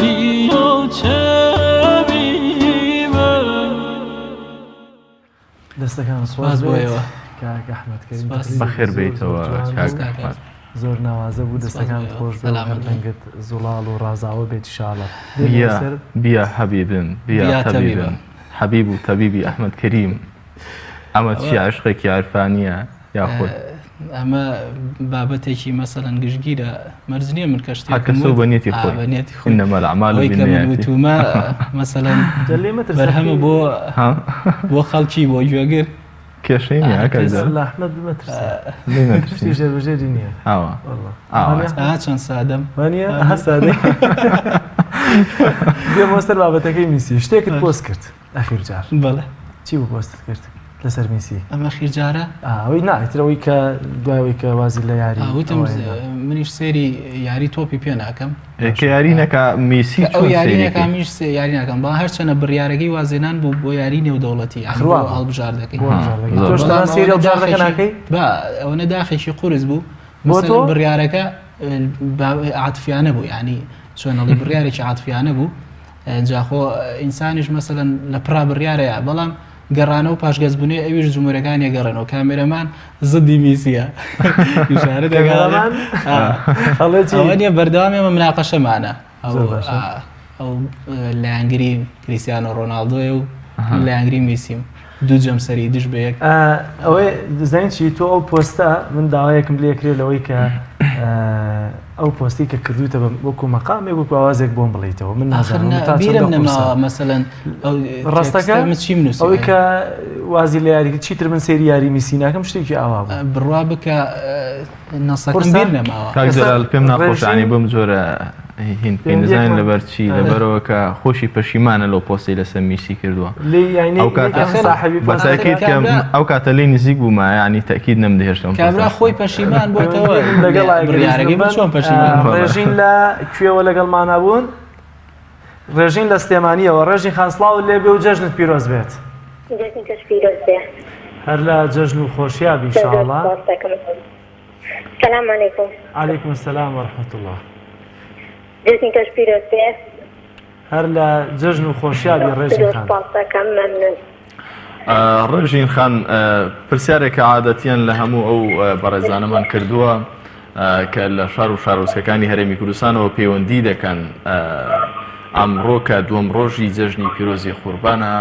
S13: بیا طبیبم
S1: دەستەکان
S12: سپاس بۆ ئێوە.
S1: کاک ئەحمەد کەریم
S12: سپاس.
S1: تەقریرێکی
S2: بەخێر
S1: زۆر زۆر
S2: بێیتەوە
S1: جوان
S2: کاک
S1: بوو.
S2: ئەحمەد.
S1: زۆر ناوازە بوو دەستەکانت
S12: بۆ ئێوە.
S1: خۆش بێ و
S12: سەلامەت
S1: هەر
S12: بن.
S1: دەنگت زوڵاڵ و ڕازاوە بێت ئیشاڵڵا. دێمەوە
S2: بیا
S1: سەر
S2: بیا حەبیبم بیا
S12: بیا
S2: تەبیبم
S12: تەبیبم.
S2: حەبیب و تەبیبی ئەحمەد کەریم ئەمە
S12: ئەوە
S2: چیە عشقێکی عرفانیە یاخود
S12: ئەمە بابەتێکی مەسەلەن گشتگیرە مەرج نییە من کە
S2: هەر
S12: شتێکم
S2: کەسە و
S12: وت
S2: بە نیەتی
S12: ئا
S2: خۆی
S12: بە نیەتی خۆی
S2: انما الاعمال
S12: ئەوەی کە من
S2: بالنیات
S12: وتومە مەسەلەن
S1: جا لێی مەترسە
S12: بەرهەمە
S1: پێی
S12: بۆ
S2: ها
S12: بۆ خەڵکی بۆ گوێگر
S2: کێشەی نییە
S12: هەر
S2: کاک
S12: کەس
S2: جەلال
S1: لە ئەحمەد مەترسە
S2: لێی
S1: شتی
S2: مەترسین
S1: ژێربەژێری نییە
S2: ئاوا
S1: والله
S2: ئاوا
S1: وانیە
S12: ئا چەند سادەم
S1: وانیە ئەها سادەی دێمەوە سەر بابەتەکەی میسی شتێکت پۆست کرد ئەخیر جار
S12: بەڵێ
S1: چی بوو پۆستت کرد لەسەر میسی؟
S12: ئەم ئەخیر جارە؟
S1: ئەوەی نا ئیتر ئەوەی کە دوای ئەوەی کە وازی لە یاری
S12: وتم منیش سەیری یاری تۆپی پێ ناکەم.
S2: کە یاری نەکا میسی
S12: ئەو
S2: چۆن
S12: یاری
S2: سەیری
S12: نەکا
S2: کەی؟
S12: منیش یاری ناکەم بەڵام هەرچەنە بڕیارەکەی وازێنان بوو بۆ یاری نێودەوڵەتی یانی بۆ هەڵبژاردەکەی
S1: بۆ هەڵبژاردەکەی تۆش
S12: بەڵام
S1: تەنها سەیری
S12: ئەوەنە
S1: هەڵبژاردەکە
S12: داخێکی
S1: ناکەی؟
S12: با ئەوەنە داخێکی قورس بوو
S1: بۆ
S12: مەسەلەن
S1: تۆ؟
S12: بڕیارەکە عاتفیانە بوو یانی چۆن ئەڵێی بڕیارێکی عاتفیانە بوو جا خۆ ئینسانیش مەسەلەن لە پڕا بڕیارەیە بەڵام گەڕانەوە و پاشگەزبوونەوەی ئەویش جمهورەکانی گەڕێنەوە کامێرەمان زدی میسیە ئیشارە دەکات
S1: کامێرەمان ئەڵێ چی؟
S12: ئەوە نییە بەردەوام ئێمە مناقەشەمانە ئەو
S1: زۆر باشە.
S12: ئەو لایەنگری کریستیانۆ ڕۆناڵدۆیە و من لایەنگری میسیم دوو جەمسەری دژ بە یەک.
S1: ئەوەی دەزانی چی تۆ ئەو پۆستە من داوایەکم لێکرێ لەوەی کە ئەو پۆستی کە کردوتە بە وەکو مەقامێک وەکو ئاوازێک بۆم بڵیتەوە من نازانم تا چەندە
S12: بیرم
S1: قورسە.
S12: نەماوە مەسەلەن ئەو
S1: ڕاستەکە
S12: تێکستە من چیم نووسیوە؟
S1: ئەوەی کە وازی لە یاری چیتر من سەیری یاری میسی ناکەم شتێکی ئاوا بوو.
S12: بڕوا بکە نەسەکەم
S1: قورسە؟
S12: بیر نەماوە.
S2: کاک جەلال پێم ناخۆشە
S1: ڕێژیم
S2: ینی بەم جۆرە هین بکەین دەزانین
S1: پەیوەندیەکمان
S2: لەبەر چی لەبەرەوە کە خۆشی پەشیمانە لەو پۆستەی لەسەر میسی کردووە
S1: لێی یانی
S2: ئەو کاتە
S1: یەکەم ساحەبی
S2: بە تاکید
S1: پۆستەکە
S2: کە ئەو کاتە لێی نزیک بوومە یعنی تەکید نەمدەهێشت ئەم
S12: کابرا
S2: پۆستە
S12: خۆی پەشیمان بۆتەوە
S1: پەیوەندیەکم لەگەڵ
S12: بڕیارەکەی بۆ چۆن پەشیمان بوو؟
S1: ڕێژین لە کوێوە لەگەڵمانە بوون؟ ڕێژین لە سلێمانیەوە ڕێژین خان سڵاوت لێ بێ و جەژنت پیرۆز بێت.
S4: جەژنی تۆش پیرۆز بێ.
S1: هەر لە جەژن و خۆشیا بی
S4: زۆر زۆر
S1: ئیشاڵڵا.
S4: سپاس دەکەم. سلام علیکم.
S1: علیکم السلام و رحمة اللە.
S4: جەژنی تۆش پیرۆز بێ.
S1: هەر لە جەژن و خۆشیا بی ڕێژین
S4: زۆر
S1: خان.
S4: سپاس دەکەم مەمنون.
S2: ڕێژین خان پرسیارێکە عادەتیان لە هەموو ئەو بەڕێزانەمان کردووە کە لە شار و شارۆچکەکانی هەرێمی کوردستانەوە پەیوەندی دەکەن ئەمڕۆ کە دووەم ڕۆژی جەژنی پیرۆزی قوربانە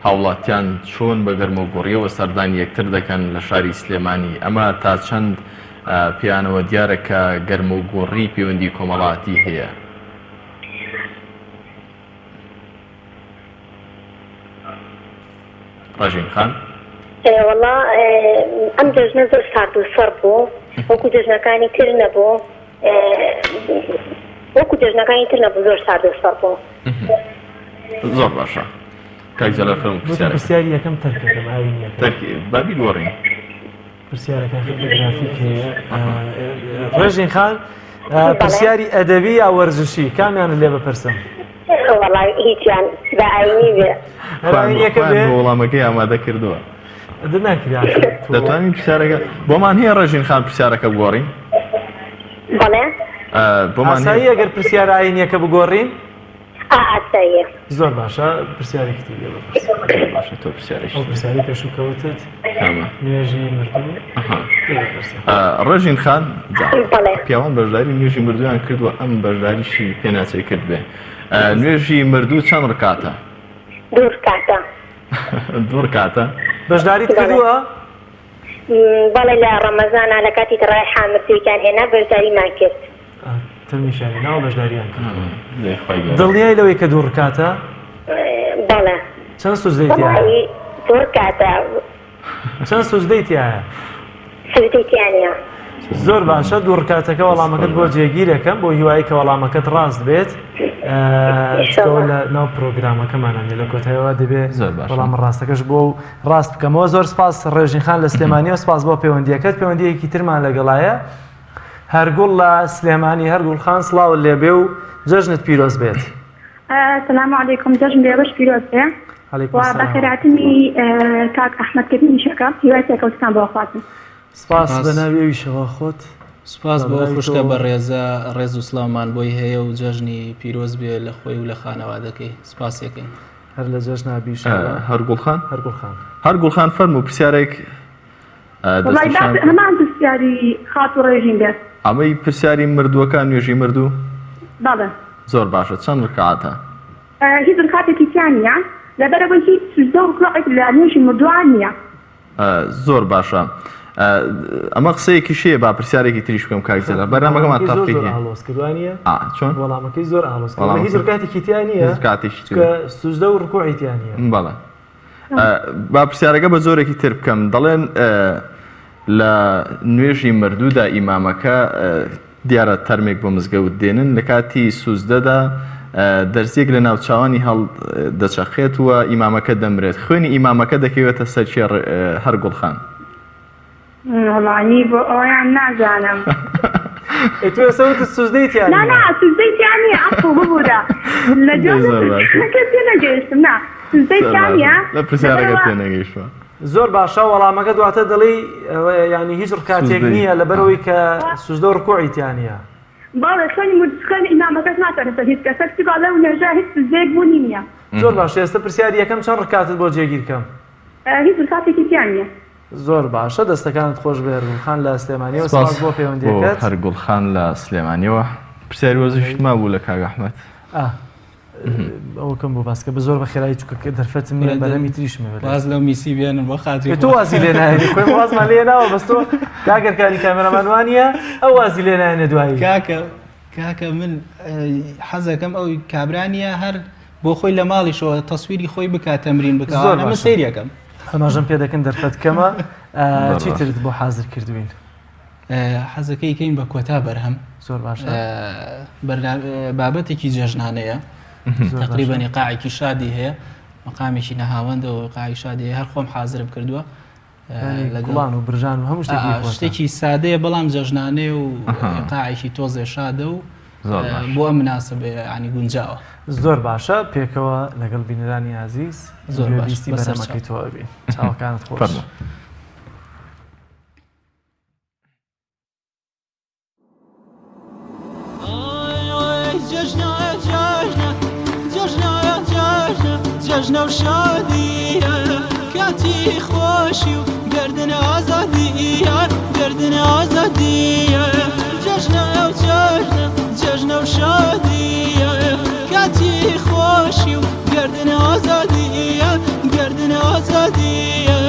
S2: هاوڵاتیان چۆن بە گەرموگوڕیەوە سەردانی یەکتر دەکەن لە شاری سلێمانی ئەمە تا چەند پێیانەوە دیارە کە گەرموگوڕی پەیوەندی کۆمەڵاتی هەیە؟ ڕژین خان.
S4: وەڵا ئەم جەژنە زۆر سارد و سڕ بوو وەکو جەژنەکانی تر نەبوو وەکو جەژنەکانی تر نەبوو زۆر سارد و سڕ بوو.
S2: زۆر باشە کاک جەلال فەرموو پرسیارەکە.
S1: پرسیاری یەکەم تەرکەکەم ئاینیەکە.
S2: تەرکی با بیگۆڕین.
S1: پرسیارەکە بە گرافیک هەیە ڕێژین خان پرسیاری ئەدەبی یا وەرزشی کامیانت لێ بپرسم؟
S4: وەڵای هیچیان بە ئاینی بێ.
S1: ئاینیەکە بێ
S2: وەڵامەکەی ئامادە کردووە.
S1: دەتوانین
S2: پرسیارەکە بۆمان هەیە ڕێژین خان پرسیارەکە بگۆڕین؟
S4: بەڵێ
S2: بۆمان
S1: ئاسایی ئەگەر پرسیار ئاینیەکە بگۆڕین؟
S4: ئاساییە.
S1: زۆر باشە پرسیارێکی تری لێ بپرس.
S2: باشە تۆ پرسیارێکی
S1: ئەو پرسیاری پێشوو کەوتت
S2: کامە؟
S1: نوێژی مردوو لێ بپرسە.
S2: ڕێژین خان جا
S4: بەڵێ.
S2: پیاوان بەشداری نوێژی مردوویان کردووە ئەم بەشداریشی پێناچێ کرد بێ نوێژی مردوو چەند ڕکاتە؟
S4: دوو ڕکاتە.
S2: دوو ڕکاتە؟
S1: بەشداریت کردووە؟
S4: بەڵێ لە ڕەمەزانا لە کاتی تەڕاویحا مردووێکیان هێنا بەشداریمان کرد.
S1: تەرمیشیان هێناوە بەشداریان کردووە. دڵنیای لەوەی کە دوو ڕکاتە؟
S4: بەڵێ.
S1: چەند سوجدەی تیایە؟
S4: وەڵایی دوو ڕکاتە.
S1: چەند سوجدەی تیایە؟
S4: سوجدەی تیا نییە.
S1: زۆر باشە دوو ڕکاتەکە وەڵامەکەت بۆ جێگیرەکەم بۆ هیوایی کە وەڵامەکەت ڕاست بێت چونکە لە ناو پرۆگرامەکەمانە لە کۆتایەوە دەبێ وەڵامە ڕاستەکەش بۆ و ڕاست بکەمەوە زۆر سپاس ڕێژین خان لە سلێمانیەوە سپاس بۆ پەیوەندیەکەت پەیوەندیەکی ترمان لەگەڵایە هەرگوڵ لە سلێمانی هەرگوڵ خان سڵاوت لێبێ و جەژنت پیرۆز بێت.
S7: سلام علیکم جەژن لێوەش پیرۆز بێ
S1: علیکم
S7: و
S1: السلام.
S7: بەخێرهاتنی کاک ئەحمەد کەریمیشەکە هیوای سەرکەوتنتان بۆ ئەخوازم.
S1: سپاس بە ناوی ئەویشەوە خۆت.
S12: سوپاس بۆ ئەو
S1: بە ناوی
S12: خوشکە
S1: تۆوە.
S12: بەڕێزە ڕێز و سڵاومان بۆی هەیە و جەژنی پیرۆز بێ لە خۆی و لە خانەوادەکەی سپاسی ئەکەین.
S1: هەر لە جەژنا بیشەوە.
S2: هەرگوڵ خان.
S1: هەرگوڵ خان.
S2: هەرگوڵ خان فەرموو پرسیارێک
S7: وەڵای باس هەمان پرسیاری خاتوو ڕێژین بێت.
S2: ئەمەی پرسیاری مردووەکان نوێژی مردوو؟
S7: بەڵێ.
S2: زۆر باشە چەند ڕکعاتە؟
S7: هیچ ڕکاتێکی تیا نییە لەبەرئەوەی هیچ سوجدە و ڕکوعێک لە نوێژی مردووان نییە.
S2: زۆر باشە ئەمە قسەیەکیش هەیە با پرسیارێکی تریش بکەم کاک جەلال بەرنامەکەمان
S1: وەڵامەکەی زۆر زۆر
S2: تەرفیهیە
S1: ئاڵۆز کرد وانییە؟
S2: ئا چۆن؟
S1: وەڵامەکەی زۆر ئاڵۆز کرد هیچ
S2: وەڵامەکەی
S1: ڕکاتێکی تیا نییە
S2: هیچ ڕکاتێکی تیا
S1: چونکە سوجدە و ڕکوعی تیا نییە.
S2: بەڵێ با پرسیارەکە بە جۆرێکی تر بکەم دەڵێن لە نوێژی مردوودا ئیمامەکە دیارە تەرمێک بۆ مزگەوت دێنن لە کاتی سوزدەدا دەرزیەک لە ناوچوانی هەڵ دەچەقێت و ئیمامەکە دەمرێت خوێنی ئیمامەکە دەکەوێتە سەر کێ هەر گوڵخان
S7: وەڵانی بۆ ئەویان نازانم.
S1: ئێ تۆ ئێستا وتت سوجدەی تیا
S7: نا
S1: نییە.
S7: نا سوجدەی تیا نییە عەفو ببورە لە
S2: دەی
S7: جواب
S2: زۆر باشە.
S7: پرسیارەکە تێنەگەیشتم نا سوجدەی
S2: زۆر
S7: تیا
S2: باشە
S7: نییە
S2: لە پرسیارەکە
S7: لەبەرئەوە
S2: تێنەگەیشتوە.
S1: زۆر باشە وەڵامەکە دواتر دەڵێی یانی هیچ ڕکاتێک
S2: سوجدەی
S1: نییە لەبەرئەوەی کە سوجدە و ڕکوعی تیا نییە.
S7: بەڵێ خوێنی مورد خوێنی ئیمامەکەش ناچێتە سەر هیچ کەسێک چونکە لەو نوێژە هیچ سوجدەیەک بوونی نییە.
S1: زۆر باشە ئێستا پرسیاری یەکەم چەند ڕکاتت بۆ جێگیر کەم؟
S7: هیچ ڕکاتێکی تیا نییە.
S1: زۆر باشە دەستەکانت خۆش بێ هەرگوڵ خان لە سلێمانیەوە
S2: سپاس
S1: سپاس بۆ
S2: بۆ
S1: پەیوەندیەکەت.
S2: هەرگوڵ خان لە سلێمانیەوە پرسیاری وەرزشیت مابوو لە کاک ئەحمەد؟
S1: ئا ئەوەکەم بۆ باس کە بە زۆر بە خێرایی چونکە کە دەرفەتم نییە بەرهەمی تریشم هەیە.
S12: واز لەو میسی بێنن بۆ خاتری
S1: ئێ تۆ وازی لێ ناهێنی خۆی وازمان لێ ناوە بەس تۆ کاک ئەرکانی کامێرامان وانییە ئەو وازی لێ ناهێنێ دوایی.
S12: کاکە کاکە من حەزەکەم ئەو کابرا نییە هەر بۆ خۆی لە ماڵیشەوە تەسویری خۆی بکات تەمرین بکات
S1: زۆر
S12: من
S1: باشە.
S12: سەیرەکەم.
S1: ئاماژەم پێ دەکەن دەرفەت کەمە
S2: زۆر
S1: چی
S2: باشە.
S1: ترت بۆ حازر کردوین؟
S12: حەزەکەی کەین بە کۆتا بەرهەم.
S1: زۆر باشە.
S12: بابەتێکی جەژنانەیە
S1: زۆر باشە.
S12: تقریبا ئیقاعێکی شادی هەیە مقامێکی نەهاوەندە و ئیقاعی شادی هەیە هەر خۆم حازرم کردووە
S1: گوڵان و برژان و هەموو شتێکی خۆشە.
S12: شتێکی سادەیە بەڵام جەژنانەیە و ئیقاعێکی تۆزێ شادە و بۆ ئەم مناسبەیە یانی گونجاوە.
S1: زۆر باشە پێکەوە لەگەڵ بینەرانی ئازیز
S12: زۆر باش
S1: گوێبیستی
S12: بەسەر
S1: بەرهەمەکەی
S12: چاو.
S1: تۆ ئەبین. چاوەکانت خۆش.
S2: فەرموو.
S13: جەژنە و شادیە کاتی خۆشی و گەردن ئازادیە گەردن ئازادیە جەژنە و جەژنە جەژنە و شادیە کاتی خۆشی و گەردن ئازادیە گەردن ئازادیە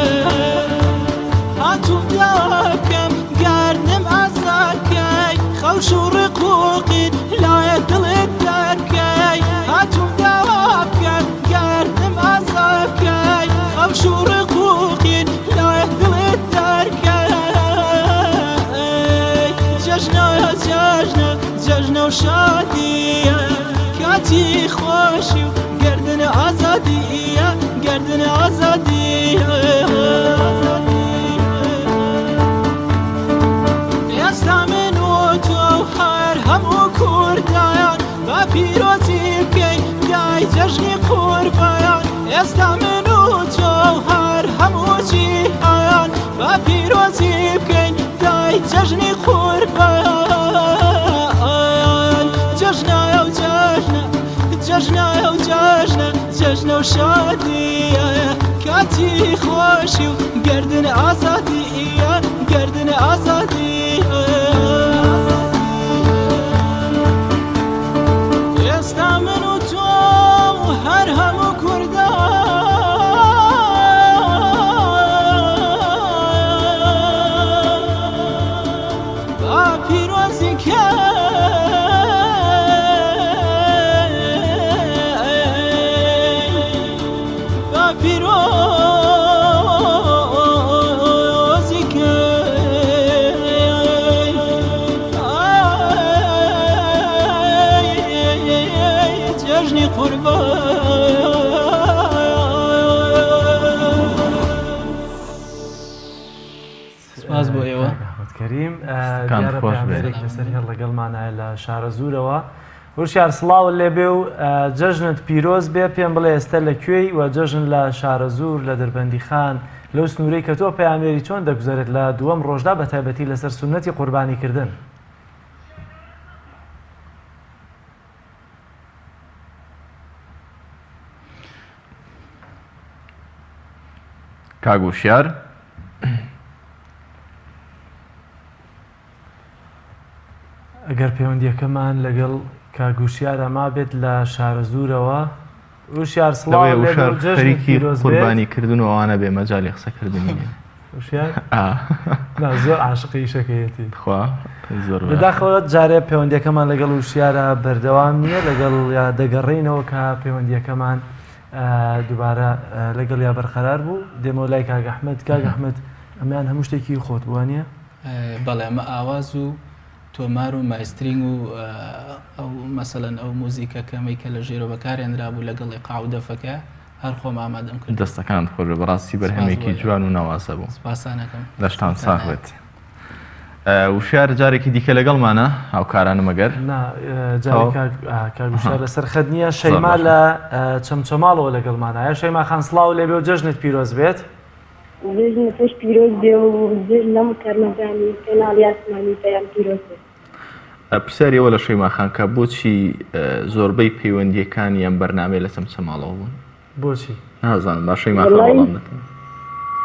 S13: هاتووم داکەم گەردنم ئازادکەی خەوش و ڕق و قین لایە دڵت دەرکەی هاتووم داوا بکەم گەردنم ئازادکەی خەوش و ڕق و قین لایە دڵت دەرکەی جەژنە جەژنە جەژنە و شادیە کاتی خۆشی و گەردن ئازادیە گەردن ئازادیە ئێستا من و تۆ و هەر هەموو کوردایان با پیرۆزی بکەین دای جەژنی قوربان ئێستا من و تۆ و هەر هەموو جیهان با پیرۆزی بکەین دای جەژنی قوربان جەژنایە و جەژنە جەژنایە و جەژنە جەژنە و شادیە کاتی خۆشی و گەردن ئازادیە گەردن ئازادیە ئێستا من و تۆ و هەر هەموو کوردان با پیرۆزی کەین.
S12: سپاس بۆ ئێوە.
S1: کاک ئەحمەد کەریم دیارە پەیامنێرێک لەسەر هێڵ لەگەڵمانایە لە شارەزوورەوە. هوشیار سڵاوت لێبێ و جەژنت پیرۆز بێ پێم بڵێ ئێستە لە کوێی و جەژن لە شارەزوور لە دەربەندیخان لەو سنوورەی کە تۆ پەیامنێری چۆن دەگوزەرێت لە دووەم ڕۆژدا بە تایبەتی لەسەر سوننەتی قوربانیکردن؟
S2: کاک وشیار.
S1: ئەگەر پەیوەندیەکەمان لەگەڵ کاک وشیارا مابێت لە شارەزوورەوە وشیار سڵاو
S2: لەوەیە
S1: لێ بێ
S2: وشار
S1: و جەژنت
S2: خەریکی
S1: پیرۆز بێت.
S2: قوربانی کردن و ئەوانە بێ مەجالی قسەکردنی نییە.
S1: وشیار
S2: ئا.
S1: نا زۆر عاشقی ئیشەکەیەتی.
S2: تخوا زۆر باشە.
S1: بەداخەوە جارێ پەیوەندیەکەمان لەگەڵ وشیارا بەردەوام نییە لەگەڵ یا دەگەڕێینەوە کە پەیوەندیەکەمان دووبارە لەگەڵ یا بەرقەرار بوو دێمەوە لای کاک ئەحمەد کاک ئەحمەد ئەمیان هەموو شتێکی خۆت بووە نییە؟
S12: بەڵێ ئەمە ئاواز و تۆمار و mastering و ئەو مەسەلەن ئەو موزیکە کەمەی کە لە ژێرەوە بەکارهێنرابوو لەگەڵ ئیقاع و دەفەکە هەر خۆم ئامادەم کرد.
S2: دەستەکانت خۆش بێت بەڕاستی بەرهەمێکی جوان و ناوازە بوو.
S12: سپاستان ئەکەم.
S2: لەشتان ساغ بێت. وشیار جارێکی دیکە لەگەڵمانە هاوکارانم ئەگەر
S1: نا جارێک کاک وشیار لەسەر خەت نییە شەیما لە چەمچەماڵەوە لەگەڵمانایە شەیما خان سڵاو لێبێ و جەژنت پیرۆز بێت.
S7: جەژنت تۆش پیرۆز بێ و جەژن هەموو کارمەندانی کەناڵی ئاسمانی پەیام پیرۆز بێ.
S2: پرسیاری ئەوە لە شەیما خان کە بۆچی زۆربەی پەیوەندییەکانی ئەم بەرنامەیە لە چەمچەماڵەوە بوون؟
S1: بۆچی؟
S2: نازانم با شەیما خان وەڵام بداتەوە.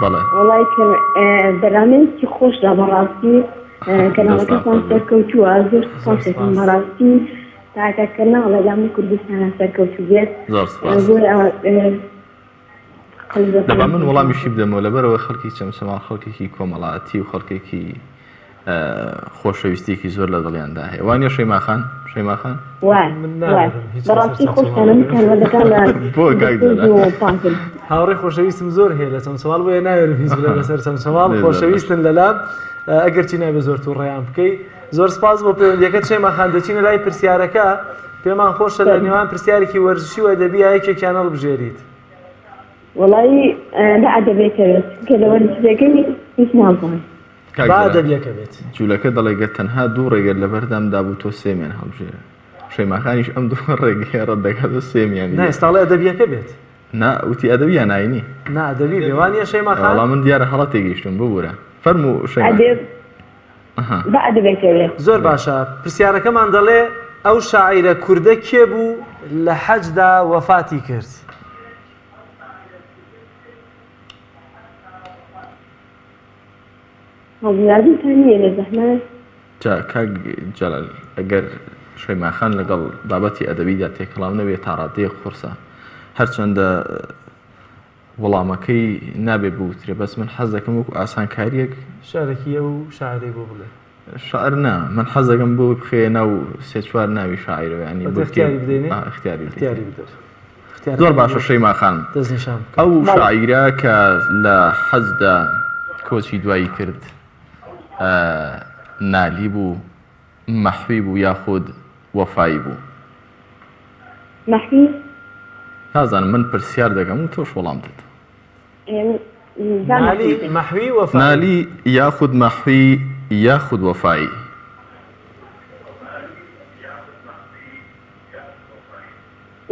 S2: بەڵێ.
S7: وەڵای کە بەرنامەیەکی خۆشە بەڕاستی کەناڵەکەتان سەرکەوتووە زۆر سوپاس دەکەم بەڕاستی تاکە کەناڵە لە هەموو کوردستانە سەرکەوتوو بێت.
S2: زۆر سوپاس. دەبا من وەڵامیشی بدەمەوە لەبەرئەوەی خەڵکی چەمچەماڵ خەڵکێکی کۆمەڵایەتی و خەڵکێکی خۆشەویستیەکی زۆر لە دڵیاندا هەیە وانە شەیما خان شەیما خان
S1: هاوڕێ خۆشەویستم زۆر هەیە لە چەمچەماڵ بۆیە ناوێرم هیچ بڵێم لەسەر چەمچەماڵ خۆشەویستن لەلام ئەگەرچی نابێ زۆر تووڕەیان بکەی زۆر سپاس بۆ پەیوەندیەکەت شەیما خان دەچینە لای پرسیارەکە پێمان خۆشە لە نێوان پرسیارێکی وەرزشی و ئەدەبی یا یەکێکیان هەڵبژێریت.
S7: وەڵایی با ئەدەبیەکە بێت چونکە لە وەرزشیەکەی هیچ نازانم.
S2: کاک
S1: با
S2: جەلال،
S1: ئەدەبیەکە بێت.
S2: جولەکە دەڵێ گەر تەنها دوو ڕێگەت لەبەردەمدا بوو تۆ سێمیان هەڵبژێرە. شەیماخانیش ئەم دوو ڕێگەیە ڕەت دەکات و سێمیانی
S1: نا
S2: دێت.
S1: ئێستا ئەڵێ ئەدەبیەکە بێت.
S2: نا وتی ئەدەبی یان ئاینی؟
S1: نا ئەدەبی بێ وا نییە شەیما خان؟
S2: وەڵا من دیارە هەڵە تێگەیشتووم ببورە. فەرموو شەیما
S7: ئەدێ
S2: خان.
S7: با ئەدەبێکە بێ.
S1: زۆر باشە پرسیارەکەمان دەڵێ ئەو شاعیرە کوردە کێ بوو لە حەجدا وەفاتی کرد؟
S7: هەڵبژاردنتان نییە بێ زەحمەت؟
S2: جا کاک جەلال ئەگەر شەیما خان لەگەڵ بابەتی ئەدەبیدا تێکەڵاو نەبێت تا ڕادەیەک قورسە هەرچەندە وەڵامەکەی نابێ بوترێ بەس من حەز دەکەم وەکو ئاسانکاریەک.
S1: شعرێکی ئەو شاعرەی بۆ بڵێ.
S2: شعر نا من حەز دەکەم بۆ بخەیە ناو سێ چوار ناوی شاعیرەوە یانی
S1: بۆ اختیاری بدەینێ
S2: ئا اختیاری بدەینێ.
S1: اختیاری بدەر.
S2: زۆر باشە شەیما خان
S1: دەستنیشان بکە.
S2: ئەو شاعیرە کە لە حەجدا کۆچی دوایی کرد نالی بوو مەحوی بوو یاخود وەفایی بوو؟
S7: مەحوی.
S2: نازانم من پرسیار دەکەم و تۆش وەڵام دەت.
S1: نالی، مەحوی، وەفایی.
S2: نالی یاخود مەحوی یاخود وەفایی.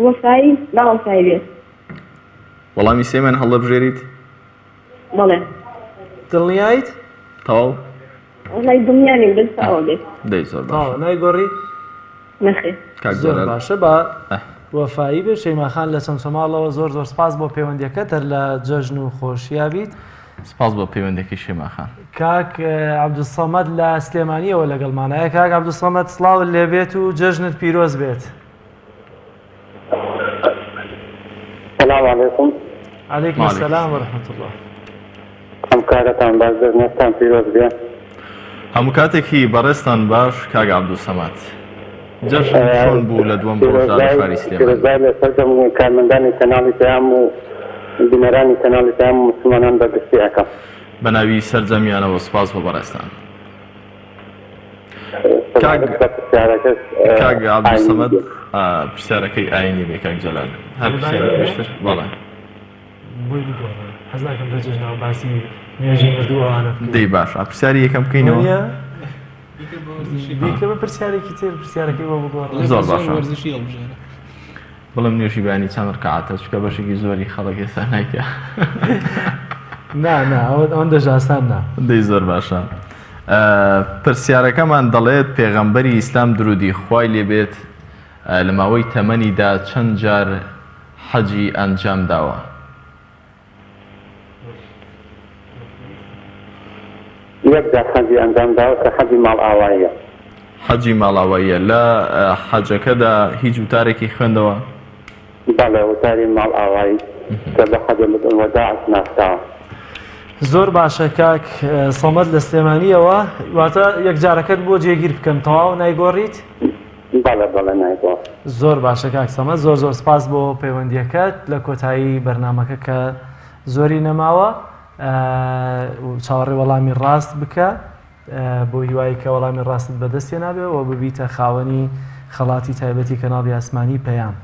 S7: وەفایی، با وەفایی بێت.
S2: وەڵامی سێیەمیان هەڵدەبژێریت؟
S7: بەڵێ.
S1: دڵنیایت؟
S2: تەواو؟
S7: وەڵای دڵنیا نیم بەس با ئەوە بێت.
S2: دەی زۆر باشە.
S1: تەواو نایگۆڕی؟
S7: نەخێر.
S2: کاک
S1: زۆر
S2: جەلال.
S1: باشە با وەفایی بێت. شەیما خان لە چەمچەماڵەوە زۆر زۆر سپاس بۆ پەیوەندیەکەت هەر لە جەژن و خۆشیا بیت.
S2: سپاس بۆ پەیوەندەکەی شەیما خان.
S1: کاک عەبدولسەمەد لە سلێمانیەوە لەگەڵمانایە. کاک عەبدولسەمەد سڵاوت لێبێت و جەژنت پیرۆز بێت.
S5: سلام علیکم.
S1: علیکم السلام و رحمة اللە.
S5: هەم کارەتان باش جەژنەتان پیرۆز بێ.
S2: هەموو کاتێکی بەڕێزتان باش کاک عەبدولسەمەد. جەژن چۆن بوو لە دووەم ڕۆژدا لە شاری سلێمانی؟
S5: پیرۆزبای لە سەرجەم کارمەندانی کەناڵی پەیام و بینەرانی کەناڵی پەیام و موسڵمانان بە گشتی ئەکەم.
S2: بە ناوی سەرجەمیانەوە سوپاس بۆ بەڕێزتان.
S5: سەبارەت بە پرسیارەکەش
S2: کاک
S5: ئاینی
S2: عەبدولسەمەد
S5: بێت.
S2: پرسیارەکەی ئاینی بێ کاک جەلال هەر پرسیارێک پێشتر بەڵێ.
S1: بۆی بگۆڕە حەز ناکەم لە جەژنەوە باسی نوێژی مردوو ئەوانە بکەین.
S2: دەی باشە پرسیاری یەکەم بکەینەوە.
S1: وەنیە؟ بیکە بە پرسیارێکی تر پرسیارەکەی بۆ بگۆڕە.
S2: زۆر باشە. بڵێم نوێژی بەیانی چەند ڕکعاتە چونکە بەشێکی زۆری خەڵک ئێستا نایکا.
S1: نا نا ئەوەندەش ئاسان نا.
S2: دەی زۆر باشە پرسیارەکەمان دەڵێت پێغەمبەری ئیسلام درودی خوای لێبێت لە ماوەی تەمەنیدا چەند جار حەجی ئەنجام داوە؟
S5: یەک جار حەجی ئەنجام داوە کە حەجی ماڵئاواییە.
S2: حەجی ماڵئاواییە. لە حەجەکەدا هیچ وتارێکی خوێندەوە؟
S5: بەڵێ وتاری ماڵئاوایی کە بە حەجە الوداع ناسراوە.
S1: زۆر باشە کاک سەمەد لە سلێمانیەوە واتە یەکجارەکەت بۆ جێگیر بکەم تەواو نایگۆڕیت؟
S5: بەڵێ بەڵێ نایگۆڕم.
S1: زۆر باشە کاک سەمەد زۆر زۆر سپاس بۆ پەیوەندیەکەت لە کۆتایی بەرنامەکە کە زۆری نەماوە چاوەڕێ وەڵامی ڕاست بکە بۆ هیوای کە وەڵامی ڕاستت بەدەست هێنابێ و ببیتە خاوەنی خەڵاتی تایبەتی کەناڵی ئاسمانی پەیام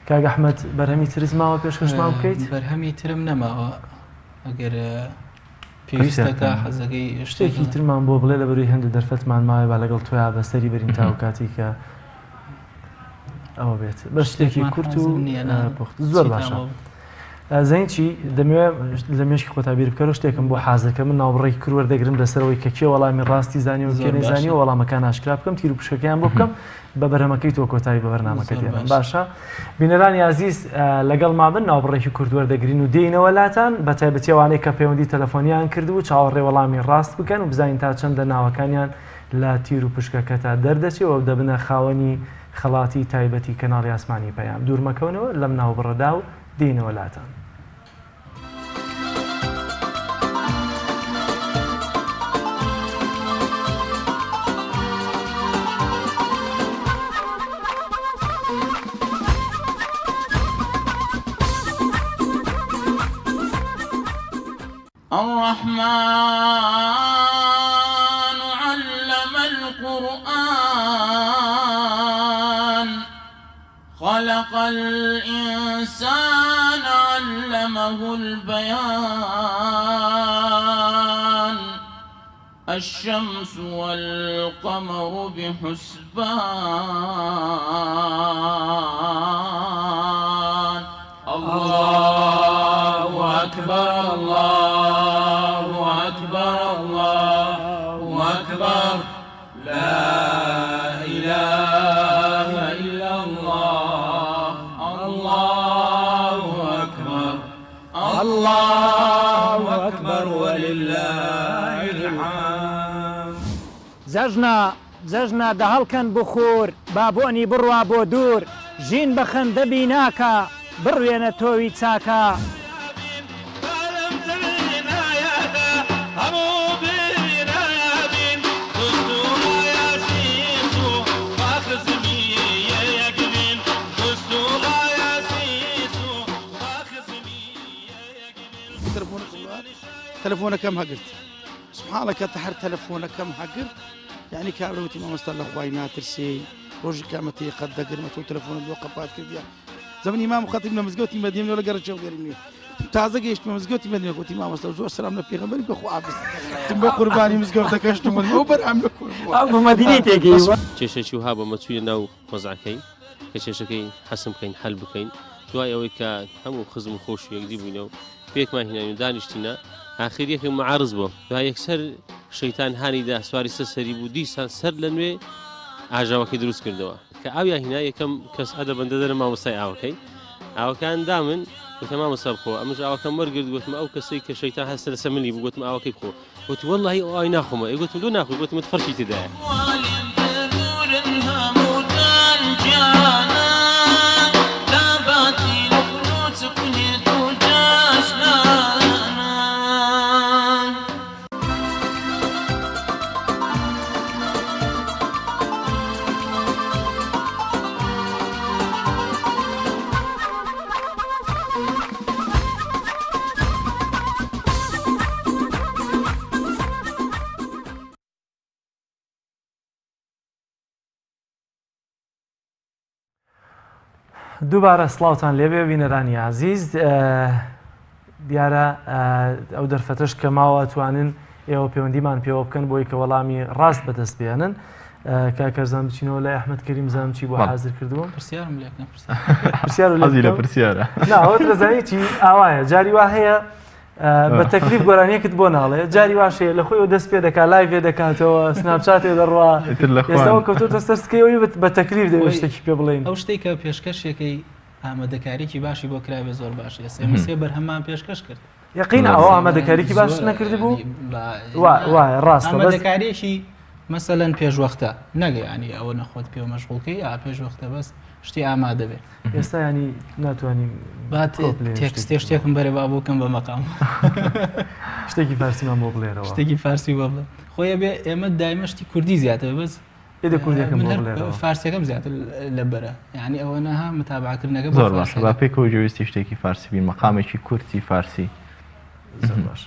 S1: کاک ئەحمەد بەرهەمی ترت ماوە پێشکەشمان بکەیت؟
S12: بەرهەمی ترم نەماوە ئەگەر پێویستەکە حەزەکەی
S1: شتێکی ترمان بۆ بڵێ لە بەروی هەندە دەرفەتمان ماوە با لەگەڵ تۆیا بەسەری بەرین تا و کاتی کە ئەوە بێت بە شتێکی کورت و پوخت زۆر باشە. زین چی دەمەوێت لە مێشکی خۆتا بیر بکەرەوە شتێکم بۆ حازرکە من ناوبڕێکی کورت وەردەگرم لەسەرەوەی کە کێ وەڵامی ڕاستی زانی و کێ نەیزانی و وەڵامەکان ئاشکرا بکەم تیر و پشکەکەیان بۆ بکەم بە بەرهەمەکەی تۆ کۆتایی بە بەرنامەکە دێنم باشە بینەرانی ئازیز لەگەڵ ما بن ناوبڕێکی کورت وەردەگرین و دێینەوە لاتان بە تایبەتی ئەوانەی کە پەیوەندی تەلەفۆنیان کرد و چاوەڕێ وەڵامی ڕاست بکەن و بزانین تا چەندە ناوەکانیان لە تیر و پشکەکەتا دەردەچێ و دەبنە خاوەنی خەڵاتی تایبەتی کەناڵی ئاسمانی پەیام. دوور مەکەونەوە لەم ناوبڕەدا و دێینەوە لاتان.
S8: الرحمن علم القرآن خلق الإنسان علمه البيان الشمس والقمر بحسبان الله أكبر الله أكبر الله أكبر لا إله إلا الله الله أكبر الله أكبر ولله الحمد.
S9: جەژنە جەژنە دەهەڵکەن بخوور با بۆنی بڕوا بۆ دوور ژین بە خەندە بیناکە بڕوێنە تۆوی چاکە.
S10: تەلەفۆنەکەم هەگرت سبحان اللە کە هەر تەلەفۆنەکەم هەگرت یعنی کابرا وتی مامۆستا لە خوای ناترسێی ڕۆژی قیامەتی قەت دەگرمە تۆ تەلەفۆنت بۆ قەپات کردیە زەمن ئیمام خەتیب لە مزگەوتی مەدینە لە گەڕەکی هەولێری نوێ تازە گەیشتمە مزگەوتی مەدینە گوتی مامۆستا زۆر سەلام لە پێغەمبەری بە خوا حافظ تم بە قوربانی مزگەوتەکەشتم ئەو بەرهەم لە کورد بووە.
S9: ئەو مەدینەی تێگەیوە.
S11: کێشەکی وها بۆ مە چوینە ناو وەزعەکەی کە کێشەکەی حەسم بکەین حەل بکەین دوای ئەوەی کە هەموو خزم و خۆش و یەکدی بووینە و پێکمان هیناین و دانیشتینە ئاخر یەکێک معارز بووە دا یەکسەر شەیتان هانی دا سواری سەر سەری بوو دیسان سەر لە نوێ ئاژاوەکەی دروست کردەوە کە ئاویان هینا یەکەم کەس ئەدە بەندە دەرە مامۆستای ئاوەکەی ئاوەکان دامن وتە مامۆستا بخۆ ئەمش ئاوەکەم وەرگرت گوتم ئەو کەسەی کە شەیتان هەستە لەسەر ملی بوو گوتم ئاوەکەی بخۆ وتی وەڵڵاهی ئەو ئاوی ناخۆمەوە ئەی گوتم لۆ ناخۆی گوتم فەرقی تێدایە.
S1: دووبارە سڵاوتان لێبێ بینەرانی ئازیز دیارە ئەو دەرفەتەش کە ماوە توانن ئێوە پەیوەندیمان پێوە بکەن بۆی کە وەڵامی ڕاست بەدەست بێنن کاکەرزان بچینەوە لای ئەحمد کەریم زانم چی بۆ حاضر کردووە
S12: پرسیارم لێ
S1: پرسیار
S2: لە پرسیارە
S1: ناوەت لە زانی چی ئاوایە جاری وا هەیە بە تەکلیف گۆرانیەکت بۆ ناڵێ جاری واش هەیە لە خۆیەوە دەست پێ دەکا live ێ دەکاتەوە سناپچاتێ دەڕوا ئێستا کەوتۆتە سەر سکەیەوەی بە تەکلیف دەبێت شتێکی پێ بڵێین
S12: ئەو شتێک کە پێشکەشێکەی ئامادەکاریی باشی بۆ کرابێ زۆر باش ئێستا ئێمە سێ بەرهەممان پێشکەش کرد
S1: یەقین ئەوە ئامادەکاریی باش نەکردبوو وایە ڕاستە
S12: ئامادەکاریەکی مەسەلەن پێشوەختە نەگە ینی ئەوە نەخۆت پێ مەشغوڵکەی ئا پێشوەختە بەس شتی ئامادە بێ
S1: ئێستا ینی ناتوانین
S12: با تێکستێ شتێکم بەرێ با بۆکەم بە مەقام
S1: شتێکی فارسیمان بۆ بڵێرەوە
S12: شتێکی فارسی بۆ بڵێ خۆی بێ ئێمە دایمە شتی کوردی زیاتر بەس
S1: ئێدە کوردەکەم بۆ بڵێرەوە
S12: فارسیەکەم زیاتر لەبەرە یعنی ئەوە نەها متابعکردنەکە
S2: زۆر باشە با پێکەوە جویستی شتێکی فارسی بین مەقامێکی کورتی فارسی
S1: زۆر باش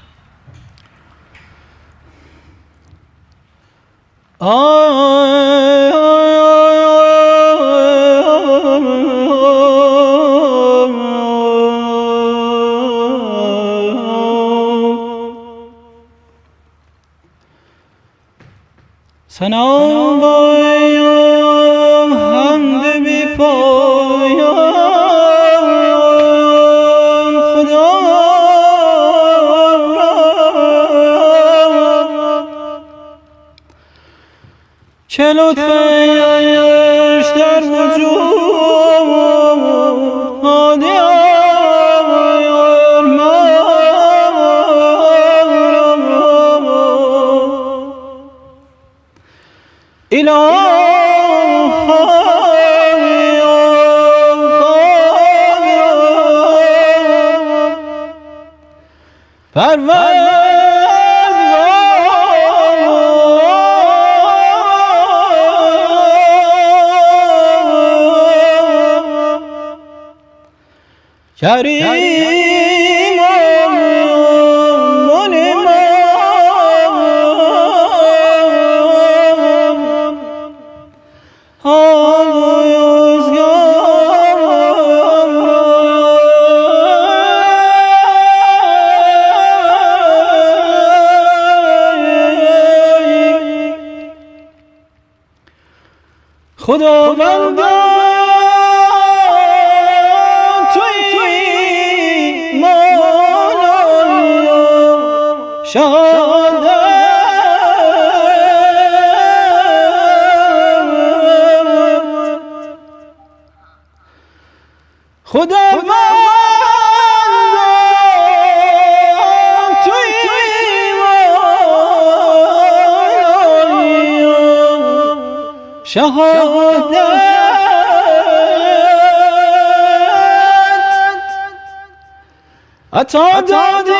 S13: چه لطفش در وجود هادی کریم منعم خداوند توی مولای شهادت خداوند توی مولای شهادت عطا دادی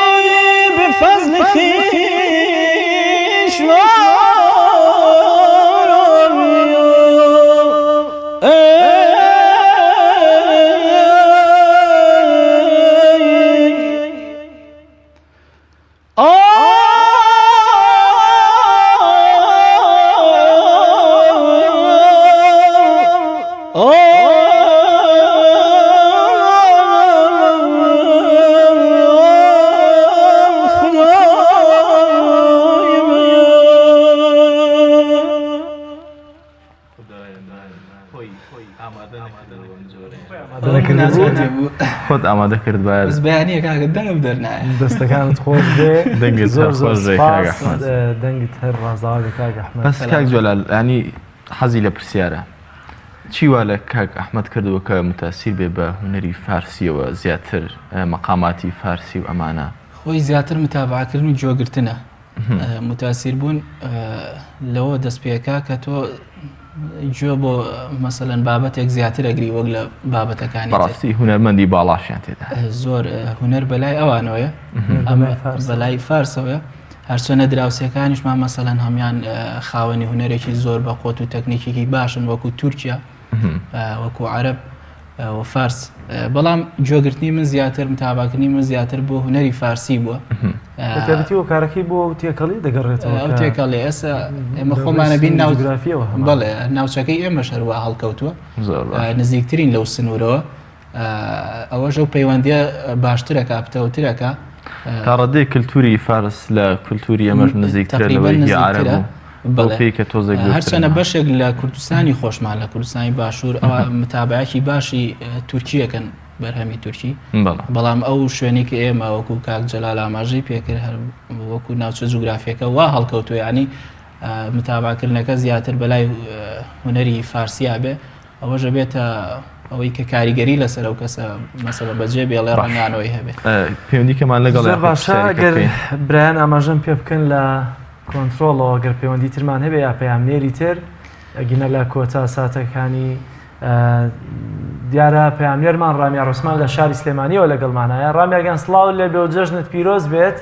S13: به فضل خویش ما
S2: خۆت ئامادە کرد
S12: بەس بەیانیە کاکە دەنگم دەرنایە
S1: دەستەکانت خۆش بێ
S2: دەنگت
S1: زۆر زۆر
S2: خۆش بێ کاک
S1: سپاس
S2: ئەحمەد.
S1: دەنگت هەر ڕازاوە بێ کاک ئەحمەد
S2: بەس کاک جەلال ینی حەزی لە پرسیارە چی وا لە کاک ئەحمەد کردووە کە متاسیر بێ بە هونەری فارسیەوە زیاتر مەقاماتی فارسی و ئەمانە؟
S12: خۆی زیاتر متابعەکردن و گوێگرتنە متاسیر بوون لەوە دەست پێکا کە تۆ گوێ بۆ مەسەلەن بابەتێک زیاتر ئەگری وەک لە بابەتەکانی
S2: بەڕاستی هونەرمەندی باڵاشیان تێدا
S12: زۆر هونەر بەلای ئەوانەوەیە ئەمە بەلای فارسەوەیە هەرچەنە دراوسێکانیشمان مەسەلەن هەمان خاوەنی هونەرێکی زۆر بە قوت و تەکنیکێکی باشن وەکو تورکیا وەکو عەرەب و فارس بەڵام گوێگرتنی من زیاتر متاباکردنی من زیاتر بۆ هونەری فارسی بووە
S1: تایبەتی هۆکارەکەی بۆ ئەو تێکەڵی دەگەڕێتەوە
S12: ئەو تێکەڵی ئێستا ئێمە خۆمانە بین ناوجگرافیەوە بەڵێ ناوچەکەی ئێمە شەروە هەڵکەوتووە نزیکترین لەو سنوورەوە. ئەوەش ئەو پەیوەندیە باشترەکە پتەوترەکە.
S2: تا ڕادەیەک کلتوری فارس لە کلتوری ئێمەش نزیکترە لەوەی هی عەرەب و بەو پێی کە تۆزێک دوورترن.
S12: هەرچەنە بەشێک لە کوردستانی خۆشمان لە کوردستانی باشوور ئەوە متابعەکی باشی تورکیەکەن بەرهەمی تورکی بەڵام ئەو شوێنی کە ئێمە وەکو کاک جەلال ئاماژەی پێکرد هەر وەکو ناوچە جوگرافیەکە وا هەڵکەوتووە یعنی متابعکردنەکە زیاتر بەلای هونەری فارسیا بێ ئەوەش ئەبێتە ئەوەی کە کاریگەری لەسەر ئەو کەسە مەسەلە بەجێ بێڵێ ڕەنگانەوەی هەبێت.
S2: پەیوەندیکەمان لەگەڵ
S1: زۆر باشە گەر برایان ئاماژەم پێ بکەن لە کۆنترۆڵەوە گەر پەیوەندی ترمان هەبێ یا پەیامنێری تر ئەگینە لە کۆتا ساتەکانی دیارە پەیامنێرمان ڕامیار عوسمان لە شاری سلێمانیەوە لەگەڵمانایە ڕامیارگیان سڵاو لێبێ و جەژنت پیرۆز بێت.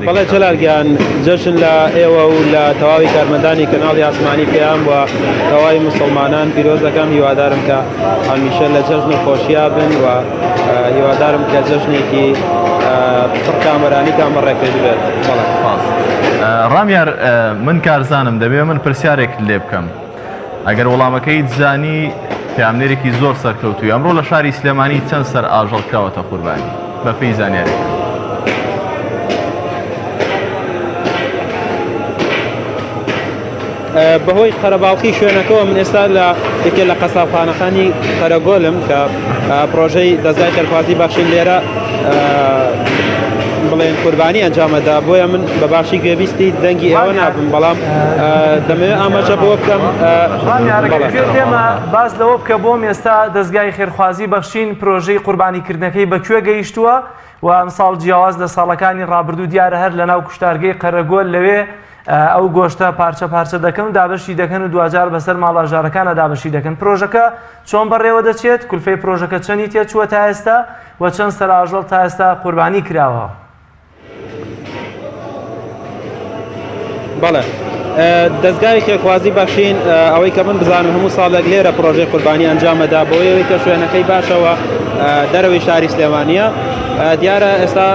S21: بەڵێ جەلال گیان جەژن لە ئێوە و لە تەواوی کارمەندانی کەناڵی ئاسمانی پەیام و تەواوی مسلمانان پیرۆز دەکەم هیوادارم کە هەمیشە لە جەژن و خۆشیا بن و هیوادارم کە جەژنێکی پڕ کامەرانیتان بەڕێکرد بێت بەڵێ
S2: سپاس. ڕامیار من کارزانم دەبێ من پرسیارێکت لێ بکەم. ئەگەر وەڵامەکەیت زانی پەیامنێرێکی زۆر سەرکەوتووی ئەمڕۆ لە شاری سلێمانی چەند سەر ئاژەڵ کراوەتە قوربانی بەپێی زانیاریەکان؟
S21: بەهۆی قەرەباڵخی شوێنەکەەوە من ئێستا لە یەکێ لە قەسابخانەکانی قەرەگۆلم کە پرۆژەی دەزگای خێرخوازی بەخشین لێرە بڵێن قوربانی ئەنجامەدا بۆیە من بە باشی گوێبیستی دەنگی ئێوە نابم بەڵام دەمەوێت ئاماژە بۆ بکەم
S1: ئێمە باس لەوە بکە بۆم ئێستا دەزگای خێرخوازی بەخشین پرۆژەی قوربانیکردنەکەی بە کوێ گەیشتووە و ئەمساڵ جیاواز لە ساڵەکانی ڕابردوو دیارە هەر لەناو کوشتارگەی قەرەگۆل لەوێ ئەو گۆشتە پارچە پارچە دەکەن و دابەشی دەکەن و دواجار بەسەر ماڵە هەژارەکانە دابەشی دەکەن پرۆژەکە چۆن بەڕێوە دەچێت کولفەی پرۆژەکە چەندی تێچووە تا ئێستا و چەند سەر ئاژەڵ تا ئێستا قوربانی کراوە؟
S21: بەڵێ دەزگای خێرخوازی بەخشین ئەوەی کە من بزانم هەموو ساڵێک لێرە پرۆژەی قوربانی ئەنجامەدا بۆ ئەوەی کە شوێنەکەی باشەوە دەرەوەی شاری سلێمانیە دیارە ئێستا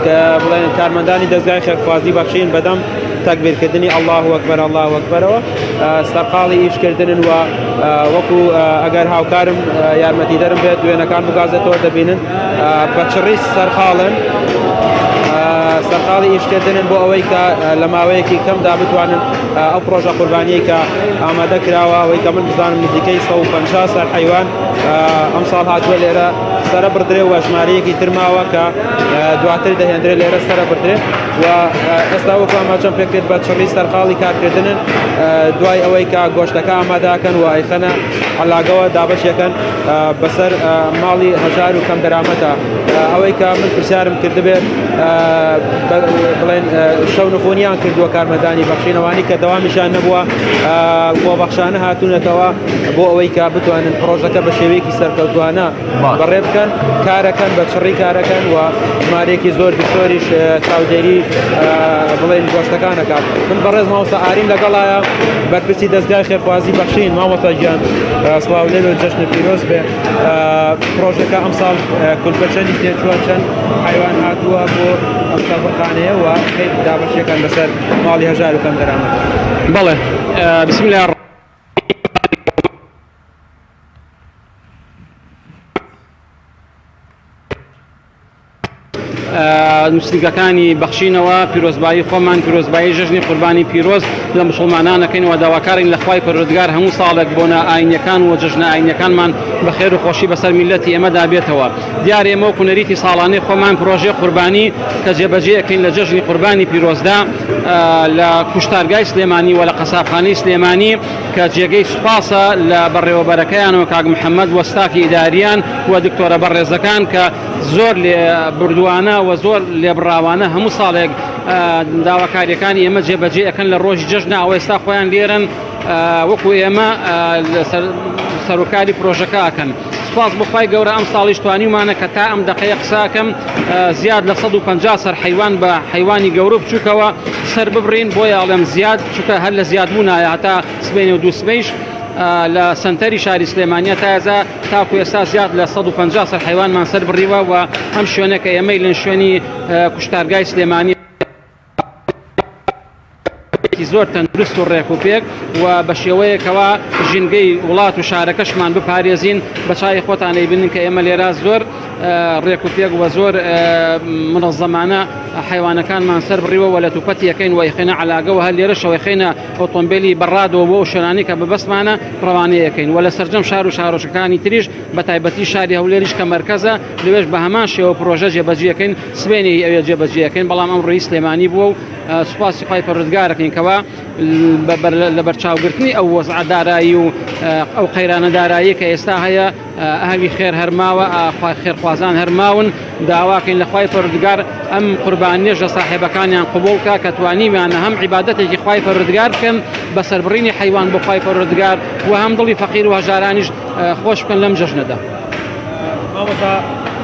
S21: کە بڵێن کارمەندانی دەزگای خێرخوازی بەخشین بەدەم تەکبیرکردنی اللە اکبر اللە اکبرەوە سەرقاڵی ئیشکردنن و وەکو ئەگەر هاوکارم یارمەتیدەرم بێت وێنەکان بگازێتەوە دەبینن بە چڕی سەرقاڵن سەرقاڵی ئیشکردنن بۆ ئەوەی کە لە ماوەیەکی کەمدا بتوانن ئەو پرۆژە قوربانیەی کە ئامادە کراوە ئەوەی کە من بزانم نزیکەی 150 سەر حیوان ئەمساڵ هاتووە لێرە سەرە بڕدرێ و ژمارەیەکی تر ماوە کە دواتر دەهێندرێ لێرە سەرە بڕدرێ و ئێستا وەکو ئاماژەم پێکرد بە چڕی سەرقاڵی کارکردنن دوای ئەوەی کە گۆشتەکە ئامادەکەن و ئەیخەنە عەلاگەوە دابەشەکەن بەسەر ماڵی هەژار و کەم دەرامەتە ئەوەی کە من پرسیارم کردبێت بڵێن شەو نخۆنیان کردووە کارمەندانی بەخشینەوانی کە دەوامیشان نەبووە خۆبەخشانە هاتوونەتەوە بۆ ئەوەی کە بتوانن پرۆژەکە بە شێوەیەکی سەرکەوتوانە بەڕێ بکەن کارەکەن بە چڕی کارەکەن و ژمارەیەکی زۆر دکتۆریش چاودێری بڵێن گۆشتەکان ئەکات من بەڕێز مامۆستا ئاریم لەگەڵایە بەرپرسی دەستگای خێرخوازی بەخشین مامۆستا گیان سڵاو لێ بێ جەژنت پیرۆز بێ پرۆژەکە ئەمساڵ کولفە چەندی تێچووە چەند حیوان هاتووە بۆ ئەم سەربڕخانەیە و کەی دابەشەکان بەسەر ماڵی هەژار و کەم دەرامەت
S22: بەڵێ بسم الله نووسینگەکانی بەخشینەوە پیرۆزبایی خۆمان پیرۆزبایی جەژنی قوربانی پیرۆز لە موسڵمانان ئەکەین و داواکارین لە خوای پەروەردگار هەموو ساڵێک بۆنە ئاینیەکان و جەژنە ئاینیەکانمان بە خێر و خۆشی بەسەر میللەتی ئێمەدا بێتەوە دیارە ئێمە وەکو نەریتی ساڵانەی خۆمان پرۆژەی قوربانی کە جێبەجێ ئەکەین لە جەژنی قوربانی پیرۆزدا لە کوشتارگای سلێمانی و لە قەسابخانەی سلێمانی کە جێگەی سوپاسە لە بەڕێوەبەرەکەیانەوە کاک محەممەد و ستافی ئیداریان و دکتۆرە بەڕێزەکان کە زۆر لێبوردووانە و زۆر لێبڕاوانە هەموو ساڵێک داواکاریەکانی ئێمە جێبەجێ ئەکەن لە ڕۆژی جەژنە ئەوە ئێستا خۆیان لێرن وەکو ئێمە سەرۆکاری پرۆژەکە ئەکەن سوپاس بۆ خوای گەورە ئەم ساڵیش توانیومانە کە تا ئەم دەقەیە قساکەم زیاد لە 150 سەر حیوان بە حیوانی گەورە بچووکەوە سەر ببڕین بۆیە ئەڵێم زیاد چونکە هەر لە زیاد بوونایە هەتا سبەینێ و دوو سبەیش لە سەنتەری شاری سلێمانیە تا ئێستا تاکو ئێستا زیاد لە 150 سەر حیوانمان سەر بڕیوە و ئەم شوێنە کە ئێمەی لەن شوێنی کوشتارگای سلێمانی. زۆر تەندروست و ڕێک و پێک و بە شێوەیەکەوە ژینگەی وڵات و شارەکەشمان بپارێزین بە چاوی خۆتان ئەیبینن کە ئێمە لێرە زۆر ڕێک و پێک و زۆر منەزەمانە حیوانەکانمان سەر بڕیوە وە لە توپەتی یەکەین و ئەیخەینە عەلاگەوە هەر لێرەشەوە ئەیخەینە ئۆتۆمبێلی بەڕادەوە بۆ ئەو شوێنانەی کە مەبەستمانە ڕەوانەیەکەین و لە سەرجەم شار و شارۆچکەکانی تریش بە تایبەتی شاری هەولێریش کە مەرکەزە لەوێش بە هەمان شێوە پرۆژە جێبەجێەکەین سبەینێ ئەوێ جێبەجێەکەین بەڵام ئەمڕۆی سلێمانی بووە و سوپاسی خوای پەروەردگارەکەین کەوا لەبەرچاوگرتنی ئەو وەزعە دارایی و ئەو قەیرانە دارایی کە ئێستا هەیە ئەهلی خێر هەرماوە خێرخوازان هەرماون داواکەین لە خوای پەروەردگار ئەم قوربانیەش لە ساحێبەکانیان قبوڵ کا کە توانیویانە هەم عیبادەتێکی خوای پەروەردگار بکەن بە سەربڕینی حەیوان بۆ خوای پەروەردگار و هەم دڵی فەقیر و هەژارانیش خۆش بکەن لەم جەژنەدا.
S21: مامۆستا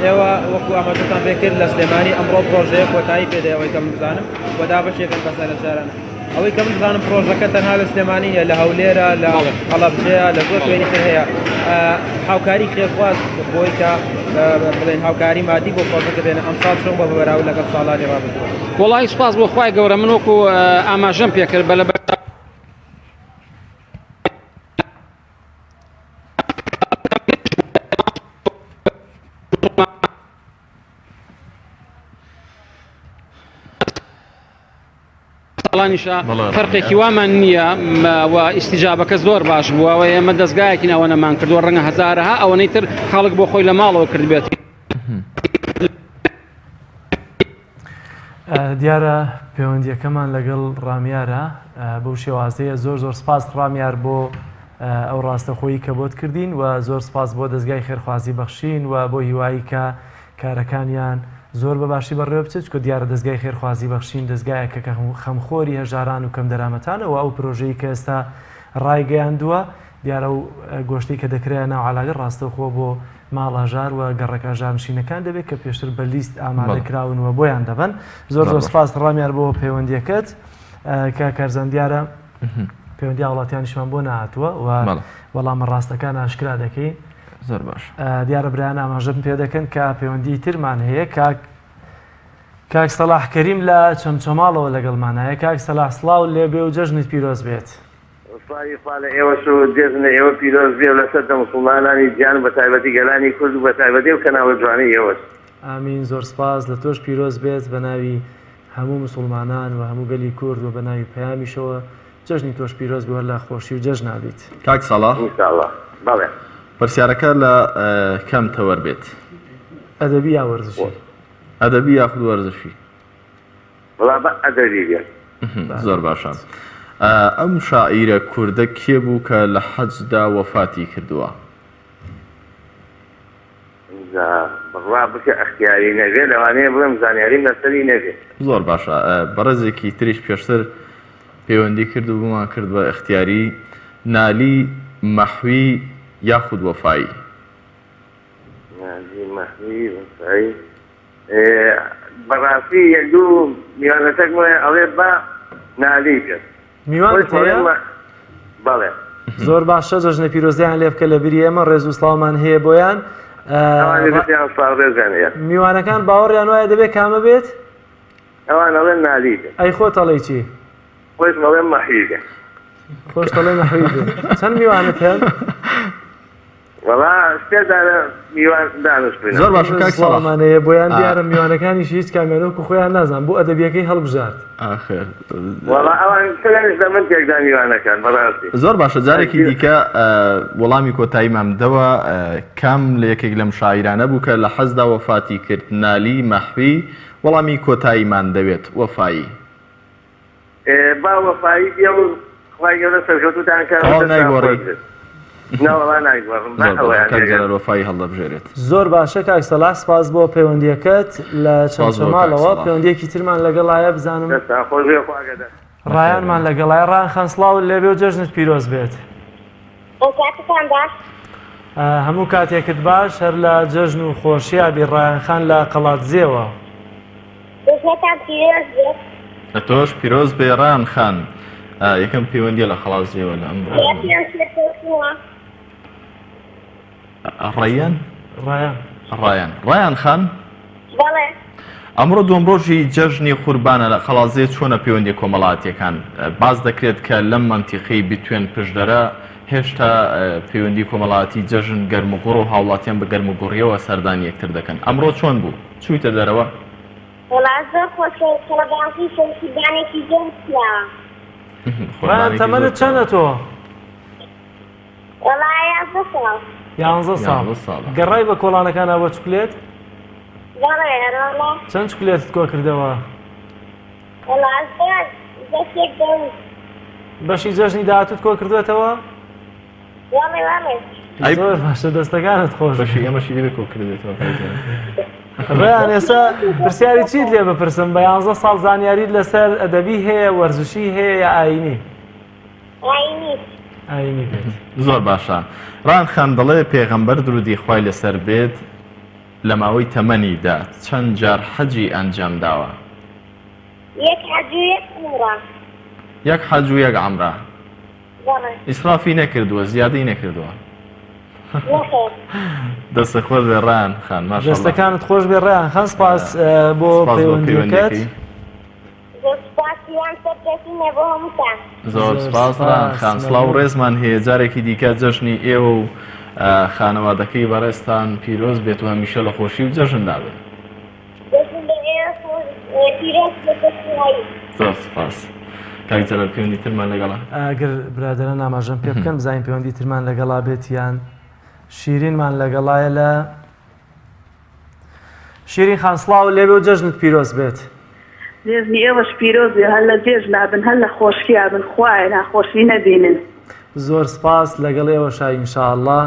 S21: ئێوە وەکو ئاماژەتان پێ کرد لە سلێمانی ئەمڕۆ پرۆژەیە کۆتایی پێ دێ ئەوەی کە من بزانم و دابەشێکن بەسەر شارانە ئەوەی کە من بزانم پرۆژەکە تەنها لە سلێمانی نیە لە هەولێرە لە هەڵەبجەیە لە زۆر شوێنی تر هەیە هاوکاری خێرخواز بۆی کە بڵێن هاوکاری مادی بۆ پرۆژەکە بێنە ئەمساڵ چۆن بە بەراورد لەگەڵ ساڵانی ڕابردوو
S22: وەڵی سوپاس بۆ خوای گەورە من وەکو ئاماژەم پێکرد بە لە ساڵانیشە فەرقێکی وامان نییە و ئیسیجابەکە زۆر باش بووە و ئێمە دەستگایەکی ئەوە نەمان کردووە ڕەنگە هەزارەها ئەوەنەی تر خەڵک بۆ خۆی لە ماڵەوە کردبێت.
S1: دیارە پەیوەندیەکەمان لەگەڵ ڕامیارە بەو شێوازەیە زۆر زۆر سپاس ڕامیار بۆ ئەو ڕاستەخۆیی کە بۆت کردین و زۆر سپاس بۆ دەستگای خێرخوازی بەخشین و بۆ هیوایی کە کارەکانیان زۆر بە باشی بەڕێوە بچێت چونکە دیارە دەزگای خێرخوازی بەخشین دەزگایەکە کە خەمخۆری هەژاران و کەمدەرامەتانە و ئەو پرۆژەی کە ئێستا ڕایگەیاندووە دیارە و گۆشتەی کە دەکرایە ناو عەلاگە ڕاستەوخۆ بۆ ماڵ هەژار و گەڕەک هەژارنشینەکان دەبێت کە پێشتر بە لیست ئامادە کراون و بۆیان دەبەن زۆر زۆر سپاس ڕامیار بۆ پەیوەندیەکەت کە کارزان دیارە پەیوەندی هاوڵاتیانیشمان بۆ نهاتووە و وەڵامە ڕاستەکان ئاشکرا دەکەین
S2: زۆر باش
S1: دیارە برایان ئاماژەم پێ دەکەن کە پەیوەندی ترمان هەیە کاک کاک سەلاح کەریم لە چەمچەماڵەوە لەگەڵمانایە کاک سەلاح سڵاو لێبێ و جەژنت پیرۆز بێت.
S3: سڵاوی خوا لە ئێوەش و جێژنە ئێوە پیرۆز بێ و لەسەر دە موسڵمانانی جیهان و بەتایبەتی گەلانی کورد و بەتایبەتی ئەو کەناڵە جوانەی ئێوەش.
S1: ئامین زۆر سپاس لە تۆش پیرۆز بێت بەناوی هەموو موسوڵمانان و هەموو گەلی کورد و بەناوی پەیامیشەوە جەژنی تۆش پیرۆز بێ هەر لە خۆشی و جەژنا بیت.
S2: کاک سەڵاح.
S3: ان شاء اللە بەڵێ.
S2: پرسیارەکە لە کام تەوەر بێت؟
S1: ئەدەبی یا وەرزشی؟
S2: ئەدەبی یاخود وەرزشی؟
S3: وەڵا با ئەدەبی بێت.
S2: زۆر باشە. ئەم شاعیرە کوردە کێ بوو کە لە حەجدا وەفاتی کردووە؟
S3: ئینجا بڕوا بکە ئەختیاری نەبێ لەوانەیە بڵێم زانیاریم لەسەری نەبێ.
S2: زۆر باشە بەڕێزێکی تریش پێشتر پەیوەندی کرد و بۆمان کرد بە ئەختیاری نالی مەحوی یاخود وەفایی.
S3: نالی مەحوی وەفایی بەڕاستی یەک دوو میوانەتەکم هەیە ئەڵێ با نالی بێت.
S1: میوانت هەیە؟
S3: بەڵێ.
S1: زۆر باشە جەژنە پیرۆزیان لێ بکە لە بری ئێمە ڕێز و سڵاومان هەیە بۆیان. میوانەکان باوەڕیان وایە دەبێت کامە بێت؟
S3: ئەوان ئەڵێن نالی بێت.
S1: ئەی خۆت ئەڵێی چی؟
S3: خۆشم ئەڵێم مەحوی بێت.
S1: خۆشت ئەڵێ مەحوی بێت. چەند میوانت هەن؟
S3: وەڵا سێ دانە میوان دانیشتووین.
S2: زۆر باشە کاک سەڵاح.
S1: سڵاومان هەیە بۆیان دیارە میوانەکانیش هیچ کامیان وەکو خۆیان نازان بۆ ئەدەبیەکەی هەڵبژارد.
S2: ئاخر.
S3: وەڵا ئەوان خۆیانیش لە من تێکدا میوانەکان بەڕاستی.
S2: زۆر باشە جارێکی دیکە وەڵامی کۆتاییمان بدەوە کام لە یەکێک لەم شاعیرانە بوو کە لە حەزدا وەفاتی کرد نالی مەحوی وەڵامی کۆتاییمان دەوێت وەفایی.
S3: با وەفایی بێ و خوای گەورە سەرکەوتووتان کات و
S2: تەواو
S3: دەستتان
S2: نایگۆڕی؟
S3: خۆش بێت. نەوەڵا نایگۆڕم با
S2: زۆر باشە
S3: ئەوەیان
S2: کاک
S3: بێ.
S2: جەلال وەفایی هەڵدەبژێرێت.
S1: زۆر باشە کاک سەلاح سپاس بۆ پەیوەندیەکەت لە
S2: سپاس بۆ کاک
S1: چەمچەماڵەوە
S2: سەلاح.
S1: پەیوەندیەکی ترمان لەگەڵایە بزانم
S3: دەستتان خۆش بێ خوا ئاگادار.
S1: ڕایانمان لەگەڵایە ڕایان خان سڵاوت لێبێ و جەژنت پیرۆز بێت.
S4: کاتتان باش.
S1: هەموو کاتێکت باش هەر لە جەژن و خۆشیا بی ڕایان خان لە قەڵادزێوە.
S4: جەژنتان پیرۆز بێت.
S2: لە تۆش پیرۆز بێ ڕایان خان. یەکەم پەیوەندیە لە قەڵادزێوە لە ئەم
S4: ڕۆژە. سەرکەوتووە.
S2: ڕەیان؟
S1: ڕایان.
S2: ڕایان. ڕایان خان؟
S4: بەڵێ.
S2: ئەمڕۆ دووەم ڕۆژی جەژنی قوربانە لە قەڵادزێ چۆنە پەیوەندیە کۆمەڵاتیەکان؟ باس دەکرێت کە لەم مەنتیقەی بتوێن پشدەرە هێشتا پەیوەندی کۆمەڵاتی جەژن گەرموگوڕ و هاوڵاتیان بە گەرموگوڕیەوە سەردانی یەکتر دەکەن ئەمڕۆ چۆن بوو؟ چوویتە دەرەوە؟
S4: وەڵا زۆر خۆشە و قەڵەباڵغی شەو قوربانێکی زۆر کراوە.
S1: ڕەیان تەمەنت چەنە تۆ؟
S4: وەڵا یازدە ساڵ.
S1: یانزە ساڵ. گەڕای بە کۆڵانەکانا بۆ چوکلێت؟
S4: بەڵێ ئەرەوەڵا.
S1: چەند چوکلێتت کۆ کردەوە؟
S4: وەڵا زۆر بەشێک دەوت.
S1: بەشی جەژنی داهاتووت کۆ کردووەتەوە؟
S4: وەڵێ وەڵێ.
S1: زۆر باشە دەستەکانت خۆش.
S2: بەشی ئێمەشی لێ کۆ کردێتەوە.
S1: ڕیان ئێستا پرسیاری چیت لێ بپرسم بە یانزە ساڵ زانیاریت لەسەر ئەدەبی هەیە وەرزشی هەیە یا ئاینی؟
S4: ئاینی.
S1: ئاینی بێت.
S2: زۆر باشە ڕان خان دەڵێ پێغەمبەر درودی خوای لەسەر بێت لە ماوەی تەمەنیدا چەند جار حەجی ئەنجام داوە؟
S4: یەک حەج و یەک عومرە.
S2: یەک حەج و یەک عەمرە.
S4: بەڵێ.
S2: ئیسرافی نەکردووە زیادەی نەکردووە.
S4: نەخێر.
S2: دەستت خۆش بێ ڕایان خان ماشاءاللە.
S1: دەستەکانت خۆش بێ ڕایان خان سپاس بۆ پەیوەندیەکەت.
S4: زۆر سوپاس هیوام سەرکەوتنە بۆ هەمووتان.
S2: زۆر سپاس ڕایان خان سڵاو و ڕێزمان هەیە جارێکی دیکە جەژنی ئێوە و خانەوادەکەی بەڕێزتان پیرۆز بێت و هەمیشە لە خۆشی و جەژندا بن.
S4: جەژن لە ئێوە پیرۆز بێت دەستخۆش.
S2: زۆر سپاس کاک جەلال پەیوەندی ترمان لەگەڵە.
S1: ئەگەر برادەران ئاماژەم پێ بکەن بزانین پەیوەندی ترمان لەگەڵا بێت یان شیرینمان لەگەڵایە لە شیرین خان سڵاو لێبێ و جەژنت پیرۆز بێت.
S6: جێژنی ئێوەش پیرۆز بێ هەر لە جێژنا بن هەر لە خۆشیا بن خوایە ناخۆشی نەبینن.
S1: زۆر سپاس لەگەڵ ئێوەشا ان شاء اللە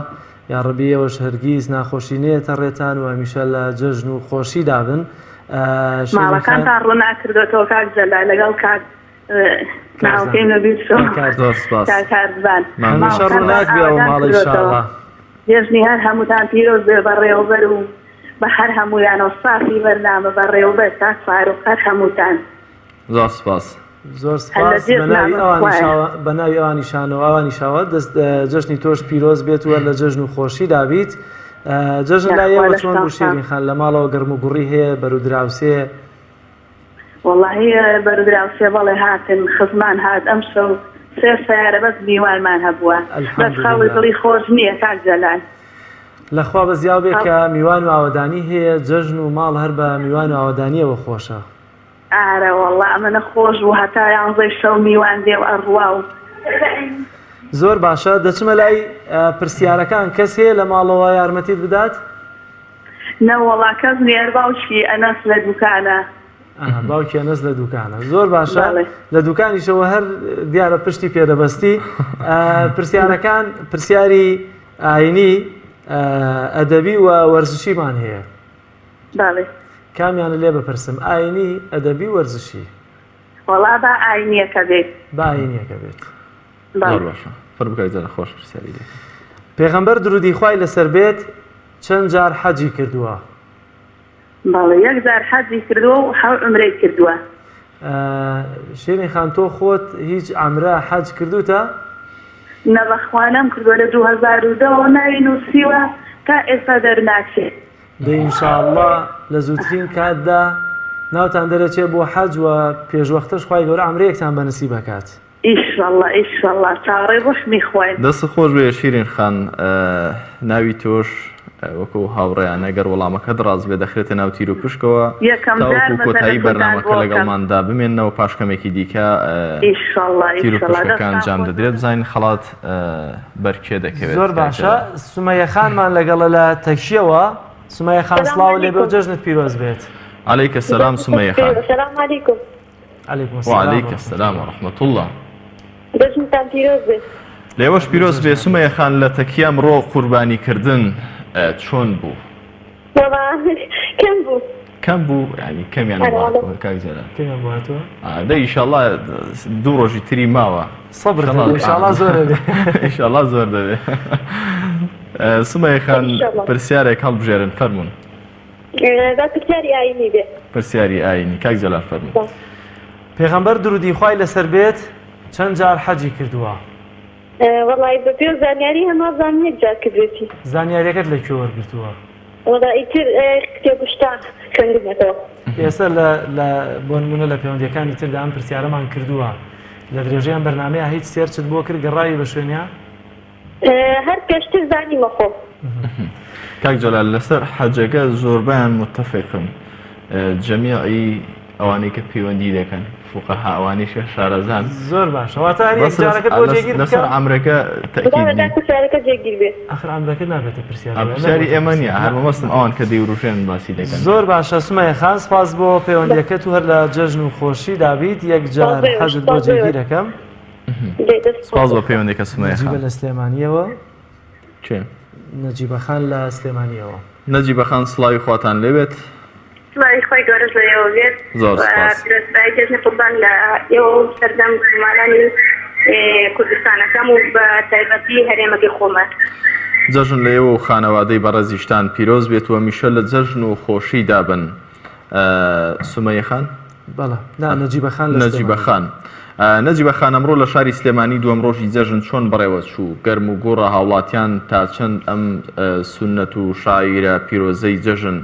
S1: یاڕەبی ئێوەش هەرگیز ناخۆشی نەیەتە ڕێتان و هەمیشە لە جەژن و خۆشیدا بن شیرین خان.
S6: ماڵەکانتان ڕووناک کردۆتەوە کاک جەلال لەگەڵ کاک ناوەکەیم لەبیر چوو
S2: زۆر سپاس
S6: کاک کارزان
S1: هەمیشە
S6: ماڵەکانتان
S1: ڕووناک بێ ئەو
S6: ئاوەدان
S1: ماڵە ان شاء
S6: کردۆتەوە
S1: اللە.
S6: جێژنی هەر هەمووتان پیرۆز بێ بەڕێوەبەر و بە هەر هەموویانەوە ستافی بەرنامە بەڕێوەبەر کاک فاروق هەر هەمووتان.
S2: زۆر سپاس.
S1: زۆر
S6: هەر لە
S1: سپاس
S6: جێژنا
S1: بەناوی
S6: بن
S1: ئەوانیشاوە
S6: خوایە.
S1: بەناوی ئەوانیشانەوە ئەوانیشاوە دەست جەژنی تۆش پیرۆز بێت و هەر لە جەژن و خۆشیدا بیت جەژن لای
S6: یاخوا
S1: ئێوە چۆن
S6: لەشتان
S1: بوو
S6: ساغ.
S1: شیرین خان لە ماڵەوە گەرم و گوڕی هەیە بەرو دراوسێ
S6: وەڵاهی بەرودراوسێ بەڵێ هاتن خزمان هات ئەمشەو سێ سەیارە بەس میوانمان هەبووە بەس خەڵک
S1: الحمدللە.
S6: دڵی خۆش نییە کاک جەلال.
S1: لەخوا بەزیاو بێ کە میوان و ئاوەدانی هەیە جەژن و ماڵ هەر بە میوان و ئاوەدانیەوە خۆشە.
S6: ئارە وەڵا ئەمەنە خۆش بوو هەتا یانزەی شەو میوان دێ و ئەڕوا و.
S1: زۆر باشە دەچمە لای پرسیارەکان کەس هەیە لە ماڵەوە یارمەتیت بدات؟
S6: نەوەڵا کەس نیە هەر باوکی ئەنەس لە دوکانە.
S1: ئەها باوکی ئەنەس لە دوکانە زۆر باشە لە دوکانیشەوە هەر دیارە پشتی پێدەبەستی پرسیارەکان پرسیاری ئاینی ئەدەبی و وەرزشیمان هەیە
S6: بەڵێ
S1: کامیانە لێ بپرسم ئاینی ئەدەبی وەرزشی
S6: وەڵا با ئاینیەکە بێت
S1: با ئاینیەکە بێت
S2: زۆر باشە فەر بکە جارە خۆش پرسیاری دەکەم
S1: پێغەمبەر درودی خوای لەسەر بێت چەند جار حەجی کردووە؟
S6: بەڵێ یەک جار حەجی کردووە و حەو عومرەی کردووە.
S1: شیرین خان تۆ خۆت هیچ عەمرە حەج کردووتە؟
S6: نە بەخوا نەم کردووە لە 2010 وە ناوی نووسیوە تا ئێستا دەرناچێ.
S1: دەی ان شاء اللە لە زووترین کاتدا ناوتان دەرەچێ بۆ حەج و پێشوەختەش خوای گەورە عەمرەیەکتان بە نسیب ئەکات.
S6: ئیشەڵا ئیشەڵا چاوەڕێی ڕوحمی خواین.
S2: دەستت خۆش بێ شیرین خان ناوی تۆش وەکو هاوڕێیانە گەر وەڵامەکەت ڕاست بێ دەخرێتە ناو تیر و پشکەوە
S6: یەکەم جار
S2: تاوەکو
S6: مەزەنە
S2: کۆتایی
S6: تۆتان
S2: بەرنامەکە
S6: بۆ کەم.
S2: لەگەڵماندا بمێننەوە پاش کەمێکی دیکە
S6: ئیشەڵا
S2: تیر و
S6: ئیشەڵا
S2: پشکەکە
S6: دەستتان
S2: ئەنجام
S6: خۆش
S2: دەدرێت بزانین خەڵات بەر کێ دەکەوێت
S1: زۆر
S2: کاک
S1: باشە
S2: جەلال.
S1: سومەیە خانمان لەگەڵە لە تەکیەوە سومەیە خان
S4: سلام
S1: سڵاو لێبێ و
S4: علیکم.
S1: جەژنت پیرۆز بێت.
S2: علیک السلام سومەیە خان.
S4: سلام علیکم.
S1: علیکم السلام
S2: وعلیک السلام و رحمة اللە.
S4: جەژنتان پیرۆز بێ.
S2: لێوەش پیرۆز بێ سومەیە خان لە تەکیە ئەمڕۆ قوربانی کردن چۆن بوو؟
S4: وەڵا کەم بوو.
S2: کەم بوو یانی کەمیان بۆ هاتووە کاک جەلال.
S1: کەمیان بۆ هاتووە؟
S2: دە ئیشەڵا دوو ڕۆژی تری ماوە.
S1: سەبر ئیشەڵا زۆر دەبێ.
S2: ئیشەڵا زۆر دەبێ. سومەیە خان پرسیارێک هەڵبژێرن فەرموون.
S4: با پرسیاری ئاینی بێ.
S2: پرسیاری ئاینی کاک جەلال فەرموو.
S1: پێغەمبەر درودی خوای لەسەر بێت چەند جار حەجی کردووە؟
S4: وەڵای بە پێ زانیاری هەم وابزانم یەک جار کردوێتی.
S1: زانیاریەکەت لە کوێ وەرگرتووە؟
S4: وەڵا ئیتر کتێب و شتان خوێندوومەتەوە.
S1: ئێستا لە لە بۆ نموونە لە پەیوەندییەکانی تردا ئەم پرسیارەمان کردووە لە درێژەی ئەم بەرنامەیە هیچ search ت بۆ کرد گەڕاوی بە شوێنیا؟
S4: هەر پێشتر زانیمە خۆ.
S2: کاک جەلال لەسەر حەجەکە زۆربەیان متفقن جەمیعی ئەوانەی کە پەیوەندی دەکەن فوقەها ئەوانەی کە شارەزان
S1: زۆر باشە واتە هەر یەک جارەکەت بۆ جێگیر بکە
S2: لەسەر عەمرەکە تەئکید نین.
S4: پرسیارەکە جێگیر بێ.
S1: ئاخر عەمرەکە نابێتە پرسیار.
S2: پرسیاری ئێمە نییە هەر مەبەستم ئەوان کە دەیوروژێنن باسی دەکەن.
S1: زۆر باشە سومەیە خان سپاس بۆ پەیوەندیەکەت و هەر لە جەژن و خۆشی دابیت یەک جار حەجت بۆ جێگیر ئەکەم.
S2: سپاس بۆ پەیوەندیەکە سومەیە خان.
S1: نەجیبە لە سلێمانیەوە.
S2: کێ؟
S1: نەجیبە خان لە سلێمانیەوە.
S2: نەجیبە خان سڵاوی خواتان لێبێت.
S6: سڵاوی خوای گەورەش لە ئێوە بێت.
S2: زۆر سپاس.
S6: پیرۆزبایی جەژنی قوربان لە ئێوە و سەرجەم موسڵمانانی کوردستانەکەم و بە تایبەتی هەرێمەکەی خۆمان.
S2: جەژن لە ئێوە و خانەوادەی بەڕێزیشتان پیرۆز بێت و هەمیشە لە جەژن و خۆشیدا بن. سومەیە خان؟
S1: بەڵێ نا نەجیبە خان لە
S2: نەجیبە خان. نەجیبە خان ئەمڕۆ لە شاری سلێمانی دووەم ڕۆژی جەژن چۆن بەڕێوە چوو؟ گەرم و گوڕە هاوڵاتیان تا چەند ئەم سوننەت و شاعیرە پیرۆزەی جەژن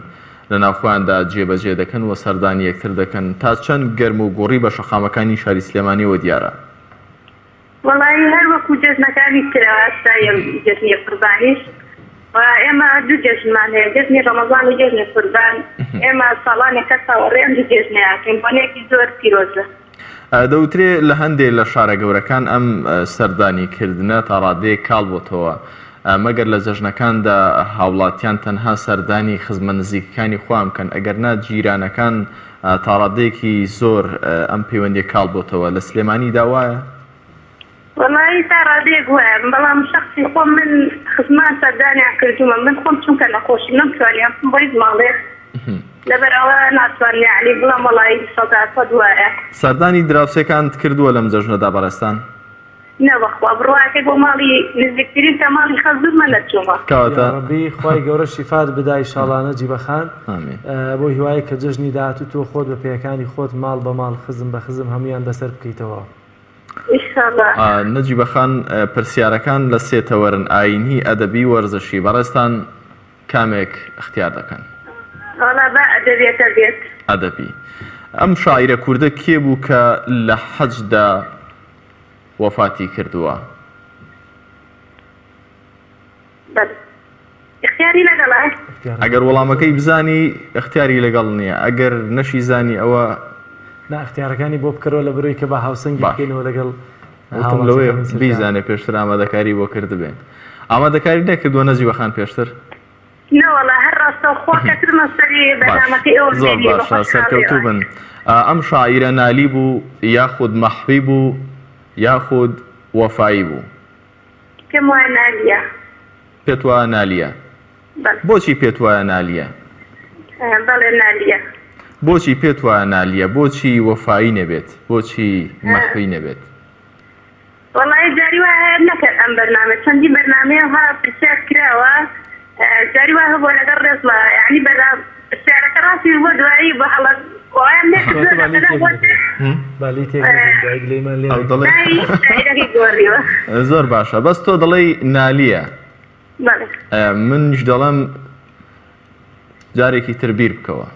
S2: لە ناوخۆیاندا جێبەجێ دەکەن و سەردانی یەکتر دەکەن تا چەند گەرم و گوڕی بە شەقامەکانی شاری سلێمانیەوە دیارە؟
S6: وەڵایی هەر وەکو جەژنەکانی ترە ئاساییە جەژنی قوربانیش و ئێمە دوو جەژنمان هەیە جەژنی ڕەمەزان و جەژنی قوربان ئێمە ساڵانێکە چاوەڕێی ئەم دوو جەژنە ئەکەین بۆنەیەکی زۆر پیرۆزە.
S2: دەوترێ لە هەندێ لە شارە گەورەکان ئەم سەردانی کردنە تا ڕادەیەک کاڵ بۆتەوە، مەگەر لە جەژنەکاندا هاوڵاتیان تەنها سەردانی خزمە نزیکەکانی خۆیان بکەن، ئەگەرنا جیرانەکان تا ڕادەیەکی زۆر ئەم پەیوەندیە کاڵ بۆتەوە، لە سلێمانیدا وایە؟
S6: وەڵایی تا ڕادەیەک وایە بەڵام شەخسی خۆم من خزمان سەردانیان کردوومە من خۆم چونکە نەخۆشم نەمتوانیان بچم بۆ هیچ ماڵێک لەبەر ئەوە ناتوانم یەعنی بڵێم وەڵایی 100% وایە.
S2: سەردانی دراوسێکانت کردووە لەم جەژنەدا بەڕێزتان؟
S6: نا بەخوا بڕواکەی بۆ ماڵی نزیکترین تا ماڵی خەزورمە نەچوومە.
S2: کەواتە.
S1: یاڕەبی خوای گەورە شیفات بدا ئیشاڵا نەجیبە خان
S2: ئامین.
S1: بەو هیوایەی کە جەژنی داهاتوو تۆ خۆت بە پێیەکانی خۆت ماڵ بە ماڵ خزم بە خزم هەموویان بەسەر بکەیتەوە.
S6: ئیشاڵا.
S2: نەجیبە خان پرسیارەکان لە سێ تەوەرن ئایینی، ئەدەبی، وەرزشی بەڕێزتان کامێک اختیار دەکەن؟
S6: وەڵا با ئەدەبیەکە بێت.
S2: ئەدەبی. ئەم شاعیرە کوردە کێ بوو کە لە حەجدا وەفاتی کردووە؟
S6: بەس اختیاری لەگەڵە؟
S2: ئەگەر وەڵامەکەی بزانی اختیاری لەگەڵ نییە ئەگەر نەشی زانی ئەوە.
S1: نا اختیارەکانی بۆ بکەرەوە لە بەرەوەی کە بە هاوسەنگی بکەینەوە لەگەڵ
S2: وتم لەوەیە بیزانێ پێشتر ئامادەکاری بۆ کردبێ ئامادەکاری نەکردووە نەجیبە خان پێشتر؟
S6: نەوەڵا هەر ڕاستەوخۆ کەترمە سەری بەرنامەکەی ئێوەم
S2: زۆر
S6: بینی بە
S2: باشە
S6: خۆشحاڵیەوە.
S2: سەرکەوتوو بن ئەم شاعیرە نالی بوو یاخود مەحوی بوو یاخود وەفایی بوو؟
S6: پێم وایە نالیە.
S2: پێت وایە نالیە؟
S6: بەڵێ.
S2: بۆچی پێت وایە نالیە؟
S6: بەڵێ نالیە.
S2: بۆچی پێت وایە نالیە؟ بۆچی وەفایی نەبێت؟ بۆچی مەحوی نەبێت؟
S6: وەڵایی جاری وا هەیە نەکەن ئەم بەرنامە چەندین بەرنامەیە ها پرسیار کراوە جاری وا هەبووە لەگەڵ ڕێزما یعنی بەرنامە پرسیارەکە ڕاستی بۆ دوایی بە هەڵە وایان لێ کردووە
S1: کەواتە با لێی
S6: لەسەر
S1: تێک
S6: بۆ
S1: نەدەین با لێی تێک نەدەین دوایی گلەیمان لێ
S2: ئەو
S1: نەکەن.
S2: دەڵێ
S6: ناوی شاعیرەکەی گۆڕیوە.
S2: زۆر باشە بەس تۆ دەڵێی نالیە
S6: بەڵێ.
S2: منیش دەڵێم جارێکی تر بیر بکەوە.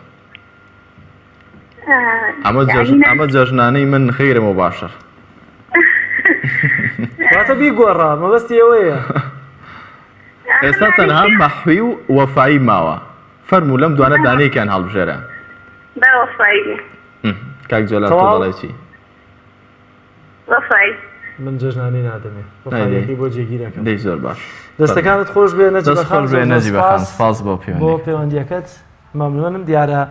S2: ئەمە جەژن ئەمە جەژنانەی من غەیرە مباشر.
S1: واتە بیگۆڕە مەبەستی ئەوەیە.
S2: ئێستا تەنها مەحوی و وەفایی ماوە فەرموو لەم دوانە دانەیەکیان هەڵبژێرە.
S6: با وەفایی بێ.
S2: کاک جەلال تۆ دەڵێی چی؟
S6: وەفایی.
S1: من جەژنانەی نادەمێ وەفاییەکەی بۆ جێگیر ئەکەم.
S2: دەی زۆر باش.
S1: دەستەکانت خۆش بێ نەجیبە
S2: دەست
S1: خان
S2: خۆش بێ
S1: زۆر زۆر
S2: نەجیبە خان
S1: سپاس
S2: سپاس بۆ
S1: بۆ
S2: پەیوەندیەکەت.
S1: پەیوەندیەکەت مەمنونم دیارە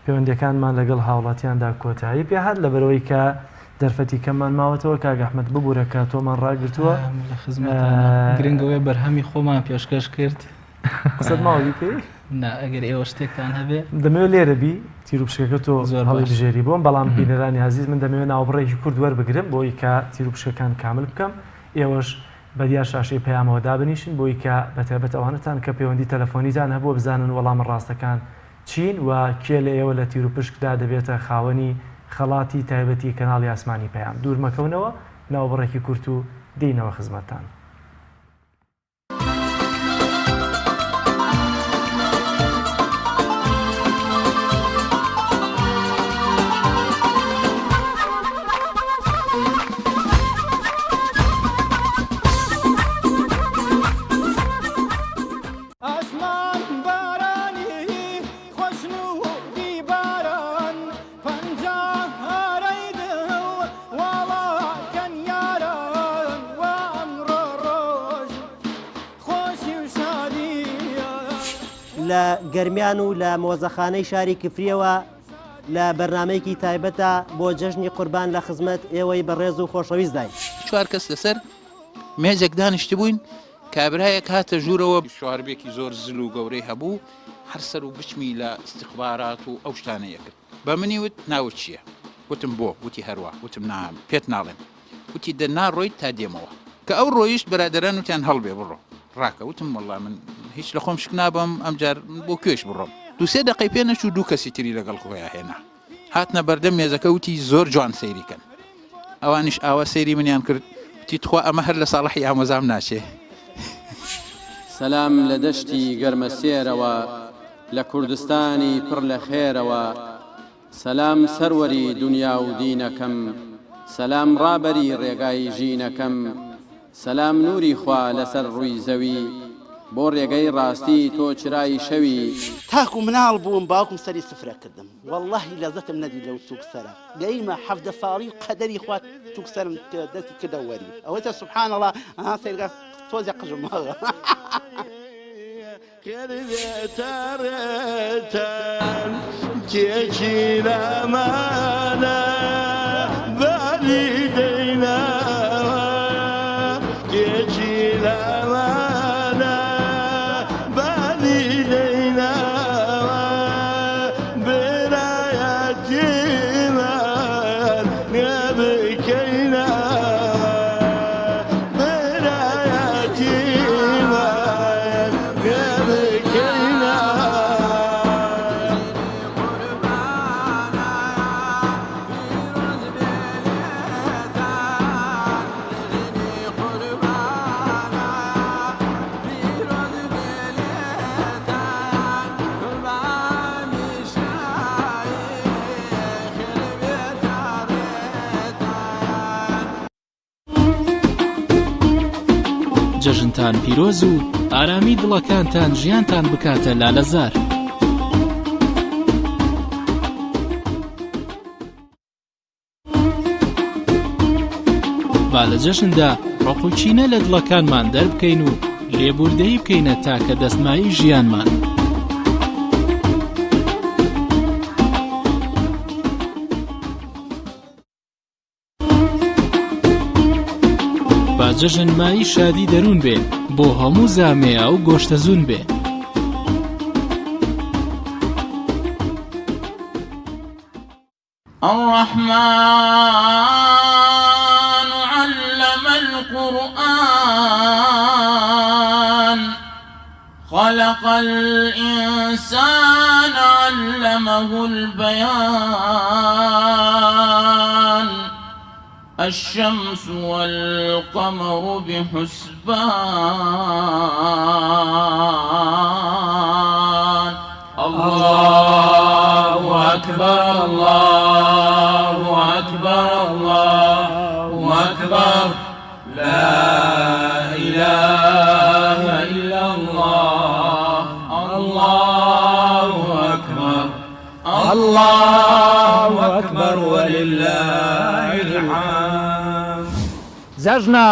S1: پەیوەندیەکانمان لەگەڵ هاوڵاتیاندا کۆتایی پێهات لەبەرئەوەی کە دەرفەتی کەممان ماوەتەوە کاک ئەحمەد ببورە کە تۆمان ڕاگرتووە.
S12: لە خزمەتانە گرنگ ئەوەیە بەرهەمی خۆمان پێشکەش کرد.
S1: قسەت ماوە بیکەی؟
S12: نا ئەگەر ئێوە شتێکتان هەبێ.
S1: دەمەوێت لێرە بی تیروپشکەکە تۆ
S12: زۆر باش.
S1: هەڵیبژێری بۆم بەڵام بینەرانی ئازیز من دەمەوێت ناوبڕێکی کورت وەربگرم بۆی کە تیروپشکەکان کامل بکەم ئێوەش بە دیار شاشەی پەیامەوە دابنیشن بۆی کە بەتایبەت ئەوانەتان کە پەیوەندی تەلەفۆنیتان هەبووە بزانن وەڵامە ڕاستەکان چین و کێ لە ئێوە لە تیروپشکدا دەبێتە خاوەنی خەڵاتی تایبەتی کەناڵی ئاسمانی پەیام. دوور مەکەونەوە ناوبڕێکی کورت و دێینەوە خزمەتتان.
S14: لە گەرمیان و لە مۆزەخانەی شاری کفریەوە لە بەرنامەیەکی تایبەتدا بۆ جەژنی قوربان لە خزمەت ئێوەی بەڕێز و خۆشەویستداین.
S15: چوار کەس لەسەر مێزێک دانیشتبووین، کابرایەک هاتە ژوورەوە، شواربێکی زۆر زل و گەورەی هەبوو، هەر سەر و بچمی لە ئیستیخبارات و ئەو شتانەی ئەکرد. بە منی وت ناوت چییە؟ وتم بۆ؟ وتی هەروا. وتم نا پێت ناڵێم. وتی دە ناڕۆیت تا دێمەوە. کە ئەو ڕۆیشت برادەران وتیان هەڵبێ بڕۆ ڕاکە. وتم وەڵا من هیچ لە خۆم شک نابەم ئەمجار من بۆ کوێش بڕۆم. دوو سێ دەقەی پێ نەچوو دوو کەسی تری لەگەڵ خۆیا هێنا. هاتنە بەردەم مێزەکە وتی زۆر جوان سەیری کەن. ئەوانیش ئاوا سەیری منیان کرد وتی تخوا ئەمە هەر لە ساڵحی ئامۆزام ناچێ.
S23: سەلام لە دەشتی گەرمەسێرەوە لە کوردستانی پڕ لە خێرەوە سەلام سەروەری دونیا و دینەکەم سەلام ڕابەری ڕێگای ژینەکەم سەلام نوری خوا لەسەر ڕووی زەوی بۆ ڕێگەی ڕاستی تۆ چرای شەوی.
S16: تاکو مناڵ بووم باوکم سەری سفرە کردم وەڵاهی لەزەتم نەدی لەو توک سەرە گەیمە 17 ساڵی قەدەری خوا توک سەرم دەستی کردە وەری ئەوەتە سبحان الله ها سەیرکە تۆزێ قژم ماوە.
S24: جەژنتان پیرۆز و ئارامی دڵەکانتان ژیانتان بکاتە لالەزار. با لە جەژندا ڕق و کینە لە دڵەکانمان دەربکەین و لێبوردەیی بکەینە تاکە دەستمایی ژیانمان. با جەژن مایی شادی دەروون بێ بۆ هەموو زامێ ئەو گۆشتە زوون بێ.
S8: الرحمن علم القرآن خلق الإنسان علمه البيان الشمس والقمر بحسبان الله أكبر الله أكبر الله أكبر لا إله إلا الله الله أكبر الله أكبر ولله الحمد.
S9: جەژنە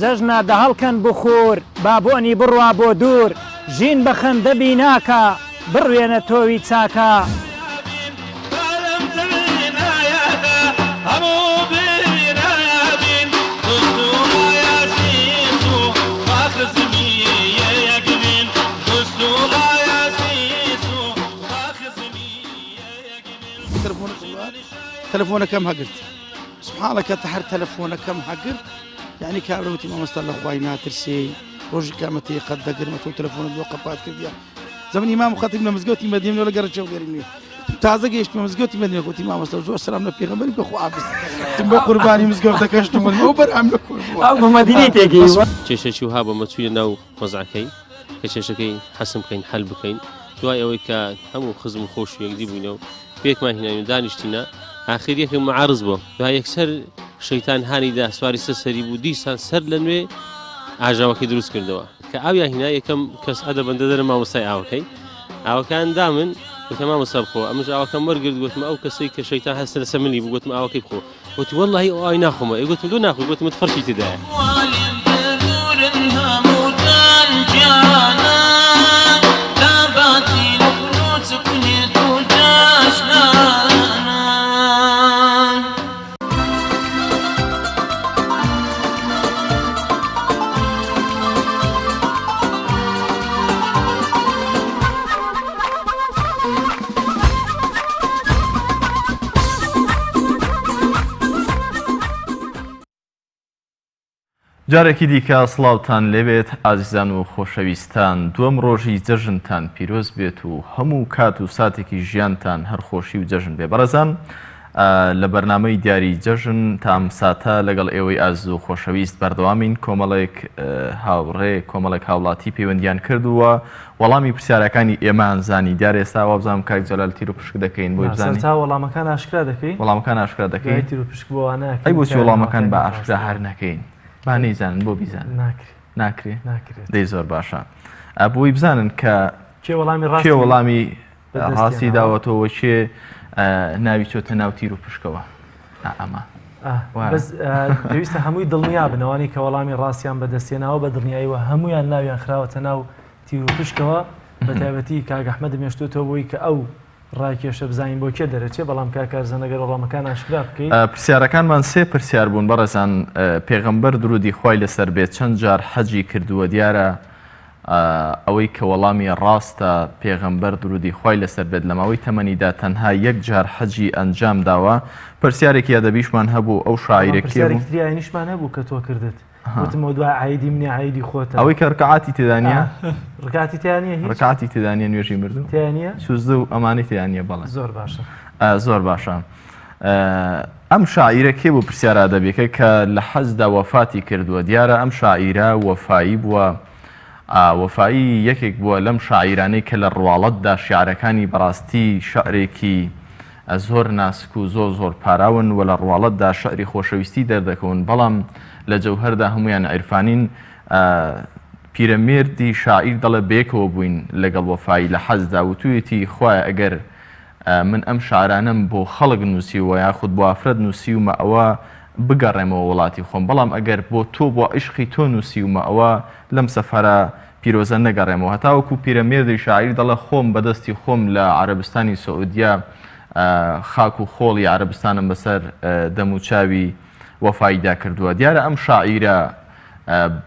S9: جەژنە دەهەڵکەن بخوور با بۆنی بڕوا بۆ دوور ژین بە خەندە بیناکە بڕوێنە تۆوی چاکە.
S10: تەلەفۆنەکەم هەگرت سبحان الله کە هەر تەلەفۆنەکەم هەگرت یعنی کابرا وتی مامۆستا لە خوای ناترسێی ڕۆژی قیامەتی قەت دەگرمە تۆ تەلەفۆنت بۆ قەپات کردیە زەمن ئیمام و خەتیب لە مزگەوتی مەدینە لە گەڕەکی هەولێری نوێ تازە گەیشتمە مزگەوتی مەدینە گوتی مامۆستا زۆر سەلام لە پێغەمبەری بکە خواحافیز تم بە قوربانی مزگەوتەکەشتم وتم ئەو بەرهەم لە کورد بووە.
S9: ئەو بە مەدینەی تێگەیوە.
S11: کێشەکی وها بۆ مەچووینە ناو وەزعەکەی کە کێشەکەی حەسم بکەین حەل بکەین دوای ئەوەی کە هەموو خزم و خۆش و یەکدی بووینە و پێکمان هیناین و دانیشتینە ئاخر یەکێک معارز بووە دا یەکسەر شەیتان هانی دا سواری سەر سەری بوو دیسان سەر لە نوێ ئاژاوەکەی دروست کردەوە کە ئاویان هینا یەکەم کەس ئەدە بەندە دەرە مامۆستای ئاوەکەی ئاوەکان دامن گوتم مامۆستا بخۆ ئەمش ئاوەکەم وەرگرت گوتم ئەو کەسەی کە شەیتان هەستە لەسەر منی بوو گوتم ئاوەکەی بخۆ گوتی وەڵڵاهی ئەو ئاوی ناخۆمەوە ئێ گوتم لۆ ناخۆی گوتم فەرقی تێدایە.
S2: جارێکی دیکە سڵاوتان لێبێت ئازیزان و خۆشەویستان، دووەم ڕۆژی جەژنتان پیرۆز بێت و هەموو کات و ساتێکی ژیانتان هەر خۆشی و جەژن بێ. بەڕێزان لە بەرنامەی دیاری جەژن تا ئەم ساتە لەگەڵ ئێوەی ئازیز و خۆشەویست بەردەوامین. کۆمەڵێک هاوڕێ، کۆمەڵێک هاوڵاتی پەیوەندیان کرد و وەڵامی پرسیارەکانی ئێمەیان زانی. دیارە ئێستا وابزانم کاک جەلال تیر و پشک دەکەین بۆی بزانین.
S1: سەرەتا وەڵامەکان ئاشکرا دەکەین.
S2: وەڵامەکان ئاشکرا دەکەین.
S1: دوای تیر و پشک بۆ وانە ئەکەین.
S2: ئەی بۆچی وەڵامەکان بە ئاشکرا هەر نەکەین؟ با نەیزانن بۆ بیزانن؟
S1: ناکرێ.
S2: ناکرێ؟
S1: ناکرێت.
S2: دەی زۆر باشە. بۆی بزانن کە
S1: کێ وەڵامی ڕاستی
S2: کێ وەڵامی ڕاستی داوەتەوە و کێ ناوی چۆتە ناو تیر و پشکەوە. ئەمە.
S1: بەس پێویستە هەمووی دڵنیا بن ئەوانەی کە وەڵامی ڕاستیان بەدەستهێناوە بە دڵنیاییەوە هەموویان ناویان خراوەتە ناو تیروپشکەوە بە تایبەتی کاک ئەحمەدم هێشتۆتەوە بۆی کە ئەو ڕاکێشە بزانین بۆ کێ دەرەچێ بەڵام کاک کارزان ئەگەر وەڵامەکان ئاشکرا بکەی.
S2: پرسیارەکانمان سێ پرسیار بوون بەڕێزان پێغەمبەر درودی خوای لەسەر بێت چەند جار حەجی کردووە دیارە ئەوەی کە وەڵامی ڕاستە پێغەمبەر درودی خوای لەسەر بێت لە ماوەی تەمەنیدا تەنها یەک جار حەجی ئەنجام داوە پرسیارێکی ئەدەبیشمان هەبوو ئەو شاعیرە کێ بوو؟
S1: پرسیارێکی تری ئاینیشمان هەبوو کە تۆ کردت. وتم ئەو دوای عەیدی منی عەیدی خۆتە.
S2: ئەوەی کە ڕکعاتی تێدا نییە؟
S1: ڕکاتی تیا نییە هیچ؟
S2: ڕکعاتی تێدا نییە نوێژی مردوو؟
S1: تیا نییە؟
S2: سوزدە و ئەمانەی تێدا نییە بەڵێ.
S1: زۆر باشە.
S2: زۆر باشە. ئەم شاعیرە کێ بوو پرسیارە ئەدەبیەکە کە لە حەزدا وەفاتی کردووە دیارە ئەم شاعیرە وەفایی بووە وەفایی یەکێک بووە لەم شاعیرانەی کە لە ڕواڵەتدا شیعرەکانی بەڕاستی شعرێکی زۆر ناسک و زۆر زۆر پاراون و لە ڕواڵەتدا شعری خۆشەویستی دەردەکەون، بەڵام لە جەوهەردا هەموویان عیرفانین. پیرەمێردی شاعیر دەڵێ بەیەکەوە بووین لەگەڵ وەفایی لە حەزدا، وتوویەتی خوایە ئەگەر من ئەم شعرانەم بۆ خەڵک نووسیووە یاخود بۆ ئافرەت نووسیومە ئەوە بگەڕێمەوە وڵاتی خۆم، بەڵام ئەگەر بۆ تۆ بۆ عیشقی تۆ نووسیومە ئەوە لەم سەفەرە پیرۆزە نەگەڕێمەوە هەتاوەکو پیرەمێردی شاعیر دەڵێ خۆم بەدەستی خۆم لە عەرەبستانی سعودیە خاک و خۆڵی عەرەبستانم بەسەر دەم و چاوی وەفاییدا کردووە دیارە ئەم شاعیرە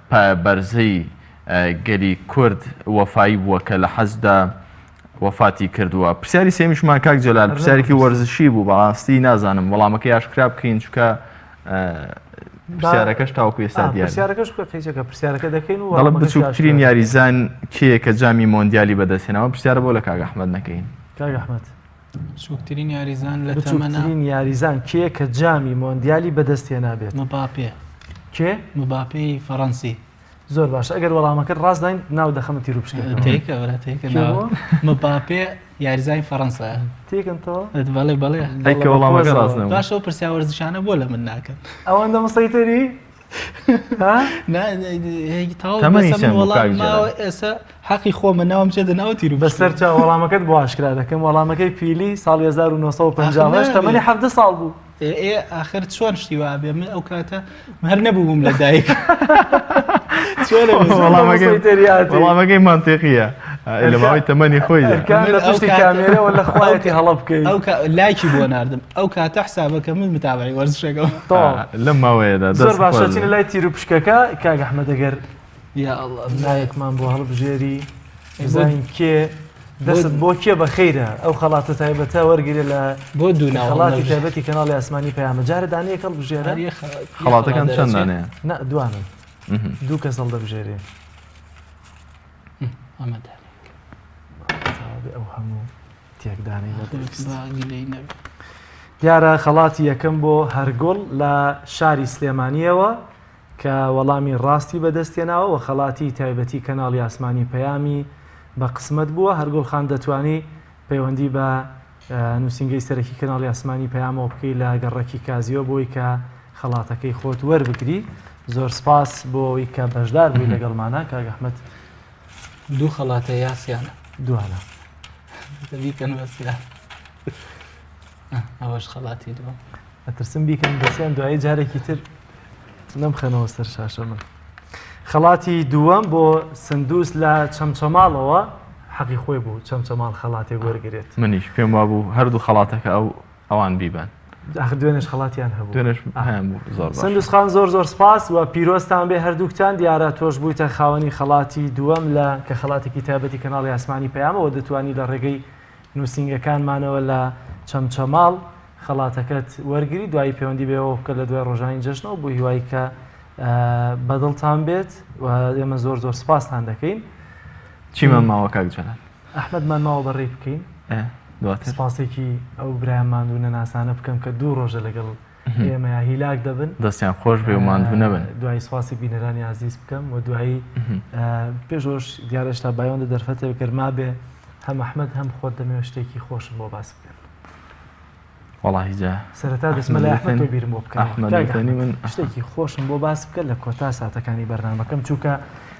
S2: پایە بەرزەی گەلی کورد وەفایی بووە کە لە حەجدا وەفاتی کردووە پرسیاری سێمیشمان کاک جەلال پرسیارێکی وەرزشی بوو بەڕاستی نازانم وەڵامەکەی ئاشکرا بکەین چونکە پرسیارەکەش تاوەکو ئێستا دیار
S1: پرسیارەکەش بکە قەیچەکە پرسیارەکە دەکەین و
S2: دەڵێ بچووکترین یاریزان کێیە کە جامی مۆندیالی بەدەستهێناوە پرسیارە بۆ لە کاک ئەحمەد نەکەین
S1: کاک ئەحمەد
S12: بچووکترین یاریزان لە تەمەنا
S1: بچووکترین یاریزان کێیە کە جامی مۆندیالی بەدەستهێنابێت
S12: مباپێ
S1: کێ
S12: مباپێی فەڕەنسی
S1: زۆر باشە ئەگەر وەڵامەکەت ڕاست داین ناو دەخەمە تیر و پشکەکەوە.
S12: تێکە وەرە تێکە
S1: کێ
S12: ناو
S1: بووە؟
S12: مباپێ یاریزانی فەڕەنسایە.
S1: تێکەن تەوە؟
S12: بەڵێ بەڵێ.
S2: ئەی کە وەڵامەکە ڕاست نەبوو.
S12: باشە ئەو پرسیار وەرزشانە بۆ لە من ناکەن؟
S1: ئەوەندە مسەیتەری؟ ها؟
S12: نا هەی تەواو
S2: تەمەنی
S12: بەسە من
S2: چەند بوو
S12: وەڵام
S2: کاک جەلال؟
S12: ماوە ئێستا حەقی خۆمە ناوم چێتە ناو تیر و
S1: بەسەر
S12: پشکەوە.
S1: چاو وەڵامەکەت بۆ ئاشکرا دەکەم وەڵامەکەی پیلی ساڵی
S12: ئاخر
S1: 1958 تەمەنی
S12: نابێ.
S1: 17 ساڵ بوو.
S12: ئێ ئێ ئاخر چۆن شتی وا بێ من ئەو کاتە هەر نەبووم لە دایک
S2: وەڵامەکەی مانتیقیە لە ماوەی تەمەنی خۆی
S1: لە پشتی کامێرەوە لە خوایەتی هەڵە بکەی
S12: ئەو لایکی بۆ ناردم ئەو کاتە حسابەکە من متابعی وەرزشەکەم
S2: لەم ماوەیەدا
S1: زۆر باشە چینە لای تیر و پشکەکە کاک ئەحمەد ئەگەر
S12: یا ئەڵڵا
S1: ناوێکمان بۆ هەڵبژێری بزانین کێ دەست بۆ کێ بەخیرە ئەو خەڵاتە تایبەتە وەرگرێ لە
S12: بۆ دوو ناو
S1: خەڵاتی تایبەتی کەناڵی ئاسمانی پەیامە جارە دانەیەک هەڵبژێرە
S2: خەڵاتەکان چەند دانەیە
S1: نا دوانن دوو کەس هەڵدەبژێرێ
S12: ئەمە دانەیەک
S1: ئەو هەموو تێکدانەی نەدەویست. دیارە خەڵاتی یەکەم بۆ هەرگوڵ لە شاری سلێمانیەوە کە وەڵامی ڕاستی بەدەستهێناوە و خەڵاتی تایبەتی کەناڵی ئاسمانی پەیامی بە قسمەت بووە، هەرگوڵ خان دەتوانی پەیوەندی بە نووسینگەی سەرەکی کەناڵی ئاسمانی پەیامەوە بکەی لە گەڕەکی کازیۆ بۆی کە خەڵاتەکەی خۆت وەربگری. زۆر سپاس بۆ ئەوەی کە بەشدار بووی لەگەڵمانا کاک ئەحمەد.
S12: دوو خەڵاتە یا سیانە؟
S1: دوانە.
S12: بیکەن بە سیان. ئەوەش خەڵاتی دووەم.
S1: ئەترسم بیکەن بەسیان دوایی جارێکی تر نەمخەنەوە سەر شاشە من. خەڵاتی دووەم بۆ سندوس لە چەمچەماڵەوە حەقی خۆی بوو چەمچەماڵ خەڵاتێک وەرگێت.
S2: منیش پێم وابوو هەردوو خەڵاتەکە ئەو ئەوان بیبەن.
S1: ئاخر دوێنێش خەڵاتیان هەبوو.
S2: دوێنێش هەیان بوو زۆر باش.
S1: سندوس خان زۆر زۆر سپاس و پیرۆزتان بێ هەردووکتان دیارە تۆش بوویتە خاوەنی خەڵاتی دووەم لە کە خەڵاتێکی تایبەتی کەناڵی ئاسمانی پەیامەوە دەتوانی لە ڕێگەی نووسینگەکانمانەوە لە چەمچەماڵ خەڵاتەکەت وەرگری دوایی پەیوەندی بەوە بکە لە دوای ڕۆژانی جەژنەوە بۆ هیوای کە بەدڵتان بێت و ئێمە زۆر زۆر سپاستان دەکەین.
S2: چیمان ماوە کاک جەلال؟
S1: ئەحمەدمان ماوە بەڕێی بکەین.
S2: دواتر
S1: سپاسێکی ئەو برایان ماندوو نەناسانە بکەم کە دوو ڕۆژە لەگەڵ ئێمەیا هیلاک دەبن.
S2: دەستیان خۆش بێ و ماندوو نەبن.
S1: دوایی سپاسی بینەرانی ئازیز بکەم و دوایی پێش ئەوەش دیارە هێشتا بایۆندە دەرفەتێک گەر مابێ هەم ئەحمەد هەم خۆت دەمەوێت شتێکی خۆشم بۆ باس بکەن.
S2: وەڵاهی جا
S1: سەرەتا دەچمە لای ئەحمەد تۆ بیرم بۆ بکەنەوە.
S2: ئەحمەد
S1: کاک
S2: وتەنی
S1: ئەحمەد
S2: من
S1: شتێکی خۆشم بۆ باس بکە لە کۆتا ساتەکانی بەرنامەکەم چونکە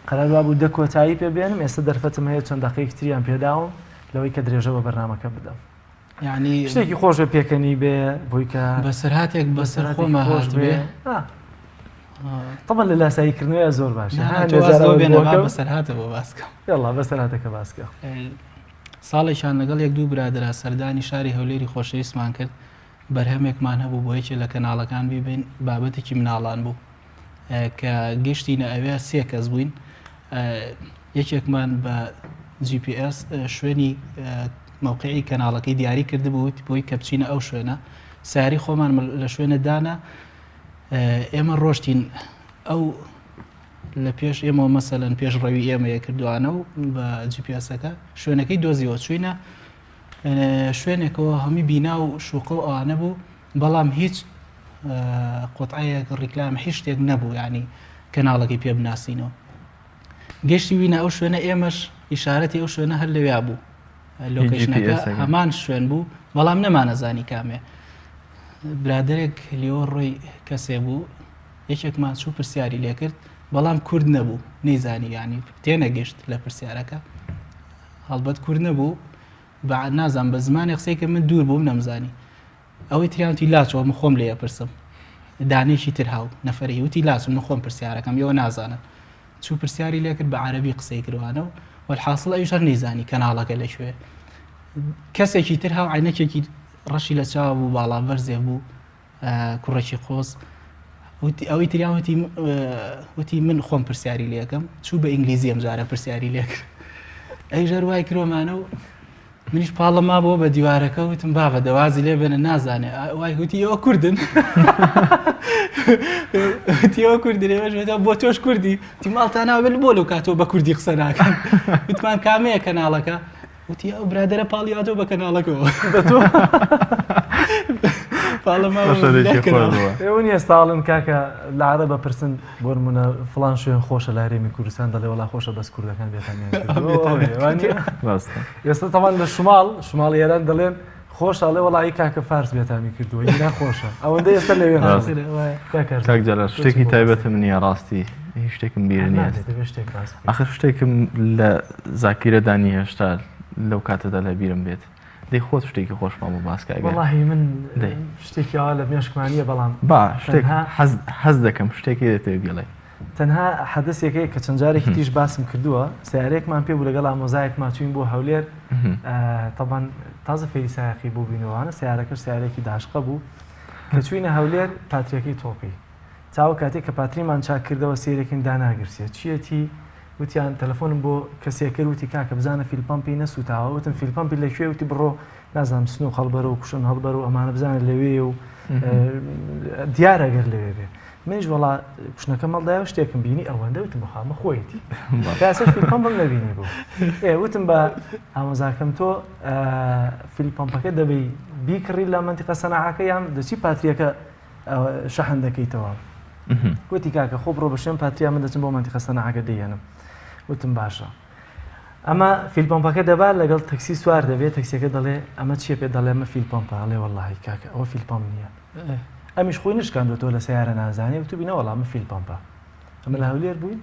S1: قەرار وابوو دە کۆتایی پێ بێنم ئێستا دەرفەتم هەیە چەند دەقەیەکی تریان پێداوم لەوەی کە درێژە بە بەرنامەکە بدەم.
S12: یعنی
S1: شتێکی خۆش بێ پێکەنی بێ بۆی کە
S12: بەسەرهاتێک بەسەر
S1: بەسەرهاتێکی
S12: خۆما
S1: خۆش
S12: هات
S1: بێ.
S12: بێ.
S1: آه. طبعا لە لاسایی کردنەوەی زۆر باشە
S12: نا،
S1: ها،
S12: تۆ واز
S1: جار
S12: لەوە
S1: ئەوەت
S12: بێنە،
S1: بۆ
S12: با
S1: کەم.
S12: بەسەرهاتە بۆ باس کەم.
S1: یەڵا بەسەرهاتەکە باس کە.
S12: ساڵێکیان لەگەڵ یەک دوو برادەرا سەردانی شاری هەولێری خۆشەویستمان کرد، بەرهەمێکمان هەبوو بۆ یەکێ لە کەناڵەکان بیبەین، بابەتێکی مناڵان بوو. کە گەشتینە ئەوێ سێ کەس بووین، یەکێکمان بە GPS شوێنی مەوقعی کەناڵەکەی دیاری کردبوو بۆی کە بچینە ئەو شوێنە، سیاری خۆمان لە شوێنە دانا، ئێمە ڕۆشتین ئەو لە پێش ئێمەوە مەسەلەن پێش ڕەوی ئێمەیە کردوانە و بە جیپیاسەکە شوێنەکەی دۆزیەوە چوینە شوێنێکەوە هەمی بینا و شوقە و ئەوانە بوو بەڵام هیچ قوتعەیەک ڕیکلام هیچ شتێک نەبوو ینی کەناڵەکەی پێ بناسینەوە گەشتی وینە ئەو شوێنە ئێمەش ئیشارەتی ئەو شوێنە هەر لەویا بوو لۆکەیشنەکە هەمان شوێن بوو بەڵام نەمانەزانی کامێ برادێک لێوە ڕۆی کەسێ بوو یەکێکمان چوو پرسیاری لێکرد بەڵام کورد نەبوو نەیزانی یعنی تێنەگەشت لە پرسیارەکە هەڵبەت کورد نەبوو بە نازان بە زمانی قسەی کە من دوور بووم نەمزانی ئەوەی تریانتی لاچەوە من خۆم لێ پرسم دانێکی تر هاو نەفەری وتی لاچم من خۆم پرسیارەکەم ئێوە نازانن چوو پرسیاری لێکرد بە عەربی قسەی کردوانە و والحاصل ئەویش هەر نەیزانی کەناڵەکە لەکوێ کەسێکی تر هاو عینەکێکی ڕەشی لە چاو بوو باڵا بەرزێ بوو کوڕێکی قۆز وتی ئەوەی تریان وتی وتی من خۆم پرسیاری لەکەم چوو بە ئینگلیزی ئەم جارە پرسیاری لێکرد ئەی ژەر وای کرۆمانە و منیش پاڵە مابەوە بە دیوارەکە وتم بابە دەوازی لێ بێنە نازانێ وای وتی ئەوە کوردن وتی ئەوە کوردن ئێمەش وتم بۆ تۆش کوردی وتی ماڵتان ناوێت بۆ لەو کاتەوە بە کوردی قسە ناکەن وتمان کامەیە کەناڵەکە وتی ئەو برادەرە پاڵی هاتەوە بە کەناڵەکەەوە
S1: بە تۆ
S12: پاڵە ماوە
S2: شەرێکی خۆش بووە.
S1: ئێوە نییە ساڵن کاکە لە عەرەب ئەپرسن بۆ نمونە فڵان شوێن خۆشە لە هەرێمی کوردستان دەڵێ وەڵا خۆشە بەس کوردەکان بێتامیان کردووە. ئەوەیە، وا نییە؟
S2: ڕاستە.
S1: ئێستا تەمان لە شماڵ شماڵی ئێران دەڵێن خۆشە ئەڵێ وەڵا ئی کاکە فارس بێتامی کردووە ئی ناخۆشە ئەوەندە ئێستا لەوێ
S2: ڕاستە.
S1: کاک کارزان،
S2: کاک جەلال
S1: تۆ چی
S2: شتێکی
S1: بۆ باس
S2: تایبەتم نییە ڕاستی هیچ شتێکم بیر نییە
S1: نابێت دەبێت شتێک باس بکەیت.
S2: ئاخر شتێکم لە زاکیرەدا نییە هێشتا لەو کاتەدا لە بیرم بێت دەی خۆت شتێکی خۆشمان بۆ باس کە ئەگەر
S1: وەڵاهی من
S2: دەی
S1: شتێکی ئاوا لە مێشکمان نییە بەڵام
S2: با شتێک
S1: تەنها
S2: حەز حەز دەکەم شتێکی دەتەوێ بیڵێ
S1: تەنها حەدەسێک هەیە کە چەند جارێکی تیش باسم کردووە سیارەیەکمان پێ بوو لەگەڵ ئامۆزایەکمان چوین بۆ هەولێر تەبان تازە فێری سایەقی بوو بینەوانە سیارەکەش سیارێکی داشقە بوو کە چوینە هەولێر پاتریەکەی تۆپی چاوە کاتێک کە پاتریمان چاک کردەوە سیرەکەین داناگرسێ چیەتی وتیان تەلەفۆنم بۆ کەسێک کرد وتی کاکە بزانە fuel pump ی نەسووتاوە وتم fuel pump ی لەکوێ وتی بڕۆ نازانم سنوق هەڵبەرە و cushion هەڵبەرە و ئەمانە بزانە لەوێ و دیارە گەر لەوێ بێ منیش وەڵا cushion ەکەم هەڵدایە و شتێکم بینی ئەوەندە وتم بەخوا خۆیەتی تاسەش fuel pump م نەبینی بوو ئێ وتم بە ئامۆزاکەم تۆ fuel pump ەکە دەبی بیکڕی لە مەنتیقە سەناعەکە یان دەچی پاتریەکە شەحن دەکەیتەوە وتی کاکە خۆ بڕۆ بە شوێن پاتریا من دەچم بۆ مەنتیقە سەناعەکە دەیێنم وتم باشە ئەمە fuel pump ەکە دەبا لەگەڵ تەکسی سوار دەبێت تەکسیەکە دەڵێ ئەمە چیە پێ دەڵێ ئەمە fuel pump ە ئەڵێ وەڵاهی کاکە ئەوە fuel pump نییە ئەمیش خۆی نشکاندوەتەوە لە سیارە نازانێ وتوبی نەوەڵا ئەمە fuel pump ە ئەمە لە هەولێر بووین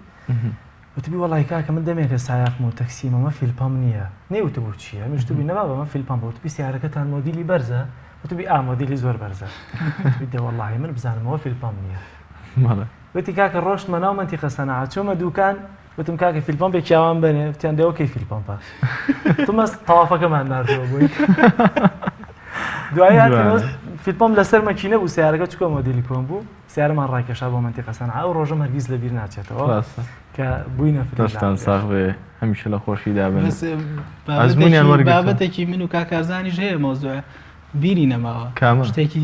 S1: وتبی وەڵی کاکە من دەمێکە سایەقم و تەکسیم ئەمە fuel pump نییە نەیوتبوو چییە ئەمیش وتبی نەبابە ئەمە fuel pump ە وتبی سیارەکەتان مۆدیلی بەرزە وتبی ئا مۆدیلی زۆر بەرزە وتبی دە وەڵاهی من بزانمەوە fuel pump نییە وتی کاکە ڕۆشتمە ناو مەنتیقە سەناعە چوومە دوکان وتم کاکە fuel pump ێکی ئاوام بەنێ وتیان دەوە کەی fuel pump ە تومەس تەوافەکەمان ناردەوە بۆی دوایی هاتینەوە fuel pump لەسەر مەکینە بوو سیارەکە چکۆ مۆدیلی کۆن بوو سیارەمان ڕاکێشا بۆ مەنتیقە سەنعا ئەو ڕۆژەم هەرگیز لەبیر ناچێتەوە
S2: ڕاستە
S1: کە بووینە فریدا
S2: دەستان ساغ بێ هەمیشە لە خۆشیدا بن
S12: بەس
S2: ئەزموونیان
S12: بابەتێکی
S2: وەرگرتووە.
S12: بابەتێکی من و کاک کارزانیش هەیە مەوزوع. بیری نەماوە
S2: کامە؟
S12: شتێکی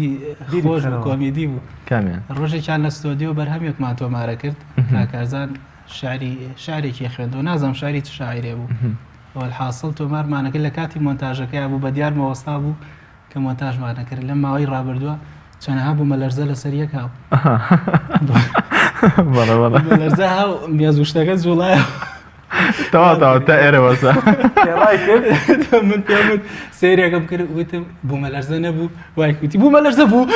S1: بیری
S12: خۆش بوو
S1: بکەرەوە.
S12: کۆمیدی بوو
S2: کامیان؟
S12: ڕۆژێکیان لە ستۆدیۆ بەرهەمێکمان تۆمارە کرد کاک کارزان شعری شعرێکی خوێندەوە نازانم شعری چ شاعیرێ بوو وەلحاسڵ تۆمارمانەکە لە کاتی مۆنتاژەکەیا بوو بە دیارمە وەستا بوو کە مۆنتاژمانە کرد لەم ماوەی ڕابردووە چەنەها بوومەلەرزە لەسەر یەک هاو
S2: بەڵێ بەڵێ
S12: بوومەلەرزە هاو مێز و شتەکە جوڵایە
S2: تەواو تەواو تا ئێرە وەسە
S1: ڕای کرد
S12: من پێم وت سەیرێکم کرد وتم بوومەلەرزە نەبوو وای وتی بوومەلەرزە بوو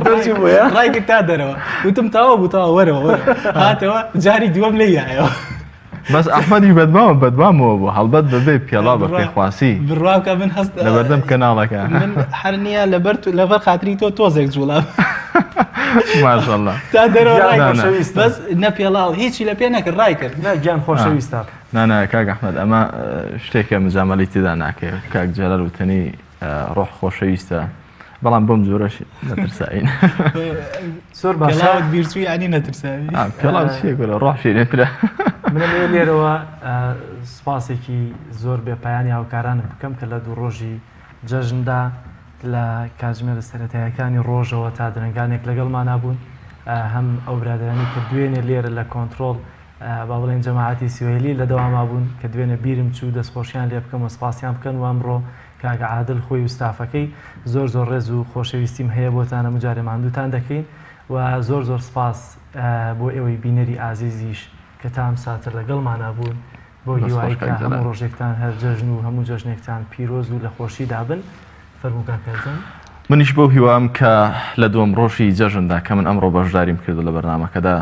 S1: دەرچی بوو یا؟
S12: ڕای کرد تا دەرەوە وتم تەواو بوو تەواو وەرەوە وەرەوە هاتەوە جاری دووەم لێی یایەوە
S2: بەس ئەحمەدیش بەدمامە بەدمامەوە بوو هەڵبەت بەبێ پێڵا بە پێخواسی
S12: بڕوا بکە من هەست
S2: لەبەردەم کەناڵەکە
S12: من هەر نییە لەبەر لەبەر خاتری تۆ تۆزێک جوڵام
S2: ماشەڵڵا
S12: تا دەرەوە
S1: گیان
S12: ڕای کرد.
S1: خۆشەویستە.
S12: بەس نە پێڵاو هیچی لە پێ نەکرد ڕای کرد
S1: نا گیان خۆشەویستە
S2: نا نا کاک ئەحمەد ئەمە شتێکە مجامەلەی تێدا ناکەی کاک جەلال وتەنی ڕۆح خۆشەویستە بەڵام بەم جۆرەش نەترساین
S1: زۆر باشە
S12: پێڵاوت بیرچوو یعنی نەترساوی
S2: پێڵاو چییە گۆرە ڕۆح شیرێنترە
S1: منەمەوێ لێرەوە سپاسێکی زۆر بێ پایانی هاوکارانم بکەم کە لە دوو ڕۆژی جەژندا لە کاتژمێرە سەرەتایەکانی ڕۆژەوە تا درەنگانێک لەگەڵمانا بوون هەم ئەو برادەرانی کە دوێنێ لێرە لە کۆنترۆڵ با بڵێن جەماعەتی سوهێلی لە دەواما بوون کە دوێنێ بیرم چوو دەستخۆشیان لێ بکەم و سپاسیان بکەن و ئەمڕۆ کاک عادل خۆی و ستافەکەی زۆر زۆر ڕێز و خۆشەویستیم هەیە بۆتان هەموو جارێ ماندووتان دەکەین و زۆر زۆر سپاس بۆ ئێوەی بینەری ئازیزیش کە تا ئەم ساتە لەگەڵمانا بوون بۆ هیوای کە هەموو ڕۆژێکتان هەر جەژن و هەموو جەژنێکتان پیرۆز و لە خۆشیدا بن فەرموو کاک کارزان.
S2: منیش بەو هیوام کە لە دووەم ڕۆژی جەژندا کە من ئەمڕۆ بەشداریم کردو لە بەرنامەکەدا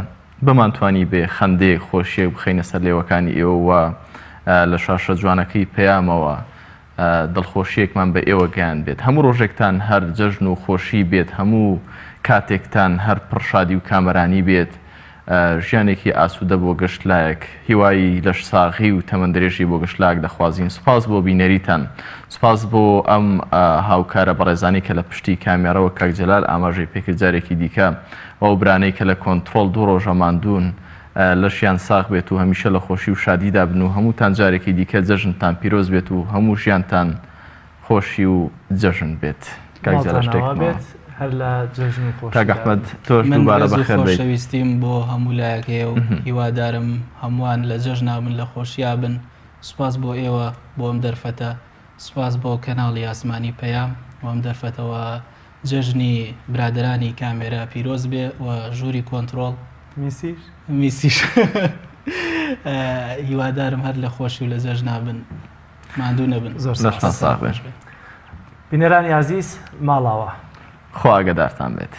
S2: بمانتوانیبێ خەندەیەک خۆشیەک بخەینە سەر لێوەکانی ئێوە و لە شاشە جوانەکەی پەیامەوە دڵخۆشیەکمان بە ئێوە گەیاندبێت. هەموو ڕۆژێکتان هەر جەژن و خۆشی بێت، هەموو کاتێکتان هەر پڕ شادی و کامەرانی بێت، ژیانێکی ئاسوودە بۆ گشت لایەک. هیوای لەشساغی و تەمەندرێژی بۆ گشت لایەک دەخوازین. سوپاس بۆ بینەریتان. سوپاس بۆ ئەم هاوکارە بەڕێزانەی کە لە پشتی کامێرەوە کاک جەلال ئاماژەی پێکرد جارێکی دیکە و ئەو برانەی کە لە کۆنتڕۆڵ دوو ڕۆژە ماندوون لەشیان ساغ بێت و هەمیشە لە خۆشی و شادیدا بن و هەمووتان جارێکی دیکە جەژنتان پیرۆز بێت و هەموو ژیانتان خۆشی و جەژن بێت. کاک جەلال
S1: ماڵتان
S2: شتێک
S1: ئاوا
S2: ماوە؟
S1: بێت هەر لە جەژن و
S2: کاک
S1: خۆشیدا
S2: ئەحمەد
S1: بن.
S2: تۆش
S12: من
S2: دووبارە
S12: ڕێز و
S2: بەخێر بێیت.
S12: خۆشەویستیم بۆ هەموو لایەک هەیە و هیوادارم هەمووان لە جەژنا بن لە خۆشیا بن سوپاس بۆ ئێوە بۆ ئەم دەرفەتە سوپاس بۆ کەناڵی ئاسمانی پەیام و ئەم دەرفەتەوە جەژنی برادەرانی کامێرا پیرۆز بێ و ژووری کۆنترۆڵ
S1: میسیش
S12: میسیش هیوادارم هەر لە خۆشی و لە جەژنا بن ماندوو نەبن
S1: زۆر
S2: لەشتان ساغ بێ.
S1: بینەرانی ئازیز ماڵاوا.
S2: خوا ئاگادارتان بێت.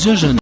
S24: جەژن.